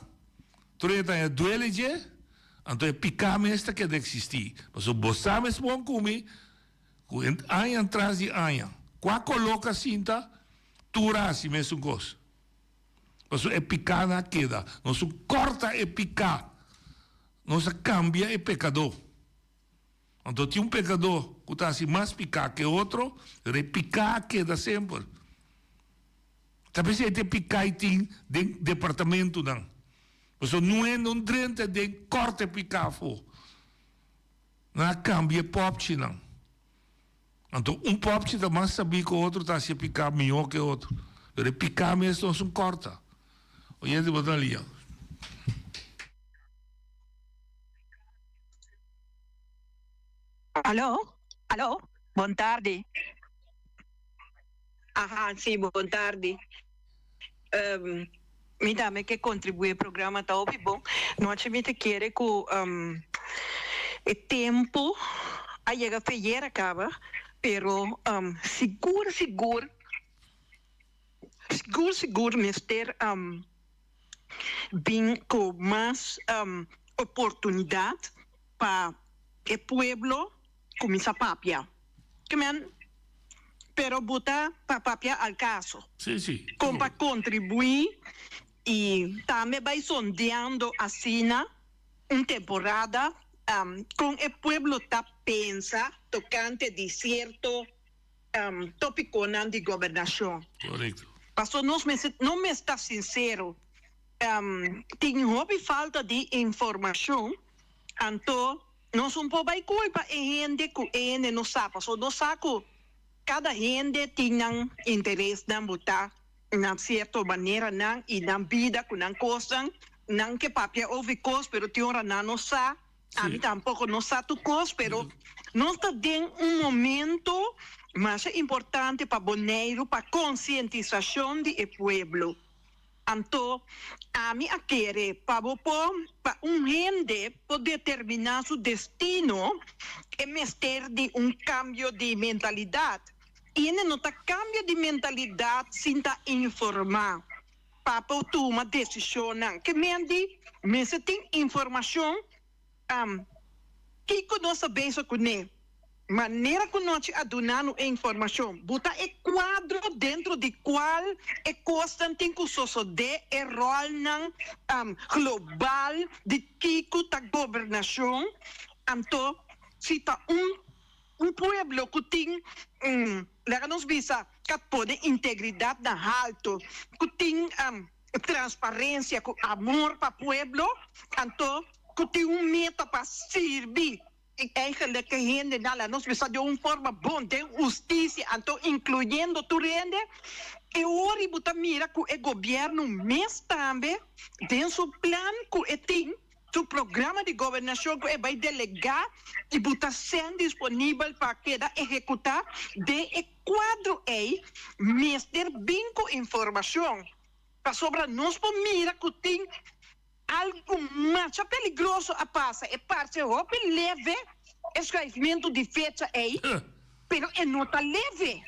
tur e ta haña duele dje, anto e piká mes ta keda eksistí. Pasobra bo sa mes bon ku mi, ku aña tras di aña, kua koló ka sinta, tur a hasi mesun kos. Pasobra e pikánan a keda. Nos un kòrta e piká, nos a kambia e pekadó. Anto tin un pekadó ku ta hasi mas piká ke otro, pero e piká a keda semper. Ta p'esei te piká i tin den departamentunan. Pasobra no hende no drenta den kòrta e piká afó. Nan a kambia e pòpchinan. Anto un pòpchi ta mas sabí ku otro, ta hasi e piká mihó ku e otro. Pero e piká mes no esun kòrta. Oyente bo ta lia. Alo, alo, bon tardi. Aha, si, bon tardi. Mi tambe ke kontribuí e programa ta hopi bon. Nochi mi ta kere ku e tempu a yega feyer a kaba, pero sigur sigur sigur sigur mester bin ku mas oportunidat pa e pueblo kuminsá papia. Ke men, pero bo ta pa papia al kaso. Sí, sí. Kon pa kontribuí i tambe bai sondeando asina un temporada kon e pueblo ta pensa tokante di sierto topikonan di gobernashon. Korekto. Paso nos mester no mester ta sinsero. Tin hopi falta di informashon, anto nos un por bai kulpa e hende ku e hende no sa, pasobra nos sa ku kada hende tin nan interesnan botá na sierto maneranan i nan bida ku nan kosnan, nan ke papia over kos pero tin ora nan no sa, ami tampoko no sa tur kos, pero nos ta den un momento masha importante pa Boneiru pa konsientisashon di e pueblo. Anto, ami a kere pa bo por, pa un hende por determiná su destino, e mester di un kambio di mentalidat. I hende no ta kambia di mentalidat sin ta informá pa por tuma desishonnan. Ke men di mester tin informashon Kiko nos a bezig kuné? Manera ku nochi a duna no e informashon, bo ta e kuadro dentro di kual e kosnan tin ku sosodé, e ròlnan global di kiko ta gobernashon. Anto, si ta un un pueblo ku tin, laga nos bisa, ka pone integridat na haltu, ku tin transparencia cu amor pa pueblo, anto cu tin un meta pa sirbi e eigenlijk e hendenan, laat nos bisa den un forma bon, den husticia, anto incluyendo tur hende, e ora bo ta mira cu e gobierno mes tambe den su plan cu e tin, su programa di gobernacion cu e bay delega y bo ta send disponibel pa keda ehecuta den e cuadro ey mester bin cu informacion. Pasobra nos por mira cu tin algo masha peligroso a pasa. E parce hopi leve e schuifmento di fecha ey, pero e no ta leve.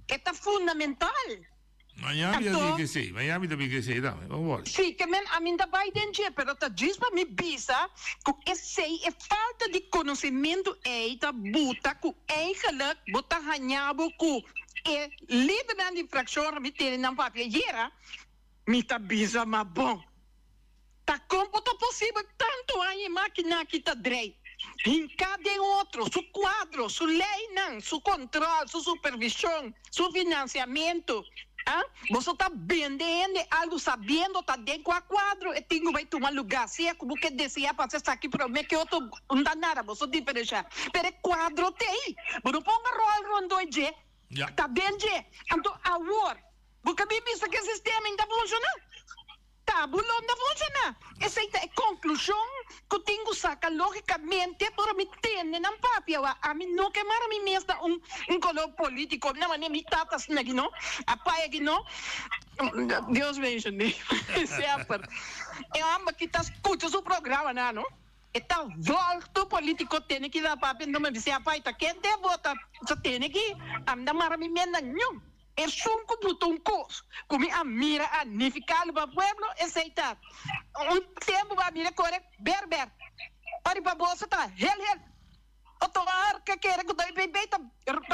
E ta fundamental. Miami ta Anto. bin esey, Miami ta bin esey tambe, don't worry. Sí, ke men a mi ta bay den dje, pero ta djis pa mi bisa cu esey, e falta di conocimento ey ta buta cu eigenlijk bo ta haña bo cu E lidernan di frakshon mi tene nan papia ayera, mi ta bisa ma bon. Ta kon por ta posibel tantu aña e makina aki ta drei, hinká den otro, su kuadro, su leinan, su kontrol, su supervishon, su finansiamentu? A? Boso ta bende hende algu sabiendo ta den kua kuadro e tin ku bai tuma lugá, sea ku bo ke deseá pa hasi esaki promé ke otro, no ta nada, boso diferenshá. Pero e kuadro t'ei, bo no ponga ròl rondó e dje, ta den dje. Anto awor, bo ke bin bisa ku e sistema ainda ta funshoná? Ta bo lo no funciona. Esey ta e conclusion cu tin cu saca logicamente ora mi tende nan papia wa ami no ke mara mi mes na un un color politico na manera mi tata asina aki no a pai aki no Dios bendicione semper e homber aki ta scucha su programa nan no e ta volg tur politico tene ki ta papia no mi bisa pai ta kende bo ta tene ki ami ta mara mi mes na niun. Esun ku buta un kos ku mi a mira a nifiká pa pueblo, esei ta, Un tempu bo a mira kore berber, ora pa boso ta hel hel, otro ora ke kere ku ta bei bei ta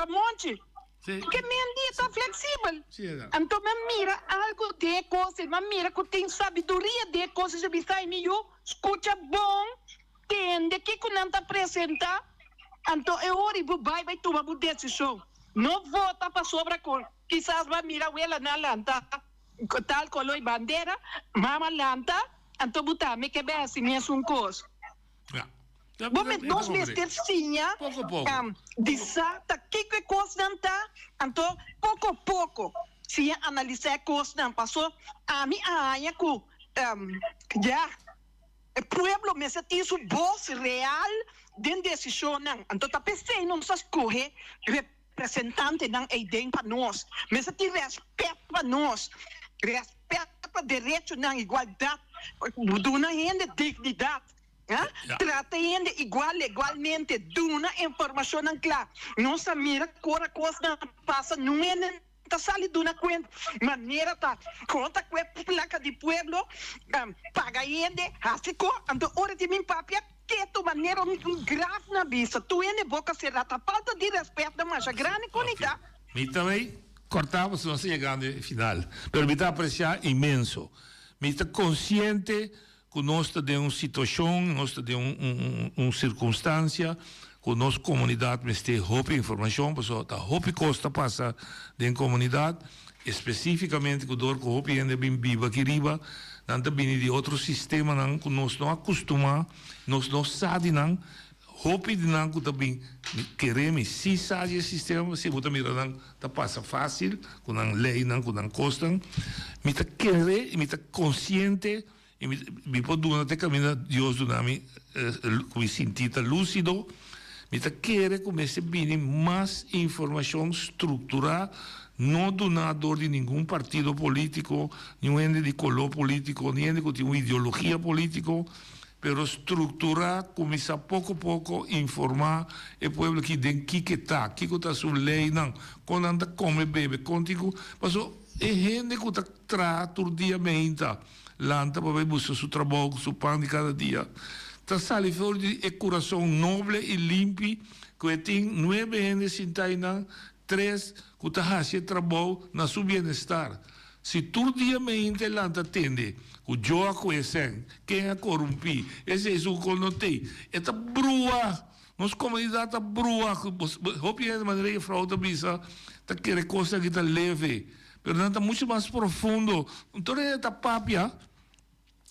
monchi. Ke men di ta fleksibel. Anto mi a mira algu den e kos ei, mi a mira ku tin sabiduria den e kos ei, mi bisa, Mi yu, skucha bon, Tende kiko nan ta presenta, anto e ora bo bai bai tuma bo desishon. No vota pasobra ku kisas bo a mira wela nan lanta tal kolo i bandera, mama lanta, anto bo tambe ke bai hasi mesun kos. Bo met nos mester siña di sa ta kiko e kosnan ta, anto poko poko siña analisa e kosnan, paso ami a haña ku ya. E pueblo mester tin su bos real. den desishonnan. Anto ta p'esei nos a skohe representantenan eiden pa nos. Mester tin rèspèt pa nos, rèspèt pa derechonan, igualdat, duna hende dignidat, trata hende igual legalmente, duna informashonnan kla. Nos a mira ku ora kosnan a pasa, nun hende ta sali duna kuenta manera ta konta ku e plaka di pueblo, paga hende, hasi ko. Anto ora di bin papia ketu manera un graf na bisa, tur hende boka será. Ta falta di rèspèt nan masha grandi ku ni ta. Mi ta bay corta pasobra nos ta yegando e final, pero mi ta aprecia inmenso. Mi ta consciente Ku nos ta den un situashon, nos ta den un un sirkunstansia ku nos komunidat mester hopi informashon, pasobra ta hopi kos ta pasa den komunidat, espesífikamente ku dor ku hopi hende a bin biba aki riba, nan ta bini di otro sistemanan ku nos no a kustumá, nos no sa di nan, hopi di nan ku ta bin, mi kere mi si sa di e sistema, si bo ta mira nan ta pasa fásil ku nan leinan, ku nan kosnan, mi ta kere i mi ta konsiente. I mi, mi por duna te kaminda Dios duna mi ku mi sinti ta lúsido. Mi ta kere ku mester bini mas informashon strukturá, no duná dor di ningun partido polítiko, niun hende di koló polítiko, ni hende ku tin un ideologia polítiko, pero strukturá, kuminsá poko poko informá e pueblo aki den kiko ta, kiko ta su leinan, kon nan ta kome bebe, kon tin ku, pasobra e hende ku ta traha tur dia meinta. Lanta pa bai buska su trabou ku su pan di kada dia. Ta sali for di e kurason noble i limpi ku e tin nuebe hende sintá einan, tres ku ta hasi e trabou na su bienestar. Si tur dia meinta e lanta tende ku Joa ku e sèn, ken a korumpí, esei su ku no tei, e ta brua! Nos komunidat ta brua! Hopi hende, manera e frou ta bisa, ta kere kosnan ki ta leve. Pero nan ta mucho mas profundo. Tur hende ta papia,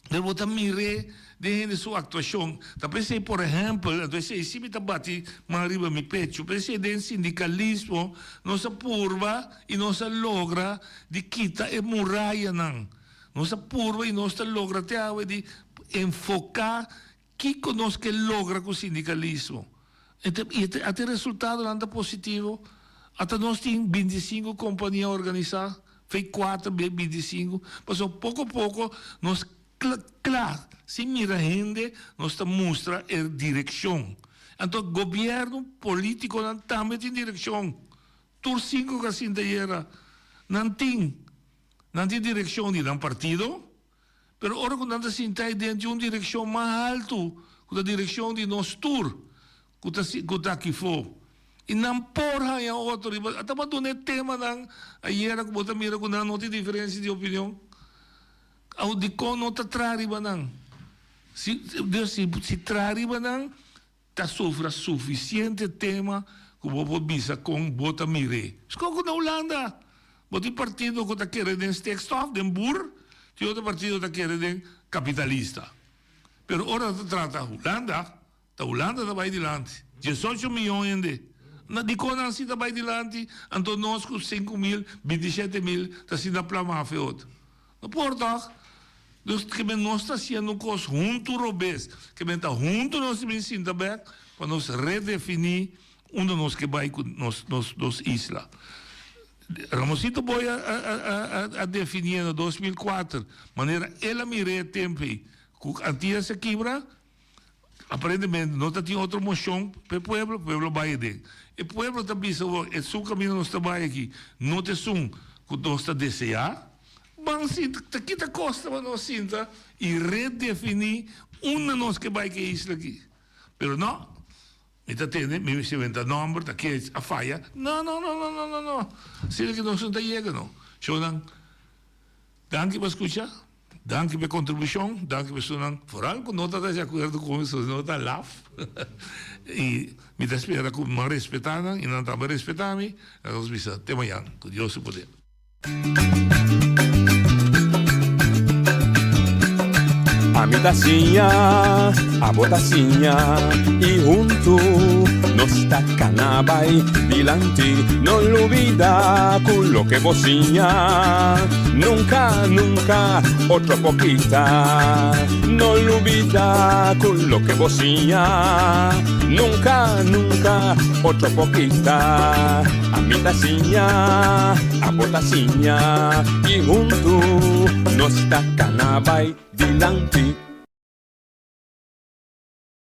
pero bo ta mir'é den hende su actuacion. Ta p'esei, por ehempel, anto esei si mi ta bati man riba mi pecho, p'esei den sindicalismo nos a purba y nos a logra di kita e murayanan. Nos a purba y nos ta logra te awe di enfoca Kiko nos ke logra ku sindikalismo? I ata e resultadonan ta positivo. Ata nos tin bintisinku kompania organisá, fei kuater bia bintisinku. Pasobra poko poko nos kla, sin mira hende, nos ta mustra e direkshon. Anto gobièrnu, polítikonan tambe tin direkshon. Tur sinku ku a sinta ayera, nan tin. Nan tin direkshon di nan partido. Pero ora ku nan ta sinta ei den di un direkshon mas haltu, ku ta direkshon di nos tur ku ta ku ta akifó, i nan por haña otro riba, a taba duna e temanan ayera ku bo ta mira ku nan no tin diferensia di opinion. Awo dikon no ta traha riba nan? Si, si, si traha riba nan, Ta sufra sufisiente tema ku bo por bisa kon bo ta mir'é. Skon ku na Hulanda bo tin partido ku ta kere den stikstof, den boer, tin otro partido ta kere den kapitalista. Pero ora ta trata Hulanda, ta Hulanda ta bai dilanti. Diesocho miyon hende. Na dikon nan si ta bai dilanti, anto nos ku 5000, 27000 ta asina plama afe otro. No por toch? Dus ke men nos ta haciendo un cos hunto robes, ke men ta hunto nos ta bin sinta bek pa nos redefini unda nos ke bay cu nos nos nos isla. Ramosito Boy a a a a definié na 2004 manera el a mir'é e tempo ey cu Antillas a kibra, Aparentemente no ta tin otro mocion p'e pueblo, pueblo bay aden. E pueblo ta bisa awor esun camino nos ta bay aki no ta esun cu nos ta desea. Ban sinta, ta kita costa pa nos sinta y redefini unda nos ke bay cu e isla aki. Pero no, mi ta tende, mi mester inventa nomber, ta ke a faya. No, no, no, no, no, no, no. Asina ki nos no ta yega no. Shownan, danki pa scucha. Danki pa e kontribushon, danki pa esunnan foral ku no ta di akuerdo ku mi, so no ta laf. I mi ta spera ku mi a respetá nan i nan tambe a respetá mi. Nos bisa te mañan, ku Dios su poder. Ami ta siña, abo ta siña, i huntu nos. Nos ta kana bai dilanti, no lubida ku loke bo siña nunka, nunka otro por kita. No lubida ku loke bo siña nunka, nunka otro por kita. Ami ta siña, abo ta siña i huntu nos ta kana bai dilanti.